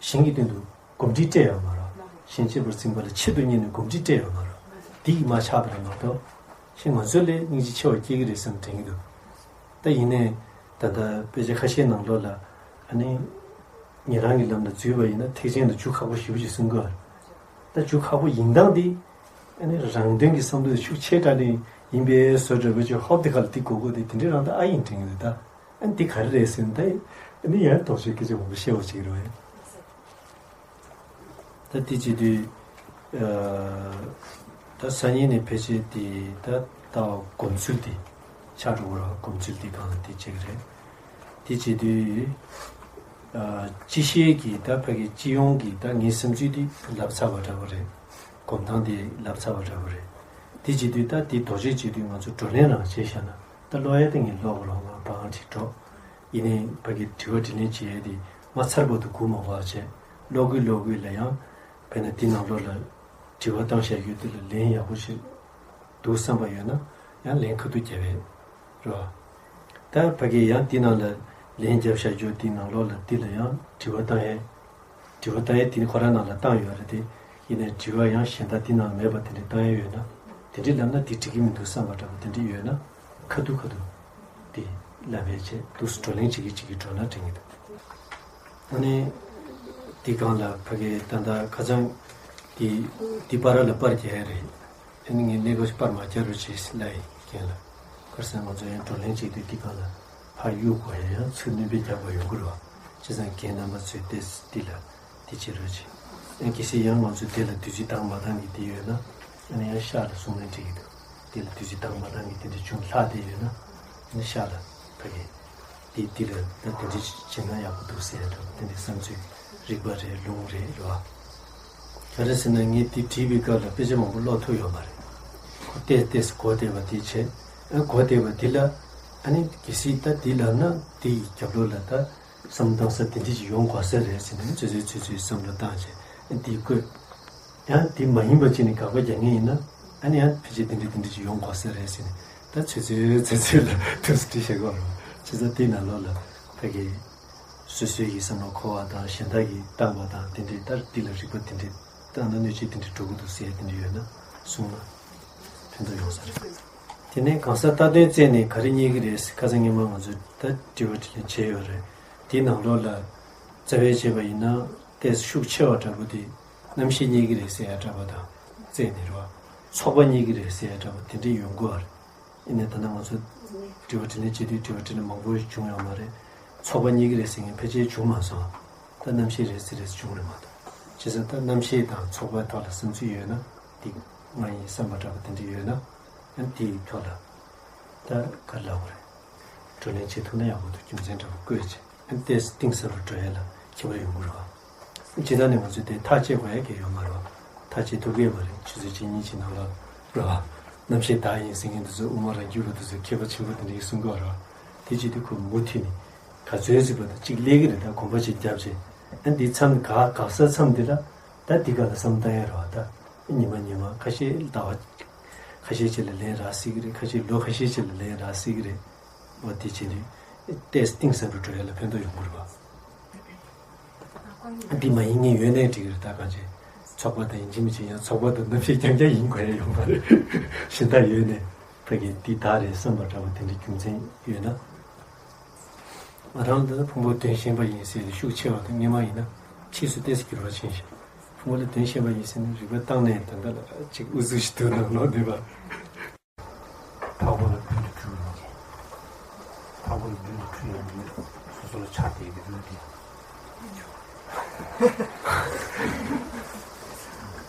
གཞན་གྱི་སྟེང་དུ་གོམས་འདྲིས་སྤྲད་ཡོད་མ་རེད། གཞན་གཅེས་པར་འཛིན་པ་ལ་ཆེད་དུ་གཉེར་ནས་གོམས་འདྲིས་སྤྲད་ཡོད་མ་རེད། འདི་ཡིས་མ་ཆགས་པ་རེད་མ་གཏོགས། གཞན་ང་ཚོ་ལས་སྙིང་རྗེ་ཆེ་བ་སྐྱེ་གི་རེད་བསམ་དྲན་གྱི་འདུག་ད་ཡིན་ནའི། ད་ལྟ་དཔེ་ཆ་ཁ་ཤས་ནང་ལོགས་ལ། ཨ་ནི། ཉན་རང་གི་ལམ་ལ་འཛུལ་བ་ཡིན་ན་ཐེག་ཆེན་ལ་འཇུག་ཁག་པོ་ཞེ་པོ་ཅིག་གསུང་གི་ཡོད་རེད། ད་འཇུག་ཁག་པོ་ཡིན་སྟངས་འདི། ཨ་ནི་རང་དོན་གྱི་བསམ་བློ་དེ་ཤུགས་ཆེ་དྲགས་ནས་ཡིན་པའི་བཟོ་འདྲ་པོ་ཅིག་ཧོབ་དེ་ཁ་ལ་དེ་གོ་གོ་དེ་དེ་འདྲའི་རང་ད་ཨ་ཡིན་དྲན་གྱི་འདུག་ད། ཨ་ནི་དེ་ག་རེ་རེད་ཟེར་ན་ད། ཨ་ནི་ཡང་དོགས་གཅོད་སྐད་ཆ་མང་པོ་བཤད་པ་ཅིག་རེད་བས། ད་དེ་བྱེད་དུས། ཨ། ད་སང་ཉིན་ནས་ཕལ་ཆེར་དེ་ད་ལྟ་བ་སྒོམ་ཚུལ་དེ་ཆགས་འགྲོ་གི་རེད་བ། སྒོམ་ཚུལ་དེ་སྒང་ལ་དེ་བྱེད་ཀྱི་རེད། དེ་བྱེད་དུས། ཨ། སྤྱི་བཤད་ཀྱི་ད་ཕ་གི་སྤྱི་ཡོངས་ཀྱི་ད་ངའི་བསམ་ཚུལ་དེ་ལབ་ཚར་བ་འདྲ་པོ་རེད། སྒོམ་སྟངས་དེ་ལབ་ཚར་བ་འདྲ་པོ་རེད། དེ་བྱེད་དུས་ད་དེ་དོགས་གཅོད་བྱེད་དུས་ང་ཚོ་བགྲོ་གླེང་རང་བྱས་བཞག་ན་ད་ཀློག་ཡ་དེ་ངས་ཀློག་གི་རེད་བ། ང་པང་ཁྲིད་འགྲོ། ཡིན་ནའི་ཕ་གི་དྲི་བ་དྲིས་ལན་བྱེད་ཡས་དེ་མ་ཚར་བར་དུ་སྒུག་མ་དགོས་པ་བྱས། ཀློག་དགོས་ཀློག་དགོས་ལ་ཡང་། དཔེར་ན་དེ་ནང་ལོགས་ལ་དྲི་བ་བཏང་བཞག་རྒྱུ་དེ་ལ་ལན་ཡག་པོ་ཞིག་འདུག་བསམ་པ་ཡོད་ན་ཡང་ལན་ཁ་ཐུག་རྒྱབ་ཡས་རེད་བ། ད་ཕ་གི་ཡང་དེ་ནང་ལ་ལན་རྒྱབ་བཞག་རྒྱུ་དེ་ནང་ལོགས་ལ་དེ་ལ་ཡང་དྲི་བ་བཏང་ཡས། དྲི་བ་བཏང་ཡས་དེ་ནི་ཁོ་རང་ནང་ལ་བཏང་ཡོད་རེད་དེ། ཡིན་ནའི་དྲི་བ་ཡང་གཞན་དག་དེ་ནང་མེད་པ་དེ་འདྲ་བཏང་ཡས་ཡོད་ན། དེ་འདྲ་ལབ་ན་དེ་འགྲིག་གི་མི་འདུག་བསམ་པ་འདྲ་པོ་དེ་འདྲ་ཡོད་ན། ཁ་ཐུག་ཁ་ཐུག་དེ་ལབ་ཡས་བྱས་འདུག་སེ་བགྲོ་གླེང་བྱེད་ཀྱི་བྱེད་ཀྱི་འགྲོ་ན་དྲན་གྱི་འདུག་ཨ་ནི། དེ་སྒང་ལ་ཕ་གི་ད་ལྟ་ཁ་སང་དེ་དེ་པར་ལ་པར་རྒྱག་ཡས་རེད། དེ་ནི་ངས་གནས་སྐབས་པར་མ་བསྐྱར་རོ་བྱེད་སླ་ཡི་རྒན་ལ། ཁར་སང་ང་ཚོ་ཡང་བགྲོ་གླེང་བྱེད་དུས་འདི་ག་ལ་ཕར་གཡུག་དགོས་ཡང་ཡང་ཚུར་སྣོན་པའི་རྒྱག་པ་ཡོང་གི་རེད་བ། བྱས་ཙང་རྒན་རྣམ་པ་ཚོས་ཏེས་འདི་ལ་འདི་བྱེད་རོགས་བྱེད། ཨ་གལ་སྲིད་ཡང་ང་ཚོས་དེ་ལ་དུས་ཚོད་བཏང་མ་བཏང་གི་དེ་ཡོད་ན་ཨ་ནི་ཡང་ཤག་ལ་གསུང་ན་འགྲིག་གི་འདུག་དེ་ལ་དུས་ཚོད་བཏང་མ་བཏང་གི་དེ་འདྲ་བྱུང་ལྷག་དེ་ཡོད་ན་ཨ་ནི་ཤག་ལ་ཕ་གི་དེ་དེ་ལ་ད་དེ་འདྲ་བྱེད་ན་ཡག་པོ་འདུག་ཟེར་ཡ་འདྲ་བ་དེ་འདྲའི་བསམ་ཚུལ་རིག་པ་རེད་ལུང་རེད་རེད་བ། ག་རེ་ཟེར་ན་ངས་དེ་བྲིས་པའི་སྐབས་ལ་དཔེ་ཆ་མང་པོ་ཀློག་ཐུབ་ཡོད་མ་རེད། ཁོ་ཏེས་ཏེས་གོ་བདེ་བ་དེ་བྱས། ཨ་གོ་བདེ་བ་དེ་ལ་ཨ་ནི་གལ་སྲིད་ད་དེ་ལབ་ན་དེ་ཡི་རྒྱབ་ལོགས་ལ་ད་བསམ་བཏང་ས་དེ་འདྲ་ཞིག་ཡོང་དགོས་ས་རེད་ཟེར་ནས་ཚོད་ཚོད་ཚོད་ཚོད་བསམ་བློ་བཏང་བྱས་ཨ་དེ་བཀོད། ཡང་དེ་མ་ཡིན་པ་ཅིག་ནས་དགག་པ་རྒྱག་མཁན་ཡིན་ན་ཨ་ནི་ཡང་ཕལ་ཆེར་དེ་འདྲ་དེ་འདྲ་ཞིག་ཡོང་དགོས་ས་རེད་ཟེར་ནས་ད་ཚོད་ཚོད་ཚོད་ཚོད་ལ་ཐུགས་སུ་བྲིས་བཞག་གི་ཡོད་རེད། བྱས་ཙང་དེའི་ནང་ལོགས་ལ་ཕ་གི་སོ་སོའི་གི་བསམ་བློ་འཁོར་བ་དང་གཞན་དག་གིས་བཏང་བ་དང་དེ་འདྲའི་ལྟར་འདི་ལ་རིག་པ་དེ་འདྲའི་བཏང་ན་གནོད་བྱེད་དེ་འདྲའི་འགྲོ་གི་འདུག་ཟེར་དེ་འདྲ་ཡོད་ན་གསུངས་ན་ཕན་ཐོགས་ཡོང་ས་རེད། དེ་ནས་གང་ཟག་ལྟ་དོན་བཙལ་ནས་ག་རེ་རྙེད་ཀྱི་རེད། ཁ་སང་ཉི་མ་ང་ཚོས་ད་དྲི་བ་དྲིས་ལན་བྱས་ཡོད་རེད། དེའི་ནང་ལོགས་ལ་རྩ་བའི་བྱས་པ་ཡིན་ན་ཏོག་ཙམ་ཤུགས་ཆེ་བ་འདྲ་པོ་དེ་རྣམ་ཤེས་རྙེད་ཀྱི་རེད་ཟེར་ཡ་འདྲ་པོ་དང་བཙལ་ནས་རེད་བ། ཚོགས་པ་རྙེད་ཀྱི་རེད་ཟེར་ཡ་འདྲ་པོ་དེ་འདྲ་ཡོང་གི་ཡོད་རེད། ཡིན་ནའི་ད་ལྟ་ང་ཚོ་དྲི་བ་དྲིས་ལན་བྱེད་དུས་དྲི་བ་དྲིས་ལན་མང་པོ་ཞིག་བྱུང་ཡོད་མ་རེད། ཚོགས་པ་གཉིས་ཀྱི་རེད་ཟེར་མཁན་ཕལ་ཆེར་བྱུང་མ་སོང་། ད་རྣམ་ཤེས་རེད་ཟེར་རེད་བྱུང་རེད་མ་གཏོགས། བྱས་ཙང་ད་རྣམ་ཤེས་དང་ཚོགས་པའི་ཐོག་ལ་བསམ་ཚུལ་ཡོད་ན་འདི་ང་ཡིན་བསམ་པ་འདྲ་པོ་དེ་འདྲ་ཡོད་ན་ཨ་འདིའི་ཐོག་ལ་ད་ག་རེ་ལབ་དགོས་རེད། བགྲོ་གླེང་བྱེད་ཐུབ་ན་ཡག་པོ་འདུག་རྒྱུ་མཚན་འདྲ་པོ་བཀོད་བྱས། ཨ་ཏོག་ཙམ་གཏིང་ཟབ་རུ་འགྲོ་ཡ་ལ་ཁྱད་པར་ཡོང་གི་རེད་བ། སྤྱིར་བཏང་ནས་ང་ཚོས་དེ་ཐག་བཅད་དགོས་ཡ་གང་ཡང་ཡོད་མ་རེད་བ། ཐག་བཅད་ཐུབ་ཀྱི་ཡོད་མ་རེད། ཆུ་ཚོད་གཅིག་གཉིས་ཀྱི་ནང་ལ་རེད་བ། རྣམ་ཤེས་བདག་ཡིན་ཟེར་མཁན་དེ་ཚོ་དབུ་མ་རང་རྒྱུད་པ་དེ་ཚོས་མཁས་པ་ཆེན་པོ་དེ་འདྲ་ཞིག་གསུང་གི་ཡོད་རེད་བ། དེ་བྱེད་དུས་ཁོ་མུ་མཐུད་ནས་ག་ཚོད་ཟིག་བར་དུ་གཅིག་སླེབས་ཀྱི་རེད། ད་གོམ་པ་གཅིག་བརྒྱབ་བྱས་ཨ་འདི་མཚམས་ག་ག་ས་མཚམས་འདི་ལ་ད་འདི་ག་ལ་བསམ་བཏང་ཡ་རེད་བ། ད་ཉི་མ་ཉི་མ་ཁ་ཤས་ཟླ་བ་ཁ་ཤས་ཅིག་ལ་ལན་རག་སྲིད་ཀྱི་རེད། ཁ་ཤས་ལོ་ཁ་ཤས་ཅིག་ལ་ལན་རག་སྲིད་ཀྱི་རེད། འོ་དེ་བྱས་ནས་ཏོག་ཙམ་གཏིང་ཟབ་རུ་འགྲོ་ཡ་ལ་ཕན་ཐོགས་ཡོང་གི་རེད་བ། འདི་མ་ཡིན་མཁན་ཡོད་ནའི་འགྲིག་གི་རེད། ད་གང་བྱས་ཚོགས་པ་དང་ཡིན་གཅིག་མིན་གཅིག་ཡང་ཚོགས་པ་དང་རྣམ་ཤེས་རྐྱང་རྐྱང་ཡིན་དགོས་ཡ་ཡོད་མ་རེད། གཞན་དག་ཡོད་ནའི་ཕ་གི་འདི་དག་རེད་བསམ་པ་འདྲ་བོ་དེ་འདྲའི་རྒྱུ་མཚན་ཡོད་ན། ང་རང་འདི་ཕུང་པོ་དོན་གཞན་པ་ཡིན་ཟེར་ཤུགས་ཆེ་བ་དང་སྔོན་མ་ཡིན་ན་ཕྱིས་སུ་ཏོག་ཙམ་འགྱུར་བ་ཕྱིན་ཞིང་ཕུང་པོ་ལ་དོན་གཞན་པ་ཡིན་ཟེར་ནས་རིག་པ་བཏང་ནས་ད་ལྟ་ལ་ཅིག་ཨུ་ཚུགས་ཤིག་འདུག་ནང་ལོགས་འདི་པ། འཕགས་པ་ལ་རྒྱུན་དུ་འཁྲུལ་ཡོང་གི། འཕགས་པ་ལ་རྒྱུན་དུ་འཁྲུལ་ཡོང་གི་སོ་སོ་ལ་ཆགས་བསྡད་ཀྱི་རྒྱུ་དེ།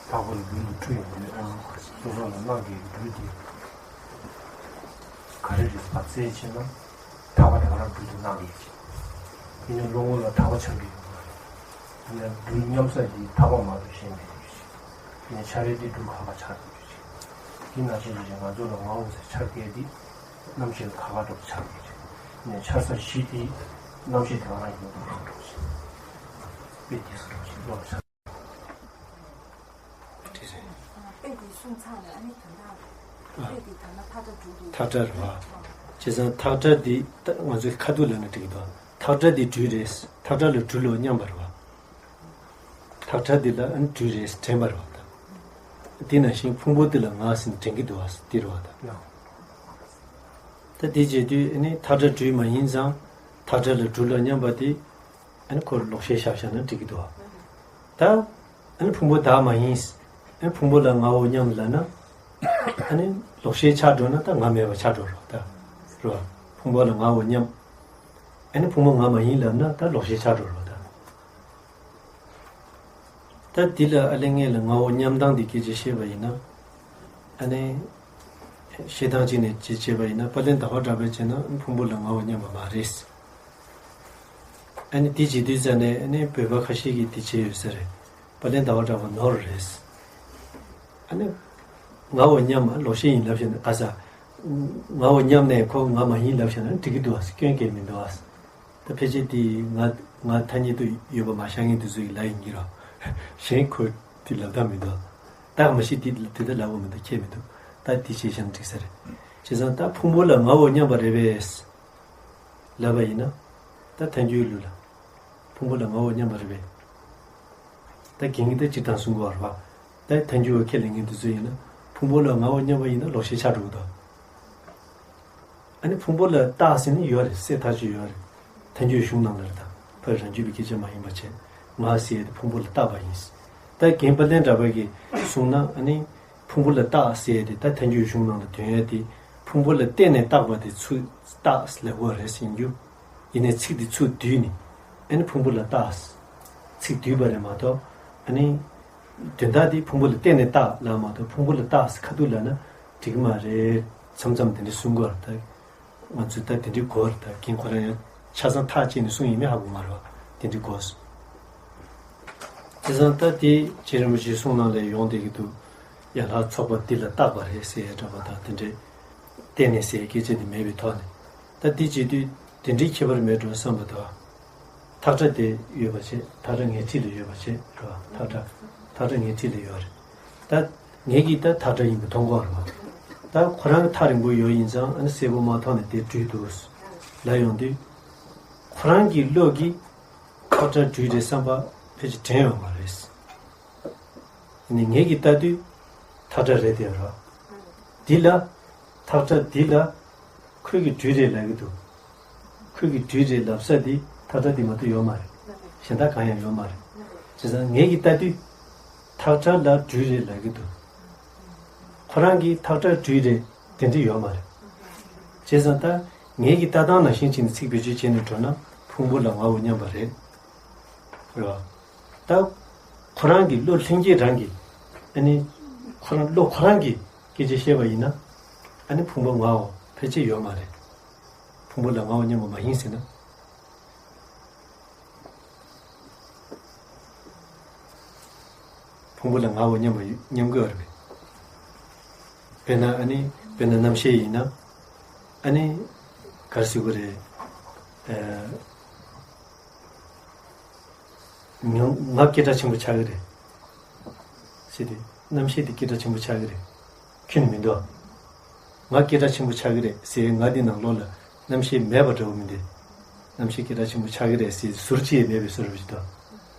འཕགས་པ་ལ་རྒྱུན་དུ་འཁྲུལ་ཡོང་གི་སོ་སོ་ལ་སྣང་བསྡད་ཀྱི་རྒྱུ་དེ། ག་རེ་རེད་བར་བཙལ་བྱས་ན་ཐག་པ་རང་རང་རྒྱུད་དུ་སྣང་གི་ཡོད་ཅིང་། དེ་ནས་བློ་ངོ་ལ་ཐག་པ་ཆགས་ཀྱི་ཡོད་མ་རེད། དེ་ནས་རྒྱུད་མཉམ་ས་འདི་ཐག་པ་མ་གཏོགས་གཞན་མེད་ཡོད་ཅིང་། དེ་ནས་ཆ་རེ་འདི་རྒྱུད་ཁ་ཁ་ཆགས་ཀྱི་ཡོད་ཅིང་། དེ་ནང་བཞིན་དུ་ང་ཚོ་ལ་ངའོ་ཟེར་ཆགས་སྐད་འདི་རྣམ་ཤེས་ཁ་ཁ་འགྲོ་ཆགས་ཀྱི་ཡོད་ཅིང་། དེ་ནས་ཆགས་ས་བཞི་འདི་རྣམ་ཤེས་དེ་རང་རང་ཡིན་པ་འགྲོ་ཅིང་། དཔེ་དེ་སུ་འགྲོ་ཅིང་བློ་ལ་ཆགས། དེ་རེད། དཔེ་དེ་གསུངས་ཚར་ནས་ཨ་ནི་ད་ལྟ་དཔེ་དེ་ད་ལྟ་ཐག་ཁྲ་འགྲོ་འདུག་ཐག་ཁྲ་རེད་བ། བྱས་ཙང་ཐག་ཁྲ་འདི་ད་ང་ཚོའི་ཁ་ཐུག་ལབ་ན་འགྲིག་གི་འདུག་ཐག་ཁྲ་འདི་སྦྲུལ་རེད། ཐག་ཁྲ་ལ་སྦྲུལ་ལོ་སྙམ་པ་རེད་བ། ཐག་ཁྲ་འདི་ལ་ཨ་ནི་སྦྲུལ་རེད་དྲན་པ་རེད་བ་ད། དེ་ནང་བཞིན་ཕུང་པོ་འདི་ལ་ང་ཟེར་ནས་དྲན་གྱི་འདུག་བ་འདི་རེད་བ་ད། ད་དེ་བྱེད་དུས་ཨ་ནི་ཐག་ཁྲ་སྦྲུལ་མ་ཡིན་ཙང་ཐག་ཁྲ་ལ་སྦྲུལ་ལོ་སྙམ་པ་དེ། ཨ་ནི་ཁོར་ལོག་ཤེས་བཞག་བཞག་ན་འགྲིག་གི་འདུག་ཨ། ད་ཨ་ནི་ཕུང་པོ་བདག་མ་ཡིན། ཨ་ནི་ཕུང་པོ་ལ་ངའོ་སྙམ་ལབ་ན། ཨ་ནི་ལོག་ཤེས་ཆགས་འགྲོ་ན་ད་ང་མེད་པ་ཆགས་འགྲོ་རོགས་ད། རོ། ཕུང་པོ་ལ་ངའོ་སྙམ། ཨ་ནི་ཕུང་པོ་ང་མ་ཡིན་ལབ་ན་ད་ལོག་ཤེས་ཆགས་འགྲོ་རོགས་ད། ད་འདི་ལ་ཨ་ལས་ངས་ལ་ངའོ་སྙམ་སྟངས་འདི་སྐད་ཆ་བཤད་པ་ཡིན་ན། ཨ་ནི། བཤད་སྟངས་གཅིག་ནས་བྱེད་བྱས་པ་ཡིན་ན་དཔལ་ལྡན་ཟླ་བ་གྲགས་པས་བྱས་ན་ཕུང་པོ་ལ་ངའོ་སྙམ་པ་མ་རེད། ཨ་ནི་དེ་བྱེད་དུས་ཙ་ནས་ཨ་ནི་བོད་པ་ཁ་ཤས་ཀྱིས་དེ་བྱས་ཡོད་ས་རེད། དཔལ་ལྡན་ཟླ་བ་གྲགས་པ་ནོར་རེད། ཨ་ནི། ངའོ་སྙམ་ལོག་ཤེས་ཡིན་ལབ་བྱས་ན་ག་ས། ངའོ་སྙམ་ནས་ཁོ་ང་མ་ཡིན་ལབ་བྱས་ན་འགྲིག་གི་འདུག་ཨ། སྐྱོན་གང་ཡང་མི་འདུག་ཨ། ད་ཕལ་ཆེར་དེ་ང་ང་ཐ་སྙད་དུ་ཡོད་པ་མ་ཤར་མཁན་དེ་ཚོ་ཡི་ལ་ཡིན་གྱི་རོ། གཞན་ཁོ་དེ་ལབ་སྟངས་མི་འདུག་ད་མ་གཞི་དེ་དེ་ལྟར་ལབ་དགོས་མི་འདུག་ཁྱད་མི་འདུག་ད་དེ་བྱས་བཞག་ན་འགྲིག་ས་རེད། བྱས་ཙང་ད་ཕུང་པོ་ལ་ངའོ་སྙམ་པ་རེད་པས། ལབ་པ་ཡིན་ན། ད་ཐལ་འགྱུར་ལུགས་ལ། ཕུང་པོ་ལ་ངའོ་སྙམ་པ་རེད་པས། ད་རྒན་གྱིས་ད་སྤྱིར་བཏང་གསུང་གི་ཡོད་རེད་པ། ད་ཐལ་འགྱུར་བ་ཁས་ལེན་མཁན་དེ་ཚོ་ཡིན་ན་ཕུང་པོ་ལ་ངའོ་སྙམ་པ་ཡིན་ན་ལོག་ཤེས་ཆགས་འགྲོ་གི་འདུག་ཨ་ནི་ཕུང་པོ་ལ་བཏགས་ཟེར་ནི་ཡོད་རེད། གསལ་ཐག་ཆོད་ཡོད་རེད། ཐལ་འགྱུར་གཞུང་ནང་ལ་རེད་ད། ཕར་རང་རྒྱུད་པའི་སྐད་ཆ་མ་ཡིན་པ་བྱས། ང་ཟེར་ཡས་དེ་ཕུང་པོ་ལ་བཏགས་པ་ཡིན། ད་རྒན་དཔལ་ལྡན་གྲགས་པ་གིས་གསུངས་ན་ཨ་ནི། ཕུང་པོ་ལ་བཏགས་ཟེར་ཡས་དེ་ད་ཐལ་འགྱུར་གཞུང་ནང་ལ་དོན་ཡས་དེ་ཕུང་པོ་ལ་བརྟེན་ནས་བཏགས་པ་དེ་ཚུར་བཏགས་ལབ་དགོས་རེད་ཟེར་རྒྱུ། ཡིན་ནའི་ཚིག་དེ་ཚུར་བསྡུས་ནས་ཨ་ནི་ཕུང་པོ་ལ་བཏགས། ཚིག་བསྡུས་པ་རེད་མ་གཏོགས་ཨ་ནི་དོན་དག་དེ་ཕུང་པོ་ལ་བརྟེན་ནས་བཏགས་ལབ་མ་གཏོགས་ཕུང་པོ་ལ་བཏགས་ཁ་ཐུག་ལབ་ན་འགྲིག་གི་མ་རེད། མཚམས་མཚམས་དེ་འདྲ་གསུང་གི་ཡོད་རེད་ད། ང་ཚོས་ད་དེ་འདྲའི་གོ་རེད་ད། རྒན་ཁོ་རང་ཡང་ཆ་ཚང་ཐག་བཅད་ནས་གསུངས་ཡིན་མིན་ཧ་གོ་མ་རེད་བ། དེ་འདྲའི་གོ་སོང་། བྱས་ཙང་ད་དེ་རྗེ་རིན་པོ་ཆེའི་གསུང་ནང་ལ་ཡོང་བསྡད་ཀྱི་འདུག་ཡན་ལག་ཚོགས་པ་འདི་ལ་བཏགས་པ་རེད་ཟེར་ཡ་འདྲ་པོ་དང་དེ་འདྲའི་གཏན་ནས་ཟེར་སྐད་ཆ་དེ་མེད་པའི་ཐོག་ནས། ད་འདི་བྱེད་དུས་དེ་འདྲའི་ཁྱད་པར་མེད་འགྲོ་བསམ་པ་དང་། ཐག་ཁྲ་དེ་ཡོད་པ་བྱས། ཐག་ཁྲ་ངའི་འཁྲིས་ལ་ཡོད་པ་བྱས་རེད་བ། ཐག་ཁྲ་ཐག་ཁྲ་ངའི་འཁྲིས་ལ་ཡོད་རེད། ད་ངེད་ཀྱིས་ད་ཐག་ཁྲ་ཡིན་པ་མཐོང་གི་ཡོད་རེད་བ། ད་ཁོ་རང་གི་ཐག་རིང་པོ་ཡོད་ཡིན་ཙང་ཨ་ནི་གསལ་པོ་མ་མཐོང་ནས་དེ་འགྲུལ་འདུག་ལབ་ཡོང་དུས། ཁོ་རང་གི་བློ་གིས་ཐག་ཁྲ་འགྲུལ་རེད་བསམ་པ་ཕལ་ཆེར་དྲན་ཡོད་མ་རེད། ནི་ངེད་ཀྱིས་ལྟ་དུས་ཐག་ཁྲ་རེད་དེ་ར། འདི་ལ་ཐག་ཁྲ་འདི་ལ་ཁོས་ཀྱིས་འགྲུལ་རེད་ལབ་ཀྱི་འདུག་ཁོས་ཀྱིས་འགྲུལ་རེད་ལབ་ས་འདི་ཐག་ཁྲ་འདི་མ་གཏོགས་ཡོད་མ་རེད། གཞན་དག་གང་ཡང་ཡོད་མ་རེད། བྱས་ཙང་ངེད་ཀྱིས་ལྟ་དུས་ཐག་ཁྲ་ལ་འགྲུལ་རེད་ལབ་ཀྱི་འདུག་ཁོ་རང་གིས་ཐག་ཁྲ་འགྲུལ་རེད་དེ་འདྲ་ཡོད་མ་རེད། བྱས་ཙང་ད་ངེད་ཀྱི་ལྟ་སྟངས་ནང་བཞིན་བྱས་ནས་ཚིག་བེད་སྤྱོད་བྱས་ནས་འགྲོ་ན་ཕུང་པོ་ལ་ངའོ་སྙམ་པ་རེད། རེད་བ། ད་ཁོ་རང་གི་བློ་ལྷན་སྐྱེས་རང་གིས་ཨ་ནི་ཁོ་རང་བློ་ཁོ་རང་གིས་སྐད་ཆ་བཤད་པ་ཡིན་ན་ཨ་ནི་ཕུང་པོ་ངའོ་ཕལ་ཆེར་ཡོད་མ་རེད། ཕུང་པོ་ལ་ངའོ་སྙམ་པ་མ་ཡིན་ཟེར་ན། ཕུང་པོ་ལ་ངའོ་སྙམ་པ་སྙམ་གྱི་ཡོད་རེད་པས། དཔེར་ན་ཨ་ནི་དཔེར་ན་རྣམ་ཤེས་ཡིན་ན་ཨ་ནི་ག་རེ་ཟེར་དགོས་རེད། ཨ། ང་ང་སྐད་གྲགས་ཆེན་པོ་ཆགས་ཀྱི་རེད། ཟེར་ཏེ་རྣམ་ཤེས་དེ་སྐད་གྲགས་ཆེན་པོ་ཆགས་ཀྱི་རེད། ཁྱོན་ནས་མི་འདུག་ང་སྐད་གྲགས་ཆེན་པོ་ཆགས་ཀྱི་རེད་ཟེར་ང་འདི་ནང་ལོགས་ལ་རྣམ་ཤེས་མེད་པ་འདྲ་བོ་མི་འདུག་རྣམ་ཤེས་སྐད་གྲགས་ཆེན་པོ་ཆགས་ཀྱི་རེད་ཟེར་ཟུར་གཅིག་ཡང་མེད་པའི་བཟོ་འདྲ་བོ་ཞིག་འདུག་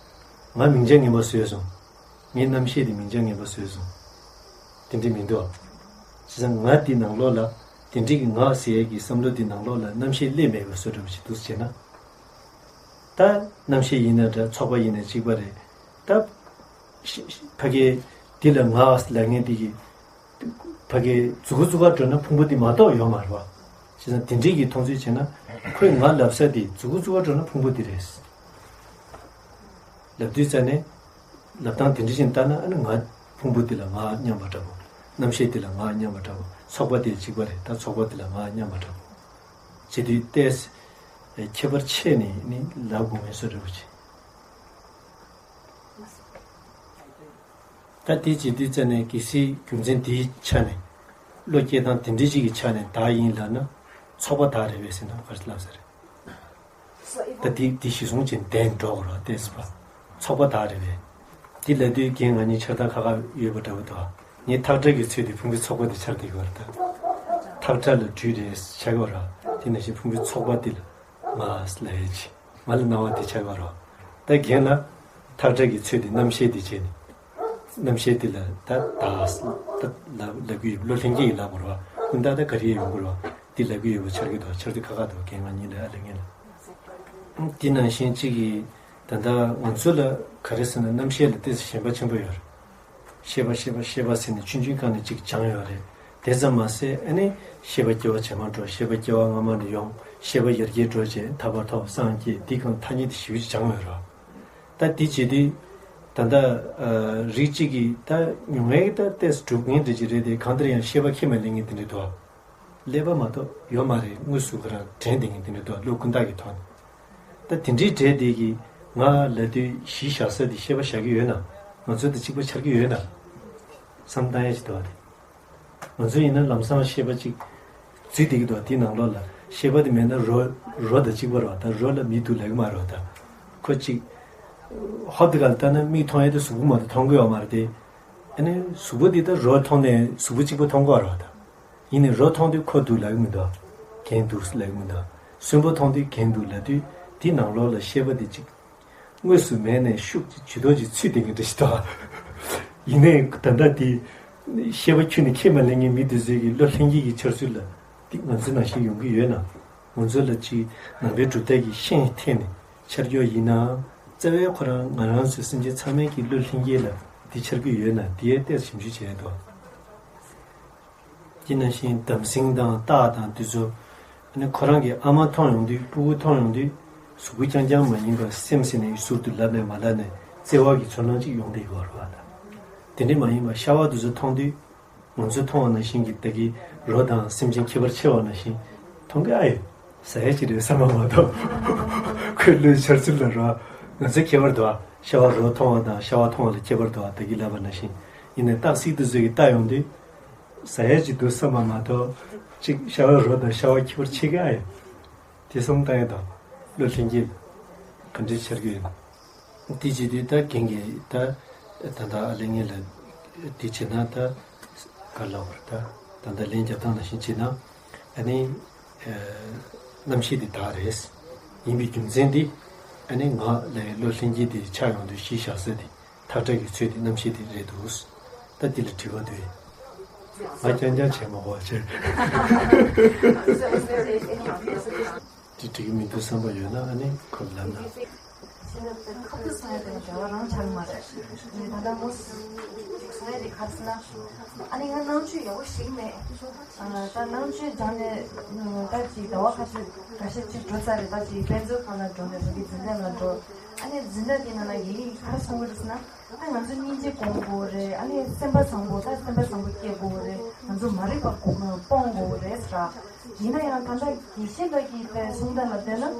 ང་མིང་ཆ་ངན་པ་བཟོས་སོང་། ངའི་རྣམ་ཤེས་དེ་མིང་ཆ་ངན་པ་བཟོས་སོང་། དེ་འདྲ་མི་འདུག་བྱས་ཙང་ང་འདི་ནང་ལོགས་ལ་དེ་འདྲ་གི་ང་ཟེར་ཡས་ཀྱི་བསམ་བློ་འདི་ནང་ལོགས་ལ་རྣམ་ཤེས་སླེབས་མེད་པའི་བཟོ་འདྲ་བོ་ཞིག་འདུག་ཟེར་ན། ད་རྣམ་ཤེས་ཡིན་ན་འདྲ་ཚོགས་པ་ཡིན་ན་གཅིག་པ་རེད། ད་ཕ་གི་འདི་ལ་ང་ལབ་མཁན་འདི་གི་ཕ་གི་མཛུ་གུ་བཙུགས་ག་འགྲོ་ན་ཕུང་པོ་འདི་མ་གཏོགས་ཡོད་མ་རེད་བ། བྱས་ཙང་དེ་འདྲའི་གི་མཐོང་ཚུལ་བྱས་ན་ཁོས་ང་ལབ་ས་འདི་མཛུ་གུ་བཙུགས་ག་འགྲོ་ན་ཕུང་པོ་འདི་རེད། ལབ་དུས་ཙ་ནས་ལབ་སྟངས་དེ་འདྲ་ཞིག་ལྟར་ན་ཨ་ནི་ང་ཕུང་པོ་འདི་ལ་ང་སྙམ་པ་འདྲ་པོ། རྣམ་ཤེས་འདི་ལ་ང་སྙམ་པ་འདྲ་པོ། ཚོགས་པ་དེ་གཅིག་པ་རེད། ད་ཚོགས་པ་འདི་ལ་ང་སྙམ་པ་འདྲ་པོ། བྱེད་དུས་ཏོག་ཙམ་ཁྱད་པར་ཕྱེ་ནས་ནི་ལབ་དགོས་ངེས་སོ་འདྲ་པོ་བྱེད། ད་དེ་བྱེད་དུས་ཙ་ནས་གལ་སྲིད་རྒྱུ་མཚན་དེའི་ཆ་ནས་བློ་སྐྱེ་སྟངས་དེ་འདྲ་ཞིག་གི་ཆ་ནས་བདག་ཡིན་ལབ་ན་ཚོགས་པ་བདག་རེད་པས་ཟེར་ན་ག་རེ་ལབ་ས་རེད། ད་དེ་དེ་གཞི་བཟུང་བྱས་ནས་འགྲོ་དགོས་རེད་བལྟས་པ། ཚོགས་པ་བདག་རེད་པས། དེ་ལབ་དུས་རྒན་ང་གཉིས་འཆར་སྟངས་ཁ་ཁ་ཡོད་པ་འདྲ་བོ་འདུག་ངས་ཐག་ཁྲ་གི་ཚུལ་དེ་ཕུང་པོའི་ཚོགས་པ་དེ་འཆར་བསྡད་ཀྱི་ཡོད་རེད་ད། ཐག་ཁྲ་ལ་འགྲུལ་རེད་ཆགས་ཀྱི་ཡོད་རེད། དེ་ནང་བཞིན་ཕུང་པོའི་ཚོགས་པ་དེ་ལ་ང་ལབ་ཡས་ཆེ། ང་ལ་སྣང་བ་དེ་ཆགས་ཀྱི་ཡོད་རེད། ད་རྒན་ལ་ཐག་ཁྲ་གི་ཚུལ་དེ་རྣམ་ཤེས་དེ་བྱས་ནས། རྣམ་ཤེས་དེ་ལ་ད་བདག་ད་ལབ་ལབ་ཀྱི་ཡོད། བློ་ལྷན་སྐྱེས་ཀྱིས་ལབ་དགོས་རེད་བ། ཀུན་བཏགས་ད་ག་རེ་ཡོང་གི་རེད་བ། འདི་ལབ་ཀྱི་ཡོད་པ་འཆར་གྱི་འདུག་འཆར་དུས་ཁ་ཁ་འདུག་རྒན་ང་གཉིས་ལ་ཨ་ལས་ངན་ལ། འདི་ནང་བཞིན་གཅིག་གིས་ད་ལྟ་ང་ཚོ་ལ་ག་རེ་ཟེར་ན་རྣམ་ཤེས་ལ་ཏོག་ཙམ་ཞེན་པ་ཆེན་པོ་ཡོད་རེད། ཤེས་པ་ཤེས་པ་ཤེས་པ་ཟེར་ནས་ཆུང་ཆུང་སྒང་ནས་གཅིག་སྦྱངས་ཡོད་རེད། དེ་ཙམ་མ་ཟད་ཨ་ནི་ཤེས་པ་སྐྱེ་བ་ཇེ་མང་འགྲོ། ཤེས་པ་སྐྱེ་བ་སྔ་མ་ནས་ཡོང་། ཤེས་པ་ཡར་རྒྱས་འགྲོ་བྱས་ཐར་པ་ཐོབ། སངས་རྒྱས། འདི་སྒང་ཐ་སྙད་དེ་ཞེ་པོ་ཅིག་སྦྱངས་ཡོད་རེད། ད་འདི་བྱེད་དུས་ད་ལྟ་ཨ་རིགས་གཅིག་གིས་ད་ཉུང་ངེས་ཀྱི་ད་ཏོག་ཙམ་སྒྲུབ་མཁན་འདྲ་ཅིག་རེད་དེ། གང་ལྟར་ཡང་ཤེས་པ་ཁས་མ་ལེན་མཁན་དེ་འདྲ་འདུག་ཀླད་པ་མ་གཏོགས་ཡོད་མ་རེད། དངོས་སུ་ཁོ་རང་དྲན་བསྡད་མཁན་དེ་འདྲ་འདུག་བློ་ཀུན་བཏགས་ཀྱི་ཐོག་ནས། ད་དེ་འདྲའི་གྲས་དེ་གིས་ང་ལབ་དུས་གཞི་བཞག་ས་དེ་ཤེས་པ་བཞག་གི་ཡོད་ན། ང་ཚོ་དང་གཅིག་པ་ཆགས་ཀྱི་ཡོད་ན་བསམ་བཏང་ཡ་ཞིག་འདུག་བ། དེ་ང་ཚོ་ཡིན་ན་ལམ་སང་ཤེས་པ་གཅིག་འཛུལ་བསྡད་ཀྱི་འདུག་དེའི་ནང་ལོགས་ལ་ཤེས་པ་དེ་མེད་ན་རོ་རོ་དང་གཅིག་པ་རེད་བ། ད་རོ་ལ་མིག་འདུག་ལབ་ཀྱི་མ་རེད་བ། ད་ཁོ་གཅིག་ཧོབ་དེ་ག་ལ་ལྟ་ན་མིག་མཐོང་ཡ་དེ་གཟུགས་པོ་མ་གཏོགས་མཐོང་གི་ཡོད་མ་རེད་དེ། ཨ་ནི་གཟུགས་པོ་འདི་ད་རོ་མཐོང་ནས་གཟུགས་པོ་གཅིག་པ་མཐོང་གི་ཡོད་རེད་བ། ད་ཡིན་ནའི་རོ་མཐོང་དུས་ཁོ་འདུག་ལབ་ཀྱི་མི་འདུག་རྒན་འདུག་ལབ་ཀྱི་མི་འདུག་གསོན་པོ་མཐོང་དུས་རྒན་འདུག་ལབ་དུས་དེའི་ནང་ལོགས་ལ་ཤེས་པ་དེ་གཅིག་དངོས་སུ་མེད་ནས་ཤུགས་ཀྱིས་ཇུས་གཏོགས་ཀྱིས་ཚུད་བསྡད་མཁན་འདྲ་ཞིག་འདུག་ཡིན་ནའི་ད་ལྟ་དེ་ཤེས་པ་ཁྱོན་ནས་ཁས་མ་ལེན་མཁན་མི་དེ་ཚོའི་གི་བློ་ལྷན་སྐྱེས་ཀྱི་འཆར་ཚུལ་ལ་འདི་ང་ཚོ་ནང་བཞིན་ཡོང་གི་ཡོད་ན། ང་ཚོ་ལ་ཅིག་ནང་པའི་གྲུབ་མཐའ་གི་ཤན་འཐེན་ནས་འཆར་རྒྱུ་ཡིན་ན། རྩ་བའི་ཁོ་རང་ང་རང་ཚོ་སེམས་ཅན་ཚང་མའི་གི་བློ་ལྷན་སྐྱེས་ལ་འདི་འཆར་གི་ཡོད་ན་འདི་ཡའི་ཏོག་ཙམ་ཞིབ་འཇུག་བྱས་འདུག་དེ་ནང་བཞིན་དམ་སྲིང་དང་སྟག་དང་དེ་ཚོ། ཨ་ནི་ཁོ་རང་གི་ཨ་མ་མཐོང་ཡོང་དུས་སྤུ་གུ་མཐོང་ཡོང་དུས་གཟུགས་པོ་རྐྱང་རྐྱང་མ་ཡིན་པར་སེམས་ཟེར་ནས་ཟུར་དུ་ལབ་ནས་མ་ལབ་ནས་བརྩེ་བ་གི་ཚོར་སྣང་ཅིག་ཡོང་བསྡད་ཡོད་རེད་བ། ད་དེ་འདྲ་མ་ཡིན་པར་ཤ་བ་དེ་ཚོ་མཐོང་དུས། ང་ཚོས་མཐོང་བ་ནང་བཞིན་གྱི་བདག་གི་རོ་དང་སེམས་ཅན་ཁྱད་པར་ཆེ་བ་ནང་བཞིན་མཐོང་གི་ཨ་ཡོད། ཟ་ཡ་ཅིག་རེད་བསམ་པ་མ་གཏོགས། ཁོའི་བློའི་འཆར་ཚུལ་ལ་རོ། ང་ཚོའི་ཁྱད་པར་འདུག་ཨ། ཤ་བ་རོ་མཐོང་བ་དང་ཤ་བ་མཐོང་བ་ལ་ཁྱད་པར་འདུག་ཨ། བདག་གིས་ལབ་པ་ནང་བཞིན། ཡིན་ནའི་སྟག་གཟིག་དེ་ཚོས་ཀྱིས་ལྟ་ཡོང་དུས། ཟ་ཡ་ཅིག་འདུག་བསམ་པ་མ་གཏོགས། གཅིག་ཤ་བ་རོ་དང་ཤ་བ་ཁྱད་པར་ཆེ་གི་ཨ་ཡོད། དེ་གསུམ་ལྟ་ཡ་དང་། བློ་ལྷན་སྐྱེས་ག་འདྲས་འཆར་གི་ཡོད། དེ་བྱེད་དུས་ད་རྒན་གྱིས་ད་ད་ལྟ་ཨ་ལེ་ངེད་ལ་དེ་བྱེད་ན་ད་ག་ལབ་པར་ད་ད་ལྟ་ལན་རྒྱབ་སྟངས་ནང་བཞིན་བྱེད་ན་ཨ་ནི་ཨ་རྣམ་ཤེས་དེ་བདག་རེད། ཡིན་པའི་རྒྱུ་མཚན་དེ་ཨ་ནི་ང་ལ་བློ་ལྷན་སྐྱེས་དེ་ཆགས་ཡོང་དུས་གཞི་བཞག་ས་དེ་ཐག་ཁྲ་གི་ཚོད་དེ་རྣམ་ཤེས་དེ་རེད་འདུག་ད་དེ་ལ་དྲི་བ་འདུག་ང་རྐྱང་རྐྱང་བྱས་མ་གོ་བ་བྱས། དེ་འགྲིག་གི་མི་འདུག་བསམ་པ་ཡོད་ན་ཨ་ནི་ཁོ་ལ་ལབ་ན། ཁ་ཐུག་སོང་ཡ་དེ་ལ་འབྲེལ་བ་རང་ཆགས་མ་རེད། ད་ལྟ་མོ་སོང་ཡ་དེ་ག་རེ་ཟེར་ན། ཨ་ནི་ང་ནང་ཆོས་ཡག་པོ་ཞིག་མེད། ད་ནང་ཆོས་སྦྱངས་ནས་ད་ཅིག་ཟླ་བ་ཁ་ཤས་ཁ་ཤས་ཅིག་འགྲོ་ཚར་རེད། ད་ཅིག་དཔེ་མཛོད་ཁང་ལ་འགྲོ་ནས་རང་གི་འཛིན་གྲྭ་ལ་འགྲོ། ཨ་ནི་འཛིན་གྲྭ་དེ་ནང་ལ་ཡི་གེ་ག་རེ་གསུང་གི་རེད་ཟེར་ན། ད་ང་ཚོ་སྙིང་རྗེ་སྒོམ་དགོས་རེད། ཨ་ནི་སེམས་པ་བཟང་པོ་ད་སེམས་པ་བཟང་པོ་སྐྱེ་དགོས་རེད། ང་ཚོ་མ་རིག་པ་སྤོང་དགོས་རེད་ཟེར། ཡིན་ན་ཡང་ད་ལྟ་དགེ་བཤེས་ལགས་ཀྱི་དཔེ་གསུང་སྟངས་ལ་བལྟས་ན།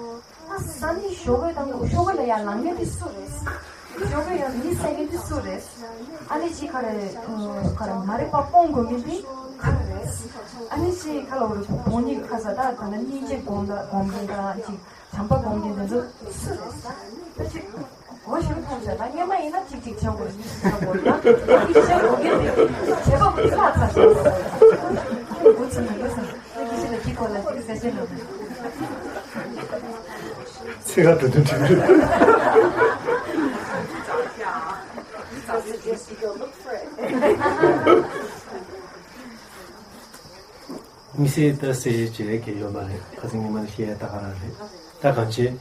ཨ་ས་ནི་ཞོགས་ཀས་དང་ཞོགས་ཀས་ལ་ཡར་ལངས་མཁན་དེ་སུ་རེད། ཞོགས་ཀས་ཡར་མི་བསད་མཁན་དེ་སུ་རེད། ཨ་ནི་ཅིག་ག་རེ་ག་རེ་མ་རིག་པ་སྤོང་དགོས་མཁན་དེ་ག་རེ་རེད། ཨ་ནི་ཅིག་ག་ལ་འོ་རེད། དོན་གཉིས་ཀྱི་ཁ་ས་ད་ད་ལྟ་སྙིང་རྗེ་སྒོམ་ད་སྒོམ་མཁན་དང་ཅིག་བྱམས་པ་སྒོམ་མཁན་དེ་ཚོ་སུ་རེད། ད་ཅིག་གོ་ཞིག་མཐོང་བྱས་ན་སྔོན་མ་ཡིན་ན་ཅིག་ཅིག་བྱ་དགོས། གཉིས་ཤིག་བྱ་དགོས་ན་གཉིས་ཤིག་བྱ་དགོས་ཀྱི་རེད། བྱེད་པ་མི་ལྷག་ཚར་སོང་། ཁོ་ཚོ་མི་འདུག་བསམ། ཁྱེད་ཀྱི་ཞིག་ལ་གཅིག་གོ་ལ་གཅིག་ཟེར་བྱས་ལ། ཚེ་ག་དུ་དུ་དྲི་བ་རེད། དམིགས་བསལ་ད་གསལ་བཤད་བྱེད་ཡས་ཀྱི་ཡོད་མ་རེད། ཁ་སང་ཉི་མ་ནས་བཤད་ཡས་ད་ག་རང་རེད། ད་གང་བྱེད།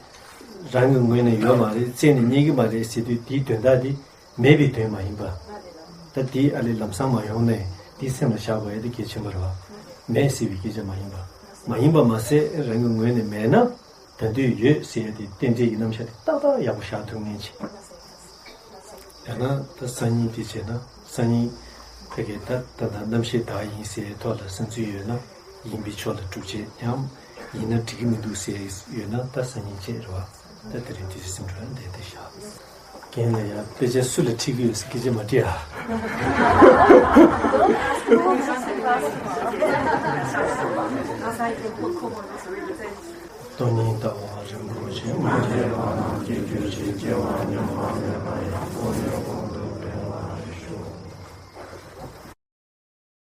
རང་གི་ངོས་ནས་ཡོད་མ་རེད། བཙལ་ནས་རྙེད་ཀྱི་མ་རེད་ཟེར་དུས་དེའི་དོན་དག་དེ་མེད་པའི་དོན་མ་ཡིན་པ། ད་དེ་ཨ་ལས་ལམ་སང་མ་ཡོང་ནས་དེ་སེམས་ལ་བཞག་དགོས་ཡས་དེ་གལ་ཆེན་པོ་རེད་བ། མེད་ཟེར་བའི་སྐད་ཆ་མ་ཡིན་པ། མ་ཡིན་པ་མ་ཟད་རང་གི་ངོས་ནས་མེད་ན། ད་དུང་ཡོད་ཟེར་ཡ་དེ་རྟེན་འབྲེལ་གྱི་རྣམ་གཞག་དེ་ཏག་ཏག་ཡག་པོ་བཞག་ཐུབ་མཁན་ཅིག་ཡང་ན་ད་སང་ཉིན་དེ་བྱས་ན་སང་ཉིན་ཕ་གི་ད་ད་ད་རྣམ་ཤེས་བདག་ཡིན་ཟེར་ཡའི་ཐོག་ལ་བསམ་ཚུལ་ཡོད་ན་ཡིན་པའི་ཕྱོགས་ལ་སྒྲུབ་བྱེད། ཡང་ཡིན་ན་འགྲིག་གི་མི་འདུག་ཟེར་ཡོད་ན་ད་སང་ཉིན་བྱེད་རེད་བ། ད་དེ་རིང་དུས་ཚོད་ཟིན་འགྲོ་ཡ་འདས་དེ་བཞག་རྒན་ལ་ཡ་དཔེ་ཆ་སུ་ལ་ཁྲིད་ཀྱི་ཡོད་ཟེར་སྐད་ཆ་མ་དྲིས་ཨ། སྟོང་ཉིད་ལྟ་བ་རིན་པོ་ཆེ། མ་སྐྱེས་པ་རྣམས་སྐྱེ་གྱུར་ཅིག་སྐྱེ་བ་ཉམས་པ་མེད་པ་ཡང་